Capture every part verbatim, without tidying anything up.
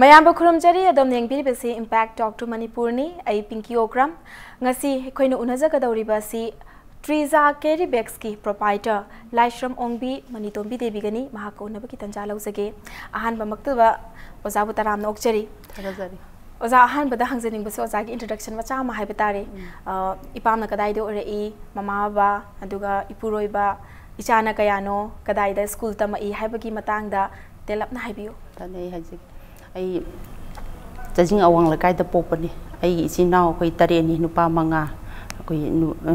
ꯃꯌꯥꯝꯕꯨ ꯈꯨꯔꯨꯝꯖꯔꯤ꯫ ꯑꯗꯣꯝꯅ ꯌꯦꯡꯕꯤꯔꯤꯕꯁꯤ Impact Talk to ꯃꯅꯤꯄꯨꯔꯅꯤ꯫ ꯑꯩ ꯄꯤꯡꯀꯤ ꯑꯣꯀ꯭ꯔꯝ꯫ ꯉꯁꯤ ꯑꯩꯈꯣꯏꯅ ꯎꯅꯖꯒꯗꯧꯔꯤꯕ ꯑꯁꯤ ꯇ꯭ꯔꯤꯖꯥ ꯀꯦꯔꯤ ꯕꯦꯛꯁꯀꯤ proprietor ꯂꯥꯏꯁ꯭ꯔꯝ ꯑꯣꯡꯕꯤ ꯃꯅꯤꯇꯣꯝꯕꯤ ꯗꯦꯕꯤꯒꯅꯤ꯫ ꯃꯍꯥꯛꯀ ꯎꯅꯕꯒꯤ ꯇꯥꯟꯖꯥ ꯂꯧꯖꯒꯦ꯫ ꯑꯍꯥꯟꯕꯃꯛꯇꯗ ꯑꯣꯖꯥꯕꯨ ꯇꯔꯥꯝꯅ ꯑꯣꯛꯆꯔꯤ꯫ ꯊꯥꯒꯠꯆꯔꯤ꯫ ꯑꯣꯖꯥ, ꯑꯍꯥꯟꯕꯗ ꯍꯪꯖꯅꯤꯡꯕꯁꯦ ꯑꯣꯖꯥꯒꯤ introduction ꯃꯆꯥ ꯑꯃ ꯍꯥꯏꯕ ꯇꯥꯔꯦ꯫ ꯎꯝ꯫ ꯑ, ꯏꯄꯥꯝꯅ ꯀꯗꯥꯏꯗ ꯑꯣꯏꯔꯛꯏ, ꯃꯃꯥ ꯕꯕꯥ, ꯑꯗꯨꯒ ꯏꯄꯨꯔꯣꯏꯕ, ꯏꯆꯥꯅ ꯀꯌꯥꯅꯣ, ꯀꯗꯥꯏꯗ ꯁ꯭ꯀꯨꯜ ꯇꯝꯃꯛꯏ ꯍꯥꯏꯕꯒꯤ ꯃꯇꯥꯡꯗ ꯇꯦꯜꯂꯞꯅ ꯍꯥꯏꯕꯤꯌꯨ꯫ ꯐꯅꯤ, ꯑꯩ ꯍꯥꯏꯖꯒꯦ꯫ ꯑꯩ ꯆꯥꯖꯤꯡ ꯑꯋꯥꯡ ꯂꯩꯀꯥꯏꯗ ꯄꯣꯛꯄꯅꯤ꯫ ꯑꯩꯒꯤ ꯏꯆꯤꯟ ꯏꯅꯥꯎ ꯑꯩꯈꯣꯏ ꯇꯔꯦꯠꯅꯤ, ꯅꯨꯄꯥ ꯃꯉꯥ, ꯑꯩꯈꯣꯏ ꯅꯨ-, ꯑ,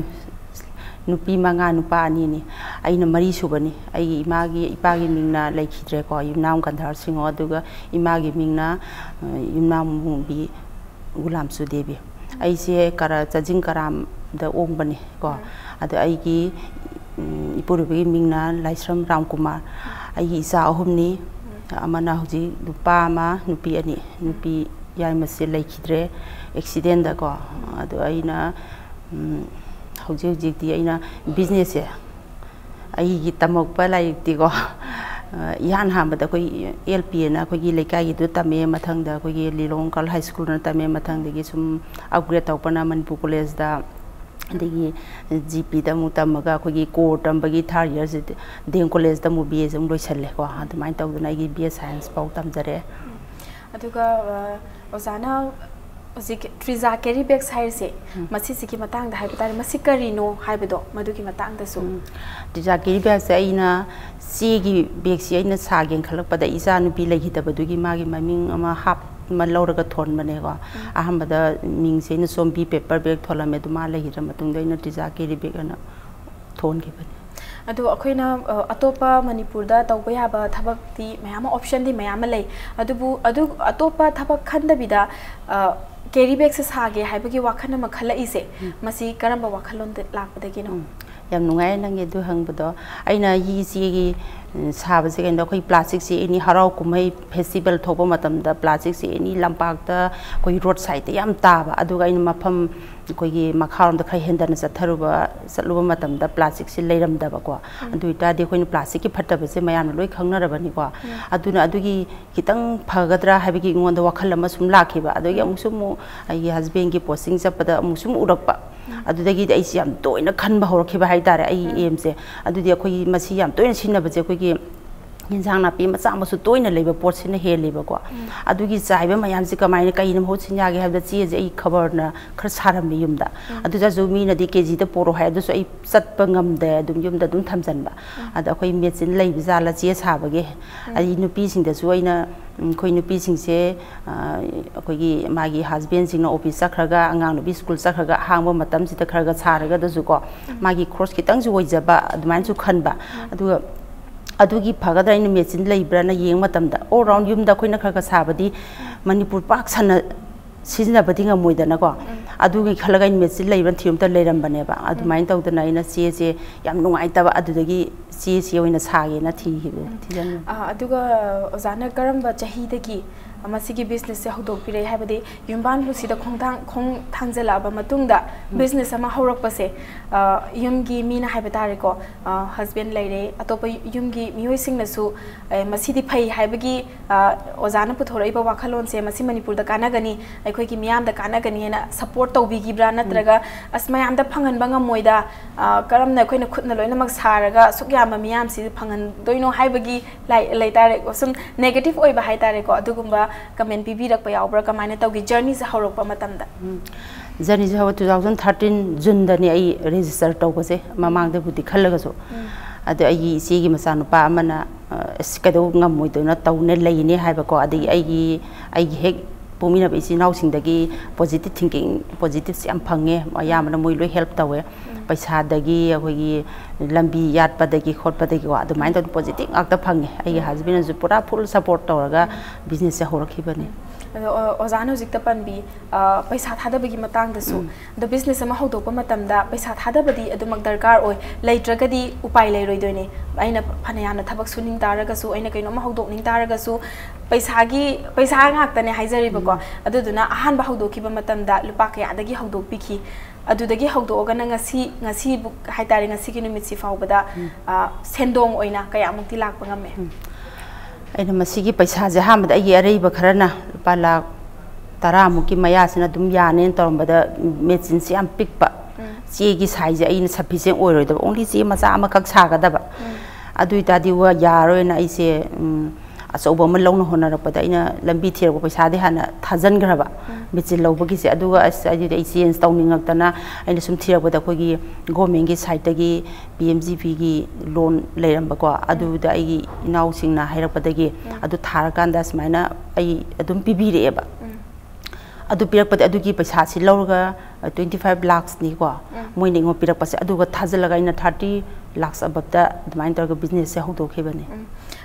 ꯅꯨꯄꯤ ꯃꯉꯥ, ꯅꯨꯄꯥ ꯑꯅꯤꯅꯤ꯫ ꯑꯩꯅ ꯃꯔꯤ ꯁꯨꯕꯅꯤ꯫ ꯑꯩꯒꯤ ꯏꯃꯥꯒꯤ, ꯏꯄꯥꯒꯤ ꯃꯤꯡꯅ ꯂꯩꯈꯤꯗ꯭ꯔꯦꯀꯣ, ꯌꯨꯝꯅꯥꯝ ꯒꯟꯙꯥꯔ ꯁꯤꯡꯍ, ꯑꯗꯨꯒ ꯏꯃꯥꯒꯤ ꯃꯤꯡꯅ, ꯑ, ꯌꯨꯝꯅꯥꯝ ꯃꯨꯕꯤ ꯒꯨꯂꯥꯝꯁꯨ ꯗꯦꯕꯤ꯫ ꯑꯩꯁꯦ ꯀꯔ-, ꯆꯥꯖꯤꯡ ꯀꯔꯥꯝꯗ ꯑꯣꯡꯕꯅꯤ ꯀꯣ꯫ ꯎꯝ꯫ ꯑꯗꯣ ꯑꯩꯒꯤ, ꯎꯝ, ꯏꯄꯨꯔꯣꯏꯕꯒꯤ ꯃꯤꯡꯅ ꯂꯥꯏꯁ꯭ꯔꯝ ꯔꯥꯝꯀꯨꯃꯥꯔ꯫ ꯎꯝ꯫ ꯑꯩꯒꯤ ꯏꯆꯥ ꯑꯍꯨꯝꯅꯤ꯫ ꯎꯝ꯫ ꯑꯃꯅ ꯍꯧꯖꯤꯛ ꯅꯨꯄꯥ ꯑꯃ, ꯅꯨꯄꯤ ꯑꯅꯤ꯫ ꯎꯝ꯫ ꯅꯨꯄꯤ ꯌꯥꯏꯃꯁꯦ ꯂꯩꯈꯤꯗ꯭ꯔꯦ accidentꯗꯀꯣ꯫ ꯎꯝ꯫ ꯑꯗꯣ ꯑꯩꯅ, ꯎꯝ, ꯍꯧꯖꯤꯛ ꯍꯧꯖꯤꯛꯇꯤ ꯑꯩꯅ businessꯁꯦ ꯑꯩꯒꯤ ꯇꯝꯃꯛꯄ ꯂꯥꯏꯔꯤꯛꯇꯤꯀꯣ, ꯑ, ꯏꯍꯥꯟ ꯍꯥꯟꯕꯗ ꯑꯩꯈꯣꯏ L P ꯑꯅ ꯑꯩꯈꯣꯏꯒꯤ ꯂꯩꯀꯥꯏꯒꯤꯗꯨ ꯇꯝꯃꯦ, ꯃꯊꯪꯗ ꯑꯩꯈꯣꯏꯒꯤ ꯂꯤꯂꯣꯡ Girls High Schoolꯅ ꯇꯝꯃꯦ, ꯃꯊꯪꯗꯒꯤ ꯁꯨꯝ upgrade ꯇꯧꯔꯛꯄꯅ ꯃꯅꯤꯄꯨꯔ Collegeꯇ, ꯑꯗꯒꯤ G Pꯗ ꯑꯃꯨꯛ ꯇꯝꯃꯒ ꯑꯩꯈꯣꯏꯒꯤ core ꯇꯝꯕꯒꯤ third yearꯁꯤ D M Collegeꯇ ꯑꯃꯨꯛ B Aꯁꯦ ꯑꯃꯨꯛ ꯂꯣꯏꯁꯜꯂꯦꯀꯣ꯫ ꯑꯗꯨꯃꯥꯏꯅ ꯇꯧꯗꯅ ꯑꯩꯒꯤ B A Science ꯐꯥꯎ ꯇꯝꯖꯔꯦ꯫ ꯑꯗꯨꯒ, ꯑ, ꯑꯣꯖꯥꯅ ꯍꯧꯖꯤꯛ ꯇ꯭ꯔꯤꯖꯥ ꯀꯦꯔꯤ ꯕꯦꯛꯁ ꯍꯥꯏꯔꯤꯁꯦ, ꯎꯝ꯫ ꯃꯁꯤꯁꯤꯒꯤ ꯃꯇꯥꯡꯗ ꯍꯥꯏꯕ ꯇꯥꯔꯦ, ꯃꯁꯤ ꯀꯔꯤꯅꯣ ꯍꯥꯏꯕꯗꯣ ꯃꯗꯨꯒꯤ ꯃꯇꯥꯡꯗꯁꯨ꯫ ꯎꯝ꯫ ꯇ꯭ꯔꯤꯖꯥ ꯀꯦꯔꯤ ꯕꯦꯛꯁꯦ ꯑꯩꯅ, ꯆꯦꯒꯤ ꯕꯦꯛꯁꯤ ꯑꯩꯅ ꯁꯥꯒꯦꯅ ꯈꯜꯂꯛꯄꯗ ꯏꯆꯥ ꯅꯨꯄꯤ ꯂꯩꯈꯤꯗꯕꯗꯨꯒꯤ ꯃꯥꯒꯤ ꯃꯃꯤꯡ ꯑꯃ ꯍꯥꯞ ꯑꯃ ꯂꯧꯔꯒ ꯊꯣꯟꯕꯅꯦꯀꯣ꯫ ꯎꯝ꯫ ꯑꯍꯥꯟꯕꯗ ꯃꯤꯡꯁꯦ ꯑꯩꯅ ꯆꯣꯝꯕꯤ paper bag ꯊꯣꯜꯂꯝꯃꯦ, ꯑꯗꯨ ꯃꯥ ꯂꯩꯈꯤꯗ꯭ꯔ ꯃꯇꯨꯡꯗ ꯑꯩꯅ ꯇ꯭ꯔꯤꯖꯥ ꯀꯦꯔꯤ ꯕꯦꯛ ꯑꯅ ꯊꯣꯟꯈꯤꯕꯅꯤ꯫ ꯑꯗꯣ ꯑꯩꯈꯣꯏꯅ, ꯑ, ꯑꯇꯣꯞꯄ ꯃꯅꯤꯄꯨꯔꯗ ꯇꯧꯕ ꯌꯥꯕ ꯊꯕꯛꯇꯤ ꯃꯌꯥꯝ ꯑꯃ, optionꯗꯤ ꯃꯌꯥꯝ ꯑꯃ ꯂꯩ꯫ ꯑꯗꯨꯕꯨ ꯑꯗꯨ ꯑꯇꯣꯞꯄ ꯊꯕꯛ ꯈꯟꯗꯕꯤꯗ, ꯑ, ꯀꯦꯔꯤ ꯕꯦꯛꯁꯦ ꯁꯥꯒꯦ ꯍꯥꯏꯕꯒꯤ ꯋꯥꯈꯜ ꯑꯃ ꯈꯜꯂꯛꯏꯁꯦ, ꯎꯝ꯫ ꯃꯁꯤ ꯀꯔꯝꯕ ꯋꯥꯈꯜꯂꯣꯟꯗ ꯂꯥꯛꯄꯗꯒꯤꯅꯣ? ꯎꯝ꯫ ꯌꯥꯝ ꯅꯨꯡꯉꯥꯏ ꯅꯪꯒꯤ ꯑꯗꯨ ꯍꯪꯕꯗꯣ꯫ ꯑꯩꯅ ꯏꯆꯦꯒꯤ, ꯎꯝ, ꯁꯥꯕꯁꯦ ꯀꯩꯅꯣ, ꯑꯩꯈꯣꯏ plastic ꯁꯦ ꯑꯦꯅꯤ ꯍꯔꯥꯎ ꯀꯨꯝꯍꯩ festival ꯊꯣꯛꯄ ꯃꯇꯝꯗ plastic ꯁꯦ ꯑꯦꯅꯤ ꯂꯝꯄꯥꯛꯇ, ꯑꯩꯈꯣꯏ road side ꯇ ꯌꯥꯝ ꯇꯥꯕ꯫ ꯑꯗꯨꯒ ꯑꯩꯅ ꯃꯐꯝ ꯑꯩꯈꯣꯏꯒꯤ ꯃꯈꯥꯔꯣꯝꯗ ꯈꯔ ꯍꯦꯟꯗꯅ ꯆꯠꯊꯔꯨꯕ, ꯆꯠꯂꯨꯕ ꯃꯇꯝꯗ plastic ꯁꯦ ꯂꯩꯔꯝꯗꯕꯀꯣ꯫ ꯑꯗꯨ ꯑꯣꯏꯇꯥꯔꯗꯤ ꯑꯩꯈꯣꯏꯅ plastic ꯀꯤ ꯐꯠꯇꯕꯁꯦ ꯃꯌꯥꯝꯅ ꯂꯣꯏ ꯈꯪꯅꯔꯕꯅꯤꯀꯣ꯫ ꯑꯗꯨꯅ ꯑꯗꯨꯒꯤ ꯈꯤꯇꯪ ꯐꯒꯗ꯭ꯔꯥ ꯍꯥꯏꯕꯒꯤ ꯑꯩꯉꯣꯟꯗ ꯋꯥꯈꯜ ꯑꯃ ꯁꯨꯝ ꯂꯥꯛꯈꯤꯕ꯫ ꯑꯗꯒꯤ ꯑꯃꯨꯛꯁꯨ ꯑꯃꯨꯛ ꯑꯩꯒꯤ husband ꯒꯤ posting ꯆꯠꯄꯗ ꯑꯃꯨꯛ ꯁꯨꯝ ꯎꯔꯛꯄ꯫ ꯑꯗꯨꯗꯒꯤꯗꯤ ꯑꯩꯁꯦ ꯌꯥꯝ ꯇꯣꯏꯅ ꯈꯟꯕ ꯍꯧꯔꯛꯈꯤꯕ ꯍꯥꯏꯇꯥꯔꯦ, ꯑꯩꯒꯤ aim ꯁꯦ꯫ ꯑꯗꯨꯗꯤ ꯑꯩꯈꯣꯏꯒꯤ ꯃꯁꯤ ꯌꯥꯝ ꯇꯣꯏꯅ ꯁꯤꯖꯤꯟꯅꯕꯁꯦ ꯑꯩꯈꯣꯏꯒꯤ ꯌꯦꯟꯁꯥꯡ ꯅꯥꯄꯤ ꯃꯆꯥ ꯃꯁꯨ ꯇꯣꯏꯅ ꯂꯩꯕ ꯄꯣꯠꯁꯤꯅ ꯍꯦꯜꯂꯦꯕꯀꯣ꯫ ꯑꯗꯨꯒꯤ ꯆꯥꯏꯕ ꯃꯌꯥꯝꯁꯦ ꯀꯃꯥꯏꯅ, ꯀꯩꯅ ꯃꯍꯨꯠ ꯁꯤꯟ ꯌꯥꯒꯦ ꯍꯥꯏꯕꯗ ꯆꯦꯁꯦ ꯑꯩ ꯈꯕꯔꯅ ꯈꯔ ꯁꯥꯔꯝꯃꯤ ꯌꯨꯝꯗ꯫ ꯑꯗꯨꯗꯁꯨ ꯃꯤꯅꯗꯤ ꯀꯦ ꯖꯤꯗ ꯄꯣꯔꯛꯑꯣ ꯍꯥꯏ, ꯑꯗꯨꯁꯨ ꯑꯩ ꯆꯠꯄ ꯉꯝꯗꯦ, ꯑꯗꯨꯝ ꯌꯨꯝꯗ ꯑꯗꯨꯝ ꯊꯝꯖꯟꯕ꯫ ꯑꯗ ꯑꯩꯈꯣꯏ machine ꯂꯩꯕ ꯖꯥꯠꯂ ꯆꯦ ꯁꯥꯕꯒꯤ? ꯑꯩ ꯅꯨꯄꯤꯁꯤꯡꯗꯁꯨ ꯑꯩꯅ, ꯎꯝ, ꯑꯩꯈꯣꯏ ꯅꯨꯄꯤꯁꯤꯡꯁꯦ, ꯑ, ꯑꯩꯈꯣꯏꯒꯤ ꯃꯥꯒꯤ husband ꯁꯤꯡꯅ office ꯆꯠꯈ꯭ꯔꯒ, ꯑꯉꯥꯡ ꯅꯨꯄꯤ school ꯆꯠꯈ꯭ꯔꯒ, ꯑꯍꯥꯡꯕ ꯃꯇꯝꯁꯤꯗ ꯈꯔ ꯈꯔ ꯁꯥꯔꯒꯗꯁꯨꯀꯣ, ꯃꯥꯒꯤ ꯈꯣꯔꯁ ꯈꯤꯇꯪꯁꯨ ꯑꯣꯏꯖꯕ ꯑꯗꯨꯃꯥꯏꯅꯁꯨ ꯈꯟꯕ꯫ ꯑꯗꯨꯒ ꯑꯗꯨꯒꯤ ꯐꯒꯗ꯭ꯔꯥ ꯍꯥꯏꯅ machine ꯂꯩꯕ꯭ꯔꯥꯅ ꯌꯦꯡꯕ ꯃꯇꯝꯗ, all round ꯌꯨꯝꯗ ꯑꯩꯈꯣꯏꯅ ꯈꯔ ꯈꯔ ꯁꯥꯕꯗꯤ ꯃꯅꯤꯄꯨꯔ ꯄꯥꯛ ꯁꯟꯅ ꯁꯤꯖꯤꯟꯅꯕꯗꯤ ꯉꯝꯃꯣꯏꯗꯅꯀꯣ꯫ ꯑꯗꯨꯒꯤ ꯈꯜꯂꯒ ꯑꯩꯅ machine ꯂꯩꯕ꯭ꯔꯥ ꯊꯤꯕ ꯃꯇꯝꯗ ꯂꯩꯔꯝꯕꯅꯦꯕ꯫ ꯑꯗꯨꯃꯥꯏꯅ ꯇꯧꯗꯅ ꯑꯩꯅ ꯆꯦꯁꯦ ꯌꯥꯝ ꯅꯨꯡꯉꯥꯏꯇꯕ, ꯑꯗꯨꯗꯒꯤ ꯆꯦꯁꯦ ꯑꯣꯏꯅ ꯁꯥꯒꯦꯅ ꯊꯤꯈꯤꯕ, ꯊꯤꯖꯟꯕ꯫ ꯑꯥ, ꯑꯗꯨꯒ ꯑꯣꯖꯥꯅ ꯀꯔꯝꯕ ꯆꯍꯤꯗꯒꯤ ꯃꯁꯤꯒꯤ business ꯁꯦ ꯍꯧꯗꯣꯛꯄꯤꯔꯛꯏ? ꯍꯥꯏꯕꯗꯤ ꯌꯨꯝꯕꯥꯟ ꯄꯨꯟꯁꯤꯗ ꯈꯣꯡꯊꯥꯡ, ꯈꯣꯡ ꯊꯥꯡꯖꯜꯂꯛꯑꯕ ꯃꯇꯨꯡꯗ business ꯑꯃ ꯍꯧꯔꯛꯄꯁꯦ, ꯑ, ꯌꯨꯝꯒꯤ ꯃꯤꯅ ꯍꯥꯏꯕ ꯇꯥꯔꯦꯀꯣ, ꯑ, husband ꯂꯩꯔꯦ, ꯑꯇꯣꯞꯄ ꯌꯨꯝꯒꯤ ꯃꯤꯑꯣꯏꯁꯤꯡꯅꯁꯨ, ꯑꯦ, ꯃꯁꯤꯗꯤ ꯐꯩ ꯍꯥꯏꯕꯒꯤ, ꯑ, ꯑꯣꯖꯥꯅ ꯄꯨꯊꯣꯔꯛꯏꯕ ꯋꯥꯈꯜꯂꯣꯟꯁꯦ ꯃꯁꯤ ꯃꯅꯤꯄꯨꯔꯗ ꯀꯥꯟꯅꯒꯅꯤ, ꯑꯩꯈꯣꯏꯒꯤ ꯃꯤꯌꯥꯝꯗ ꯀꯥꯟꯅꯒꯅꯤ ꯍꯥꯏꯅ support ꯇꯧꯕꯤꯈꯤꯕ꯭ꯔꯥ? ꯅꯠꯇ꯭ꯔꯒ, "ꯑꯁ, ꯃꯌꯥꯝꯗ ꯐꯪꯍꯟꯕ ꯉꯝꯃꯣꯏꯗ, ꯑ, ꯀꯔꯝꯅ ꯑꯩꯈꯣꯏꯅ ꯈꯨꯠꯅ ꯂꯣꯏꯅꯃꯛ ꯁꯥꯔꯒ ꯑꯁꯨꯛ ꯌꯥꯝꯕ ꯃꯤꯌꯥꯝꯁꯤ ꯐꯪꯍꯟꯗꯣꯏꯅꯣ?" ꯍꯥꯏꯕꯒꯤ ꯂꯥꯏ-, ꯂꯩꯇꯥꯔꯦꯀꯣ, ꯁꯨꯝ negative ꯑꯣꯏꯕ ꯍꯥꯏꯇꯥꯔꯦꯀꯣ, ꯑꯗꯨꯒꯨꯝꯕ comment ꯄꯤꯕꯤꯔꯛꯄ ꯌꯥꯎꯕ꯭ꯔꯥ? ꯀꯃꯥꯏꯅ ꯇꯧꯒꯤ journey ꯁꯦ ꯍꯧꯔꯛꯄ ꯃꯇꯝꯗ? Journey ꯁꯦ ꯍꯧꯔꯛꯄ two thousand thirteen June ꯗꯅꯤ ꯑꯩ register ꯇꯧꯕꯁꯦ꯫ ꯃꯃꯥꯡꯗꯕꯨꯗꯤ ꯈꯜꯂꯒꯁꯨ꯫ ꯑꯗꯣ ꯑꯩꯒꯤ ꯏꯆꯦꯒꯤ ꯃꯆꯥꯅꯨꯄꯥ ꯑꯃꯅ, ꯑ, "ꯑꯁ, ꯀꯩꯗꯧ ꯉꯝꯃꯣꯏꯗꯣꯏꯅꯣ? ꯇꯧꯅꯦ, ꯂꯩꯅꯦ" ꯍꯥꯏꯕꯀꯣ꯫ ꯑꯗꯒꯤ ꯑꯩꯒꯤ, ꯑꯩꯒꯤ ꯍꯦꯛ ꯄꯣꯛꯃꯤꯟꯅꯕ ꯏꯆꯤꯜ ꯏꯅꯥꯎꯁꯤꯡꯗꯒꯤ positive thinking, positive ꯁꯦ ꯌꯥꯝ ꯐꯪꯉꯦ꯫ ꯑꯌꯥꯝꯕꯅ ꯃꯣꯏ ꯂꯣꯏ help ꯇꯧꯋꯦ꯫ ꯄꯩꯁꯥꯗꯒꯤ, ꯑꯩꯈꯣꯏꯒꯤ ꯂꯝꯕꯤ ꯌꯥꯠꯄꯗꯒꯤ ꯈꯣꯠꯄꯗꯒꯤꯀꯣ, ꯑꯗꯨꯃꯥꯏꯅ ꯇꯧꯗꯅ ꯄꯣꯖꯤꯇꯤꯚ ꯉꯥꯛꯇ ꯐꯪꯉꯦ꯫ ꯑꯩꯒꯤ ꯍꯁꯕꯦꯟꯅꯁꯨ ꯄꯨꯔꯥ ꯐꯨꯜ ꯁꯞꯄꯣꯔꯠ ꯇꯧꯔꯒ ꯕꯤꯖꯤꯅꯦꯁꯁꯦ ꯍꯧꯔꯛꯈꯤꯕꯅꯤ꯫ ꯑꯗꯣ ꯑ, ꯑꯣꯖꯥꯅ ꯍꯧꯖꯤꯛꯇ ꯄꯟꯕꯤ, ꯑ, ꯄꯩꯁꯥ ꯊꯥꯗꯕꯒꯤ ꯃꯇꯥꯡꯗꯁꯨ, ꯑꯗꯣ ꯕꯤꯖꯤꯅꯦꯁ ꯑꯃ ꯍꯧꯗꯣꯛꯄ ꯃꯇꯝꯗ ꯄꯩꯁꯥ ꯊꯥꯗꯕꯗꯤ ꯑꯗꯨꯃꯛ ꯗꯔꯀꯥꯔ ꯑꯣꯏ, ꯂꯩꯇ꯭ꯔꯒꯗꯤ ꯎꯄꯥꯏ ꯂꯩꯔꯣꯏꯗꯣꯏꯅꯦ꯫ ꯑꯩꯅ ꯐꯅ ꯌꯥꯝꯅ ꯊꯕꯛ ꯁꯨꯅꯤꯡ ꯇꯥꯔꯒꯁꯨ, ꯑꯩꯅ ꯀꯩꯅꯣꯝꯃ ꯍꯧꯗꯣꯛꯅꯤꯡ ꯇꯥꯔꯒꯁꯨ, ꯄꯩꯁꯥꯒꯤ, ꯄꯩꯁꯥ ꯉꯥꯛꯇꯅꯦ ꯍꯥꯏꯖꯔꯤꯕꯀꯣ꯫ ꯑꯗꯨꯗꯨꯅ ꯑꯍꯥꯟꯕ ꯍꯧꯗꯣꯛꯈꯤꯕ ꯃꯇꯝꯗ ꯂꯨꯄꯥ ꯀꯌꯥꯗꯒꯤ ꯍꯧꯗꯣꯛꯄꯤꯈꯤ? ꯑꯗꯨꯗꯒꯤ ꯍꯧꯗꯣꯛꯑꯒꯅ ꯉꯁꯤ, ꯉꯁꯤꯕꯨ ꯍꯥꯏꯇꯥꯔꯦ, ꯉꯁꯤꯒꯤ ꯅꯨꯃꯤꯠꯁꯤ ꯐꯥꯎꯕꯗ, ꯑ, ꯁꯦꯟꯗꯣꯡ ꯑꯣꯏꯅ ꯀꯌꯥꯃꯨꯛꯇꯤ ꯂꯥꯛꯄ ꯉꯝꯃꯦ? ꯑꯩꯅ ꯃꯁꯤꯒꯤ ꯄꯩꯁꯥꯁꯦ ꯑꯍꯥꯟꯕꯗ ꯑꯩꯒꯤ ꯑꯔꯩꯕ ꯈꯔꯅ ꯂꯨꯄꯥ ꯂꯥꯈ ꯇꯔꯥꯃꯨꯛꯀꯤ ꯃꯌꯥꯁꯤꯅ ꯑꯗꯨꯝ ꯌꯥꯅꯦꯅ ꯇꯧꯔꯝꯕꯗ, ꯃꯦꯆꯤꯟꯁꯦ ꯌꯥꯝ ꯄꯤꯛꯄ, ꯆꯦꯒꯤ ꯁꯥꯏꯖꯁꯦ ꯑꯩꯅ ꯁꯐꯤꯁꯦꯟ ꯑꯣꯏꯔꯣꯏꯗꯕ, ꯑꯣꯡꯂꯤ ꯆꯦ ꯃꯆꯥ ꯑꯃꯈꯛ ꯁꯥꯒꯗꯕ꯫ ꯑꯗꯨ ꯑꯣꯏꯇꯥꯔꯗꯤ ꯋꯥ ꯌꯥꯔꯣꯏꯅ ꯑꯩꯁꯦ, ꯎꯝ, ꯑꯆꯧꯕ ꯑꯃ ꯂꯧꯅ ꯍꯣꯠꯅꯔꯛꯄꯗ ꯑꯩꯅ ꯂꯝꯕꯤ ꯊꯤꯔꯛꯄ ꯄꯩꯁꯥꯗꯤ ꯍꯥꯟꯅ ꯊꯥꯖꯤꯟꯈ꯭ꯔꯕ, ꯃꯦꯆꯤꯟ ꯂꯧꯕꯒꯤꯁꯦ꯫ ꯑꯗꯨꯒ ꯑꯁ, ꯑꯗꯨꯗꯤ ꯑꯩ ꯆꯦꯟꯖ ꯇꯧꯅꯤꯡꯉꯛꯇꯅ ꯑꯩꯅ ꯁꯨꯝ ꯊꯤꯔꯛꯄꯗ ꯑꯩꯈꯣꯏꯒꯤ ꯒꯣꯔꯃꯦꯟꯒꯤ ꯁꯥꯏꯠꯇꯒꯤ ꯄꯤ ꯑꯦꯝ ꯖꯤ ꯄꯤꯒꯤ ꯂꯣꯟ ꯂꯩꯔꯝꯕꯀꯣ, ꯑꯗꯨꯗ ꯑꯩꯒꯤ ꯏꯅꯥꯎꯁꯤꯡꯅ ꯍꯥꯏꯔꯛꯄꯗꯒꯤ ꯑꯗꯨ ꯊꯥꯔꯀꯥꯟꯗ ꯁꯨꯃꯥꯏꯅ ꯑꯩ ꯑꯗꯨꯝ ꯄꯤꯕꯤꯔꯛꯑꯦꯕ꯫ ꯑꯗꯨ ꯄꯤꯔꯛꯄꯗꯤ ꯑꯗꯨꯒꯤ ꯄꯩꯁꯥꯁꯤ ꯂꯧꯔꯒ, ꯇ꯭ꯋꯦꯟꯇꯤ ꯐꯥꯏꯚ ꯂꯥꯛꯁꯅꯤꯀꯣ, ꯃꯣꯏꯅ ꯑꯩꯉꯣꯟꯗ ꯄꯤꯔꯛꯄꯁꯦ, ꯑꯗꯨꯒ ꯊꯥꯖꯤꯜꯂꯒ ꯑꯩꯅ ꯊꯥꯔꯇꯤ ꯂꯥꯛꯁ ꯑꯕꯞꯇ ꯑꯗꯨꯃꯥꯏꯅ ꯇꯧꯔꯒ ꯕꯤꯖꯤꯅꯦꯁꯁꯦ ꯍꯧꯗꯣꯛꯈꯤꯕꯅꯤ꯫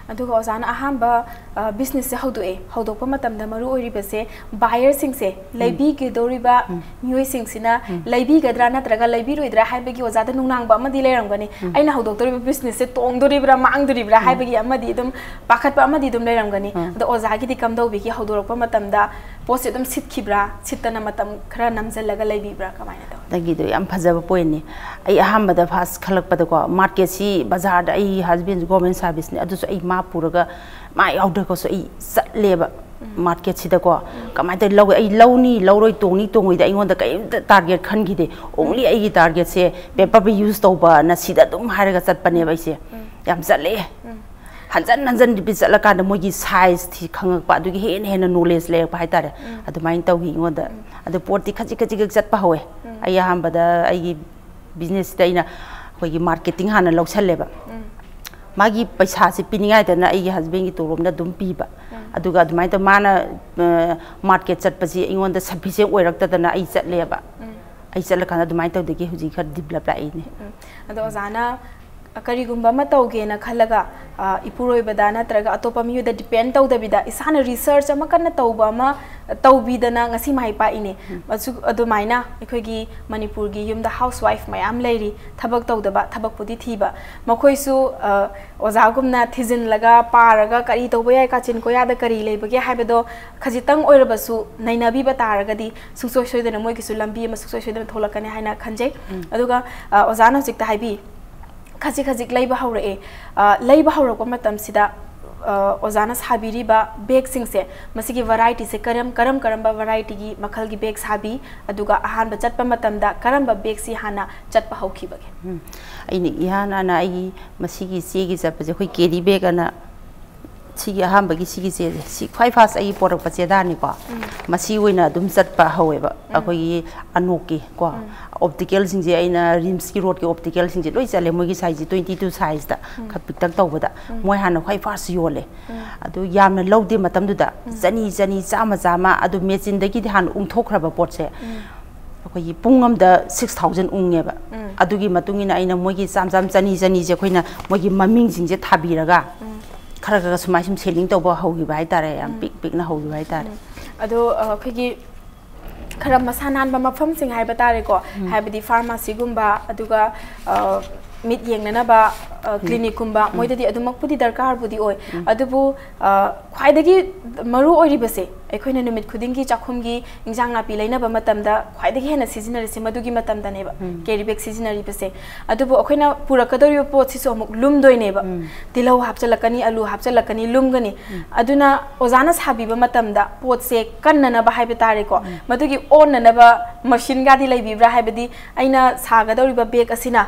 ꯑꯗꯨꯒ ꯑꯣꯖꯥꯅ ꯑꯍꯥꯟꯕ, ꯑ, ꯕꯤꯖꯤꯅꯦꯁꯁꯦ ꯍꯧꯗꯣꯛꯑꯦ꯫ ꯍꯧꯗꯣꯛꯄ ꯃꯇꯝꯗ ꯃꯔꯨ ꯑꯣꯏꯔꯤꯕꯁꯦ ꯕꯥꯌꯔꯁꯤꯡꯁꯦ, ꯂꯩꯕꯤꯒꯗꯧꯔꯤꯕ ꯃꯤꯑꯣꯏꯁꯤꯡꯁꯤꯅ ꯂꯩꯕꯤꯒꯗ꯭ꯔꯥ ꯅꯠꯇ꯭ꯔꯒ ꯂꯩꯕꯤꯔꯣꯏꯗ꯭ꯔꯥ ꯍꯥꯏꯕꯒꯤ ꯑꯣꯖꯥꯗ ꯅꯨꯡꯅꯥꯡꯕ ꯑꯃꯗꯤ ꯂꯩꯔꯝꯒꯅꯤ꯫ ꯑꯩꯅ ꯍꯧꯗꯣꯛꯇꯧꯔꯤꯕ ꯕꯤꯖꯤꯅꯦꯁꯁꯦ ꯇꯣꯡꯗꯣꯔꯤꯕ꯭ꯔꯥ ꯃꯥꯡꯗꯣꯔꯤꯕ꯭ꯔꯥ ꯍꯥꯏꯕꯒꯤ ꯑꯃꯗꯤ ꯑꯗꯨꯝ ꯄꯥꯈꯠꯄ ꯑꯃꯗꯤ ꯑꯗꯨꯝ ꯂꯩꯔꯝꯒꯅꯤ꯫ ꯑꯗꯣ ꯑꯣꯖꯥꯒꯤꯗꯤ ꯀꯝꯗꯧꯕꯤꯒꯦ? ꯍꯧꯗꯣꯔꯛꯄ ꯃꯇꯝꯗ ꯄꯣꯠꯁꯦ ꯑꯗꯨꯝ ꯁꯤꯠꯈꯤꯕ꯭ꯔꯥ? ꯁꯤꯠꯇꯅ ꯃꯇꯝ ꯈꯔ ꯅꯝꯖꯜꯂꯒ ꯂꯩꯕꯤꯕ꯭ꯔꯥ? ꯀꯃꯥꯏꯅ ꯇꯧꯋꯤ? ꯅꯪꯒꯤꯗꯣ ꯌꯥꯝ ꯐꯖꯕ ꯄꯣꯏꯟꯠꯅꯤ꯫ ꯑꯩ ꯑꯍꯥꯟꯕꯗ ꯐꯥꯔꯁ ꯈꯜꯂꯛꯄꯗꯀꯣ, ꯃꯥꯔꯀꯦꯠꯁꯤ, ꯕꯖꯥꯔꯗ, ꯑꯩ ꯍꯁꯕꯦꯟꯁꯨ ꯒꯣꯔꯃꯦꯟ ꯁꯥꯔꯚꯤꯁꯅꯤ, ꯑꯗꯨꯁꯨ ꯑꯩ ꯃꯥ ꯄꯨꯔꯒ, ꯃꯥ ꯌꯥꯎꯗ꯭ꯔꯒꯁꯨ ꯑꯩ ꯆꯠꯂꯦꯕ ꯃꯥꯔꯀꯦꯠꯁꯤꯗꯀꯣ꯫ ꯀꯃꯥꯏꯅ ꯇꯧꯔꯤ? ꯂꯧꯒꯦ, ꯑꯩ ꯂꯧꯅꯤ, ꯂꯧꯔꯣꯏ, ꯇꯣꯡꯅꯤ, ꯇꯣꯡꯉꯣꯏꯗ ꯑꯩꯉꯣꯟꯗ ꯀꯔꯤꯝꯇ ꯇꯥꯔꯒꯦꯠ ꯈꯟꯈꯤꯗꯦ꯫ ꯑꯣꯡꯂꯤ ꯑꯩꯒꯤ ꯇꯥꯔꯒꯦꯠꯁꯦ ꯄꯦꯄꯔ ꯌꯨꯁ ꯇꯧꯕꯅ ꯁꯤꯗ ꯑꯗꯨꯝ ꯍꯥꯏꯔꯒ ꯆꯠꯄꯅꯦꯕ ꯑꯩꯁꯦ꯫ ꯌꯥꯝ ꯆꯠꯂꯛꯑꯦ꯫ ꯍꯟꯖꯟ ꯍꯟꯖꯟ ꯔꯤꯄꯤꯠ ꯆꯠꯂꯀꯥꯟꯗ ꯃꯣꯏꯒꯤ ꯁꯥꯏꯖꯇꯤ ꯈꯪꯉꯛꯄ, ꯑꯗꯨꯒꯤ ꯍꯦꯟꯅ ꯍꯦꯟꯅ ꯅꯣꯂꯦꯖ ꯂꯩꯔꯛꯄ ꯍꯥꯏꯇꯥꯔꯦ꯫ ꯑꯗꯨꯃꯥꯏꯅ ꯇꯧꯈꯤ ꯑꯩꯉꯣꯟꯗ꯫ ꯑꯗꯨ ꯄꯣꯠꯇꯤ ꯈꯖꯤꯛ ꯈꯖꯤꯛ ꯈꯖꯤꯛ ꯆꯠꯄ ꯍꯧꯋꯦ꯫ ꯑꯩ ꯑꯍꯥꯟꯕꯗ ꯑꯩꯒꯤ ꯕꯤꯖꯤꯅꯦꯁꯁꯤꯗ ꯑꯩꯅ ꯑꯩꯈꯣꯏꯒꯤ ꯃꯥꯔꯀꯦꯇꯤꯡ ꯍꯥꯟꯅ ꯂꯧꯁꯜꯂꯦꯕ꯫ ꯃꯥꯒꯤ ꯄꯩꯁꯥꯁꯤ ꯄꯤꯅꯤꯡꯉꯥꯏꯗꯅ ꯑꯩꯒꯤ ꯍꯁꯕꯦꯟꯒꯤ ꯇꯣꯂꯣꯞꯅ ꯑꯗꯨꯝ ꯄꯤꯕ꯫ ꯑꯗꯨꯒ ꯑꯗꯨꯃꯥꯏꯅ ꯇꯧ ꯃꯥꯅ, ꯑ, ꯃꯥꯔꯀꯦꯠ ꯆꯠꯄꯁꯤ ꯑꯩꯉꯣꯟꯗ ꯁꯐꯤꯁꯦꯟ ꯑꯣꯏꯔꯛꯇꯗꯅ ꯑꯩ ꯆꯠꯂꯦꯕ꯫ ꯑꯩ ꯆꯠꯂꯀꯥꯟꯗ ꯑꯗꯨꯃꯥꯏꯅ ꯇꯧꯗꯒꯤ ꯍꯧꯖꯤꯛ ꯈꯔ ꯗꯤꯕꯂꯞ ꯂꯥꯛꯏꯅꯦ꯫ ꯑꯗꯣ ꯑꯣꯖꯥꯅ ꯀꯔꯤꯒꯨꯝꯕ ꯑꯃ ꯇꯧꯒꯦꯅ ꯈꯜꯂꯒ ꯏꯄꯨꯔꯣꯏꯕꯗ ꯅꯠꯇ꯭ꯔꯒ ꯑꯇꯣꯞꯄ ꯃꯤꯑꯣꯏꯗ ꯗꯤꯄꯦꯟ ꯇꯧꯗꯕꯤꯗ ꯏꯁꯥꯅ ꯔꯤꯁꯔꯆ ꯑꯃ ꯀꯟꯅ ꯇꯧꯕ ꯑꯃ ꯇꯧꯕꯤꯗꯅ ꯉꯁꯤ ꯃꯥꯏ ꯄꯥꯛꯏꯅꯦ꯫ ꯑꯗꯨꯃꯥꯏꯅ ꯑꯩꯈꯣꯏꯒꯤ ꯃꯅꯤꯄꯨꯔꯒꯤ ꯌꯨꯝꯗ ꯍꯥꯎꯁ ꯋꯥꯏꯐ ꯃꯌꯥꯝ ꯂꯩꯔꯤ, ꯊꯕꯛ ꯇꯧꯗꯕ, ꯊꯕꯛꯄꯨꯗꯤ ꯊꯤꯕ꯫ ꯃꯈꯣꯏꯁꯨ ꯑꯣꯖꯥꯒꯨꯝꯅ ꯊꯤꯖꯤꯜꯂꯒ ꯄꯥꯔꯒ ꯀꯔꯤ ꯇꯧꯕ ꯌꯥꯏ, ꯀꯥꯆꯤꯟ ꯀꯣꯌꯥꯗ ꯀꯔꯤ ꯂꯩꯕꯒꯦ ꯍꯥꯏꯕꯗꯣ ꯈꯖꯤꯛꯇꯪ ꯑꯣꯏꯔꯕꯁꯨ ꯅꯩꯅꯕꯤꯕ ꯇꯥꯔꯒꯗꯤ ꯁꯨꯡꯁꯣꯏ ꯁꯣꯏꯗꯅ ꯃꯣꯏꯒꯤꯁꯨ ꯂꯝꯕꯤ ꯑꯃ ꯁꯨꯡꯁꯣꯏ ꯁꯣꯏꯗꯅ ꯊꯣꯛꯂꯛꯀꯅꯤ ꯍꯥꯏꯅ ꯈꯟꯖꯩ꯫ ꯑꯗꯨꯒ ꯑꯣꯖꯥꯅ ꯍꯧꯖꯤꯛꯇ ꯍꯥꯏꯕꯤ, ꯈꯖꯤꯛ ꯈꯖꯤꯛ ꯂꯩꯕ ꯍꯧꯔꯛꯑꯦ꯫ ꯂꯩꯕ ꯍꯧꯔꯛꯄ ꯃꯇꯝꯁꯤꯗ ꯑꯣꯖꯥꯅ ꯁꯥꯕꯤꯔꯤꯕ ꯕꯦꯒꯁꯤꯡꯁꯦ, ꯃꯁꯤꯒꯤ ꯚꯔꯥꯏꯇꯤꯁꯦ ꯀꯔꯝ ꯀꯔꯝ ꯀꯔꯝꯕ ꯚꯔꯥꯏꯇꯤꯒꯤ ꯃꯈꯜꯒꯤ ꯕꯦꯒ ꯁꯥꯕꯤ, ꯑꯗꯨꯒ ꯑꯍꯥꯟꯕ ꯆꯠꯄ ꯃꯇꯝꯗ ꯀꯔꯝꯕ ꯕꯦꯒꯁꯤ ꯍꯥꯟꯅ ꯆꯠꯄ ꯍꯧꯈꯤꯕꯒꯦ? ꯑꯩꯅ ꯏꯍꯥꯟ ꯍꯥꯟꯅ ꯑꯩꯒꯤ ꯃꯁꯤꯒꯤ ꯆꯦꯒꯤ ꯆꯠꯄꯁꯦ ꯑꯩꯈꯣꯏ ꯀꯦꯔꯤ ꯕꯦꯒ ꯑꯅ ꯁꯤꯒꯤ ꯑꯍꯥꯟꯕꯒꯤ ꯁꯤꯒꯤ ꯆꯦꯁꯦ, ꯁꯤ ꯈ꯭ꯋꯥꯏ ꯐꯥꯔꯁ ꯑꯩꯒꯤ ꯄꯣꯔꯛꯄ ꯆꯦꯗꯥꯅꯤꯀꯣ꯫ ꯃꯁꯤ ꯑꯣꯏꯅ ꯑꯗꯨꯝ ꯆꯠꯄ ꯍꯧꯋꯦꯕ꯫ ꯑꯩꯈꯣꯏꯒꯤ ꯑꯅꯣꯛꯀꯤ ꯀꯣ, ꯑꯣꯞꯇꯤꯀꯦꯜꯁꯤꯡꯁꯦ ꯑꯩꯅ ꯔꯤꯝꯁꯀꯤ ꯔꯣꯗꯀꯤ ꯑꯣꯞꯇꯤꯀꯦꯜꯁꯤꯡꯁꯦ ꯂꯣꯏ ꯆꯠꯂꯦ, ꯃꯣꯏꯒꯤ ꯁꯥꯏꯖꯁꯦ ꯇ꯭ꯋꯦꯟꯇꯤ ꯇꯨ ꯁꯥꯏꯖꯇ ꯈꯔ ꯄꯤꯛꯇꯛ ꯇꯧꯕꯗ꯫ ꯃꯣꯏ ꯍꯥꯟꯅ ꯈ꯭ꯋꯥꯏ ꯐꯥꯔꯁ ꯌꯣꯜꯂꯦ꯫ ꯑꯗꯨ ꯌꯥꯝꯅ ꯂꯧꯗꯦ ꯃꯇꯝꯗꯨꯗ, ꯆꯅꯤ ꯆꯅꯤ, ꯆꯥꯝꯃ ꯆꯥꯝꯃ, ꯑꯗꯨ ꯃꯦꯆꯤꯟꯗꯒꯤꯗꯤ ꯍꯥꯟꯅ ꯎꯪꯊꯣꯛꯈ꯭ꯔꯕ ꯄꯣꯠꯁꯦ꯫ ꯑꯩꯈꯣꯏꯒꯤ ꯄꯨꯡ ꯑꯃꯗ ꯁꯤꯛꯁ ꯊꯥꯎꯖꯟ ꯎꯪꯉꯦꯕ꯫ ꯑꯗꯨꯒꯤ ꯃꯇꯨꯡ ꯏꯟꯅ ꯑꯩꯅ ꯃꯣꯏꯒꯤ ꯆꯥꯝ ꯆꯥꯝ, ꯆꯅꯤ ꯆꯅꯤꯁꯦ ꯑꯩꯈꯣꯏꯅ ꯃꯣꯏꯒꯤ ꯃꯃꯤꯡꯁꯤꯡꯁꯦ ꯊꯥꯕꯤꯔꯒ ꯈꯔ ꯈꯔ ꯁꯨꯃꯥꯏ ꯁꯨꯝ ꯁꯦꯂꯤꯡ ꯇꯧꯕ ꯍꯧꯈꯤꯕ ꯍꯥꯏꯇꯥꯔꯦ, ꯌꯥꯝ ꯄꯤꯛ ꯄꯤꯛꯅ ꯍꯧꯈꯤꯕ ꯍꯥꯏꯇꯥꯔꯦ꯫ ꯑꯗꯣ ꯑꯩꯈꯣꯏꯒꯤ ꯈꯔ ꯃꯁꯥ ꯅꯥꯟꯕ ꯃꯐꯝꯁꯤꯡ ꯍꯥꯏꯕ ꯇꯥꯔꯦꯀꯣ, ꯍꯥꯏꯕꯗꯤ ꯐꯥꯔꯃꯥꯁꯤꯒꯨꯝꯕ, ꯑꯗꯨꯒ ꯃꯤꯠ ꯌꯦꯡꯅꯅꯕ ꯀ꯭ꯂꯤꯅꯤꯛꯀꯨꯝꯕ, ꯃꯣꯏꯗꯗꯤ ꯑꯗꯨꯃꯛꯄꯨꯗꯤ ꯗꯔꯀꯥꯔꯕꯨꯗꯤ ꯑꯣꯏ꯫ ꯑꯗꯨꯕꯨ ꯈ꯭ꯋꯥꯏꯗꯒꯤ ꯃꯔꯨ ꯑꯣꯏꯔꯤꯕꯁꯦ, ꯑꯩꯈꯣꯏꯅ ꯅꯨꯃꯤꯠ ꯈꯨꯗꯤꯡꯒꯤ ꯆꯥꯛꯈꯨꯝꯒꯤ ꯏꯟꯖꯥꯡ ꯅꯥꯄꯤ ꯂꯩꯅꯕ ꯃꯇꯝꯗ ꯈ꯭ꯋꯥꯏꯗꯒꯤ ꯍꯦꯟꯅ ꯁꯤꯖꯤꯟꯅꯔꯤꯁꯦ ꯃꯗꯨꯒꯤ ꯃꯇꯝꯗꯅꯦꯕ, ꯀꯦꯔꯤ ꯕꯦꯒ ꯁꯤꯖꯤꯟꯅꯔꯤꯕꯁꯦ꯫ ꯑꯗꯨꯕꯨ ꯑꯩꯈꯣꯏꯅ ꯄꯨꯔꯛꯀꯗꯧꯔꯤꯕ ꯄꯣꯠꯁꯤꯁꯨ ꯑꯃꯨꯛ ꯂꯨꯝꯗꯣꯏꯅꯦꯕ꯫ ꯇꯤꯜꯍꯧ ꯍꯥꯞꯆꯤꯜꯂꯛꯀꯅꯤ, ꯑꯂꯨ ꯍꯥꯞꯆꯤꯜꯂꯛꯀꯅꯤ, ꯂꯨꯝꯒꯅꯤ꯫ ꯑꯗꯨꯅ ꯑꯣꯖꯥꯅ ꯁꯥꯕꯤꯕ ꯃꯇꯝꯗ ꯄꯣꯠꯁꯦ ꯀꯟꯅꯅꯕ ꯍꯥꯏꯕ ꯇꯥꯔꯦꯀꯣ, ꯃꯗꯨꯒꯤ ꯑꯣꯟꯅꯅꯕ ꯃꯁꯤꯟꯒꯗꯤ ꯂꯩꯕꯤꯕ꯭ꯔꯥ? ꯍꯥꯏꯕꯗꯤ ꯑꯩꯅ ꯁꯥꯒꯗꯧꯔꯤꯕ ꯕꯦꯒ ꯑꯁꯤꯅ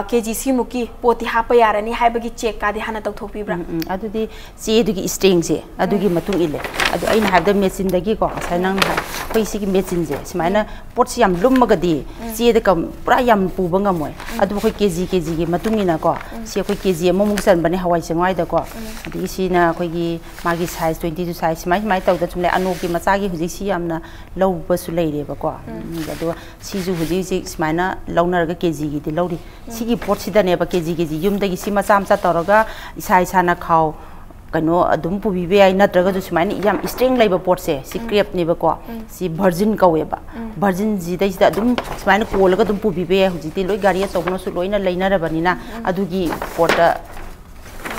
ꯀꯦ ꯖꯤ ꯁꯤꯃꯨꯛꯀꯤ ꯄꯣꯠꯇꯤ ꯍꯥꯞꯄ ꯌꯥꯔꯅꯤ ꯍꯥꯏꯕꯒꯤ ꯆꯦꯛꯀꯥꯗꯤ ꯍꯥꯟꯅ ꯇꯧꯊꯣꯛꯄꯤꯕ꯭ꯔꯥ? ꯎꯝ, ꯎꯝ꯫ ꯑꯗꯨꯗꯤ ꯆꯦꯗꯨꯒꯤ ꯏꯁꯇ꯭ꯔꯦꯡꯁꯦ ꯑꯗꯨꯒꯤ ꯃꯇꯨꯡ ꯏꯜꯂꯦ꯫ ꯑꯗꯣ ꯑꯩꯅ ꯍꯥꯏꯕꯗ ꯃꯦꯆꯤꯟꯗꯒꯤꯀꯣ, ꯉꯁꯥꯏ ꯅꯪꯅ ꯍꯥꯏ, ꯑꯩꯈꯣꯏ ꯁꯤꯒꯤ ꯃꯦꯆꯤꯟꯁꯦ ꯁꯨꯃꯥꯏꯅ ꯄꯣꯠꯁꯤ ꯌꯥꯝ ꯂꯨꯝꯃꯒꯗꯤ ꯆꯦꯗ ꯀꯝ-, ꯄꯨꯔꯥ ꯌꯥꯝ ꯄꯨꯕ ꯉꯝꯃꯣꯏ꯫ ꯑꯗꯨꯕꯨ ꯑꯩꯈꯣꯏ ꯀꯦ ꯖꯤ ꯀꯦ ꯖꯤꯒꯤ ꯃꯇꯨꯡ ꯏꯟꯅꯀꯣ, ꯁꯤ ꯑꯩꯈꯣꯏ ꯀꯦ ꯖꯤ ꯑꯃꯃꯨꯛ ꯆꯟꯕꯅꯦ ꯍꯋꯥꯏ ꯆꯦꯡꯋꯥꯏꯗꯀꯣ꯫ ꯑꯗꯒꯤ ꯁꯤꯅ ꯑꯩꯈꯣꯏꯒꯤ ꯃꯥꯒꯤ ꯁꯥꯏꯖ twenty two ꯁꯥꯏꯖ ꯁꯨꯃꯥꯏ ꯁꯨꯃꯥꯏꯅ ꯇꯧꯗꯅ ꯁꯨꯝ ꯂꯩ꯫ ꯑꯅꯣꯛꯀꯤ ꯃꯆꯥꯒꯤ ꯍꯧꯖꯤꯛꯁꯤ ꯌꯥꯝꯅ ꯂꯧꯕꯁꯨ ꯂꯩꯔꯦꯕꯀꯣ꯫ ꯎꯝ, ꯑꯗꯣ ꯁꯤꯁꯨ ꯍꯧꯖꯤꯛ ꯍꯧꯖꯤꯛ ꯁꯨꯃꯥꯏꯅ ꯂꯧꯅꯔꯒ ꯀꯦ ꯖꯤꯒꯤꯗꯤ ꯂꯧꯔꯤ꯫ ꯁꯤꯒꯤ ꯄꯣꯠꯁꯤꯗꯅꯦꯕ ꯀꯦ ꯖꯤ ꯀꯦ ꯖꯤ ꯌꯨꯝꯗꯒꯤ ꯁꯤ ꯃꯆꯥ ꯃꯆꯥ ꯇꯧꯔꯒ ꯏꯁꯥ ꯏꯁꯥꯅ ꯈꯥꯎ ꯀꯩꯅꯣ ꯑꯗꯨꯝ ꯄꯨꯕꯤꯕ ꯌꯥꯏ, ꯅꯠꯇ꯭ꯔꯒꯁꯨ ꯁꯨꯃꯥꯏꯅ ꯌꯥꯝ strength ꯂꯩꯕ ꯄꯣꯠꯁꯦ ꯁꯤ ꯀ꯭ꯔꯦꯞꯅꯦꯕꯀꯣ꯫ ꯁꯤ ꯚꯔꯖꯤꯟ ꯀꯧꯋꯦꯕ꯫ ꯚꯔꯖꯤꯟꯁꯤꯗꯩꯁꯤꯗ ꯑꯗꯨꯝ ꯁꯨꯃꯥꯏꯅ ꯀꯣꯜꯂꯒ ꯑꯗꯨꯝ ꯄꯨꯕꯤꯕ ꯌꯥꯏ꯫ ꯍꯧꯖꯤꯛꯇꯤ ꯂꯣꯏ ꯒꯥꯔꯤ ꯑꯆꯧꯕꯅꯁꯨ ꯂꯣꯏꯅ ꯂꯩꯅꯔꯕꯅꯤꯅ꯫ ꯑꯗꯨꯒꯤ ꯄꯣꯠꯇ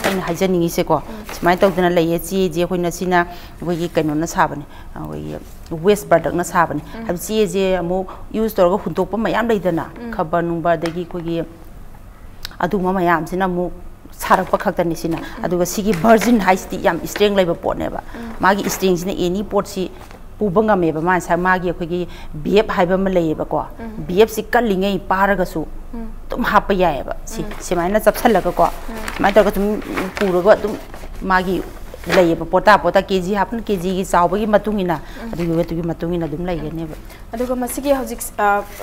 ꯑꯩꯅ ꯍꯥꯏꯖꯅꯤꯡꯉꯤꯁꯦꯀꯣ, ꯁꯨꯃꯥꯏꯅ ꯇꯧꯗꯅ ꯂꯩꯌꯦ꯫ ꯆꯦꯁꯦ ꯑꯩꯈꯣꯏꯅ ꯁꯤꯅ ꯑꯩꯈꯣꯏꯒꯤ ꯀꯩꯅꯣꯅ ꯁꯥꯕꯅꯦ, ꯑꯩꯈꯣꯏꯒꯤ ꯋꯦꯁ ꯄ꯭ꯔꯗꯛꯅ ꯁꯥꯕꯅꯦ꯫ ꯍꯥꯏꯕꯗꯤ ꯆꯦꯁꯦ ꯑꯃꯨꯛ ꯌꯨꯁ ꯇꯧꯔꯒ ꯍꯨꯟꯗꯣꯛꯄ ꯃꯌꯥꯝ ꯂꯩꯗꯅ, ꯈꯕꯔ ꯅꯨꯡꯕꯔ, ꯑꯗꯒꯤ ꯑꯩꯈꯣꯏꯒꯤ ꯑꯗꯨꯒꯨꯝꯕ ꯃꯌꯥꯝꯁꯤꯅ ꯑꯃꯨꯛ ꯁꯥꯔꯛꯄ ꯈꯛꯇꯅꯤ ꯁꯤꯅ꯫ ꯑꯗꯨꯒ ꯁꯤꯒꯤ ꯚꯔꯖꯤꯟ ꯍꯥꯏꯁꯤꯗꯤ ꯌꯥꯝ strength ꯂꯩꯕ ꯄꯣꯠꯅꯦꯕ꯫ ꯃꯥꯒꯤ strengthꯁꯤꯅ any ꯄꯣꯠꯁꯤ ꯄꯨꯕ ꯉꯝꯃꯦꯕ꯫ ꯃꯥ ꯉꯁꯥꯏ ꯃꯥꯒꯤ ꯑꯩꯈꯣꯏꯒꯤ ꯕꯦꯞ ꯍꯥꯏꯕ ꯑꯃ ꯂꯩꯌꯦꯕꯀꯣ꯫ ꯕꯦꯞꯁꯤ ꯀꯜꯂꯤꯉꯩ ꯄꯥꯔꯒꯁꯨ ꯑꯗꯨꯝ ꯍꯥꯞꯄ ꯌꯥꯏꯑꯕ꯫ ꯁꯤ ꯁꯨꯃꯥꯏꯅ ꯆꯞꯁꯜꯂꯒꯀꯣ, ꯁꯨꯃꯥꯏꯅ ꯇꯧꯔꯒ ꯑꯗꯨꯝ ꯄꯨꯔꯒ ꯑꯗꯨꯝ ꯃꯥꯒꯤ ꯂꯩꯌꯦꯕ꯫ ꯄꯣꯇꯥ ꯄꯣꯇꯥ ꯀꯦ ꯖꯤ ꯍꯥꯞꯄꯅ ꯀꯦ ꯖꯤꯒꯤ ꯆꯥꯎꯕꯒꯤ ꯃꯇꯨꯡ ꯏꯟꯅ, ꯑꯗꯨꯒꯤ ꯋꯦꯠꯇꯨꯒꯤ ꯃꯇꯨꯡ ꯏꯟꯅ ꯑꯗꯨꯝ ꯂꯩꯒꯅꯦꯕ꯫ ꯑꯗꯨꯒ ꯃꯁꯤꯒꯤ ꯍꯧꯖꯤꯛ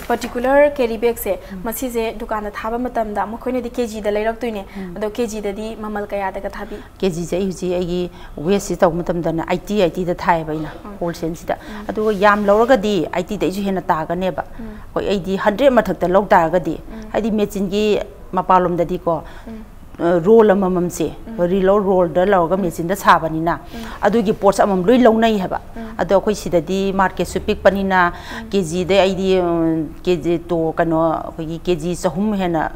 particular carry bagꯁꯦ ꯃꯁꯤꯁꯦ ꯗꯨꯀꯥꯟꯗ ꯊꯥꯕ ꯃꯇꯝꯗ ꯃꯈꯣꯏꯅꯗꯤ ꯀꯦ ꯖꯤꯗ ꯂꯩꯔꯛꯇꯣꯏꯅꯦ꯫ ꯑꯗꯣ ꯀꯦ ꯖꯤꯗꯗꯤ ꯃꯃꯜ ꯀꯌꯥꯗꯒ ꯊꯥꯕꯤ? ꯀꯦ ꯖꯤꯁꯦ ꯑꯩ ꯍꯧꯖꯤꯛ ꯑꯩꯒꯤ ꯋꯦꯠꯁꯤ ꯇꯧꯕ ꯃꯇꯝꯗꯅꯦ ꯑꯩꯠꯇꯤ ꯑꯩꯠꯇꯤꯗ ꯊꯥꯏꯌꯦꯕ ꯑꯩꯅ ꯍꯣꯜꯁꯦꯜꯁꯤꯗ꯫ ꯑꯗꯨꯒ ꯌꯥꯝ ꯂꯧꯔꯒꯗꯤ ꯑꯩꯠꯇꯤꯗꯩꯁꯨ ꯍꯦꯟꯅ ꯇꯥꯒꯅꯦꯕ꯫ ꯍꯣꯏ, ꯑꯩꯗꯤ ꯍꯟꯗ꯭ꯔꯦꯠ ꯃꯊꯛꯇ ꯂꯧ ꯇꯥꯔꯒꯗꯤ, ꯍꯥꯏꯗꯤ ꯃꯦꯆꯤꯟꯒꯤ ꯃꯄꯥꯟꯂꯣꯝꯗꯗꯤꯀꯣ, ꯔꯣꯜ ꯑꯃꯃꯝꯁꯦ, ꯔꯤꯂꯣ ꯔꯣꯜꯗ ꯂꯧꯔꯒ ꯃꯦꯆꯤꯟꯗ ꯁꯥꯕꯅꯤꯅ ꯑꯗꯨꯒꯤ ꯄꯣꯠꯁꯦ ꯑꯃꯃꯝ ꯂꯣꯏ ꯂꯧꯅꯩ ꯍꯥꯏꯕ꯫ ꯑꯗꯣ ꯑꯩꯈꯣꯏ ꯁꯤꯗꯗꯤ ꯃꯥꯔꯀꯦꯠꯁꯨ ꯄꯤꯛꯄꯅꯤꯅ ꯀꯦ ꯖꯤꯗ ꯑꯩꯗꯤ, ꯎꯝ, ꯀꯦ ꯖꯤ ꯇꯣ-, ꯀꯩꯅꯣ, ꯑꯩꯈꯣꯏꯒꯤ ꯀꯦ ꯖꯤ ꯆꯍꯨꯝ ꯍꯦꯟꯅ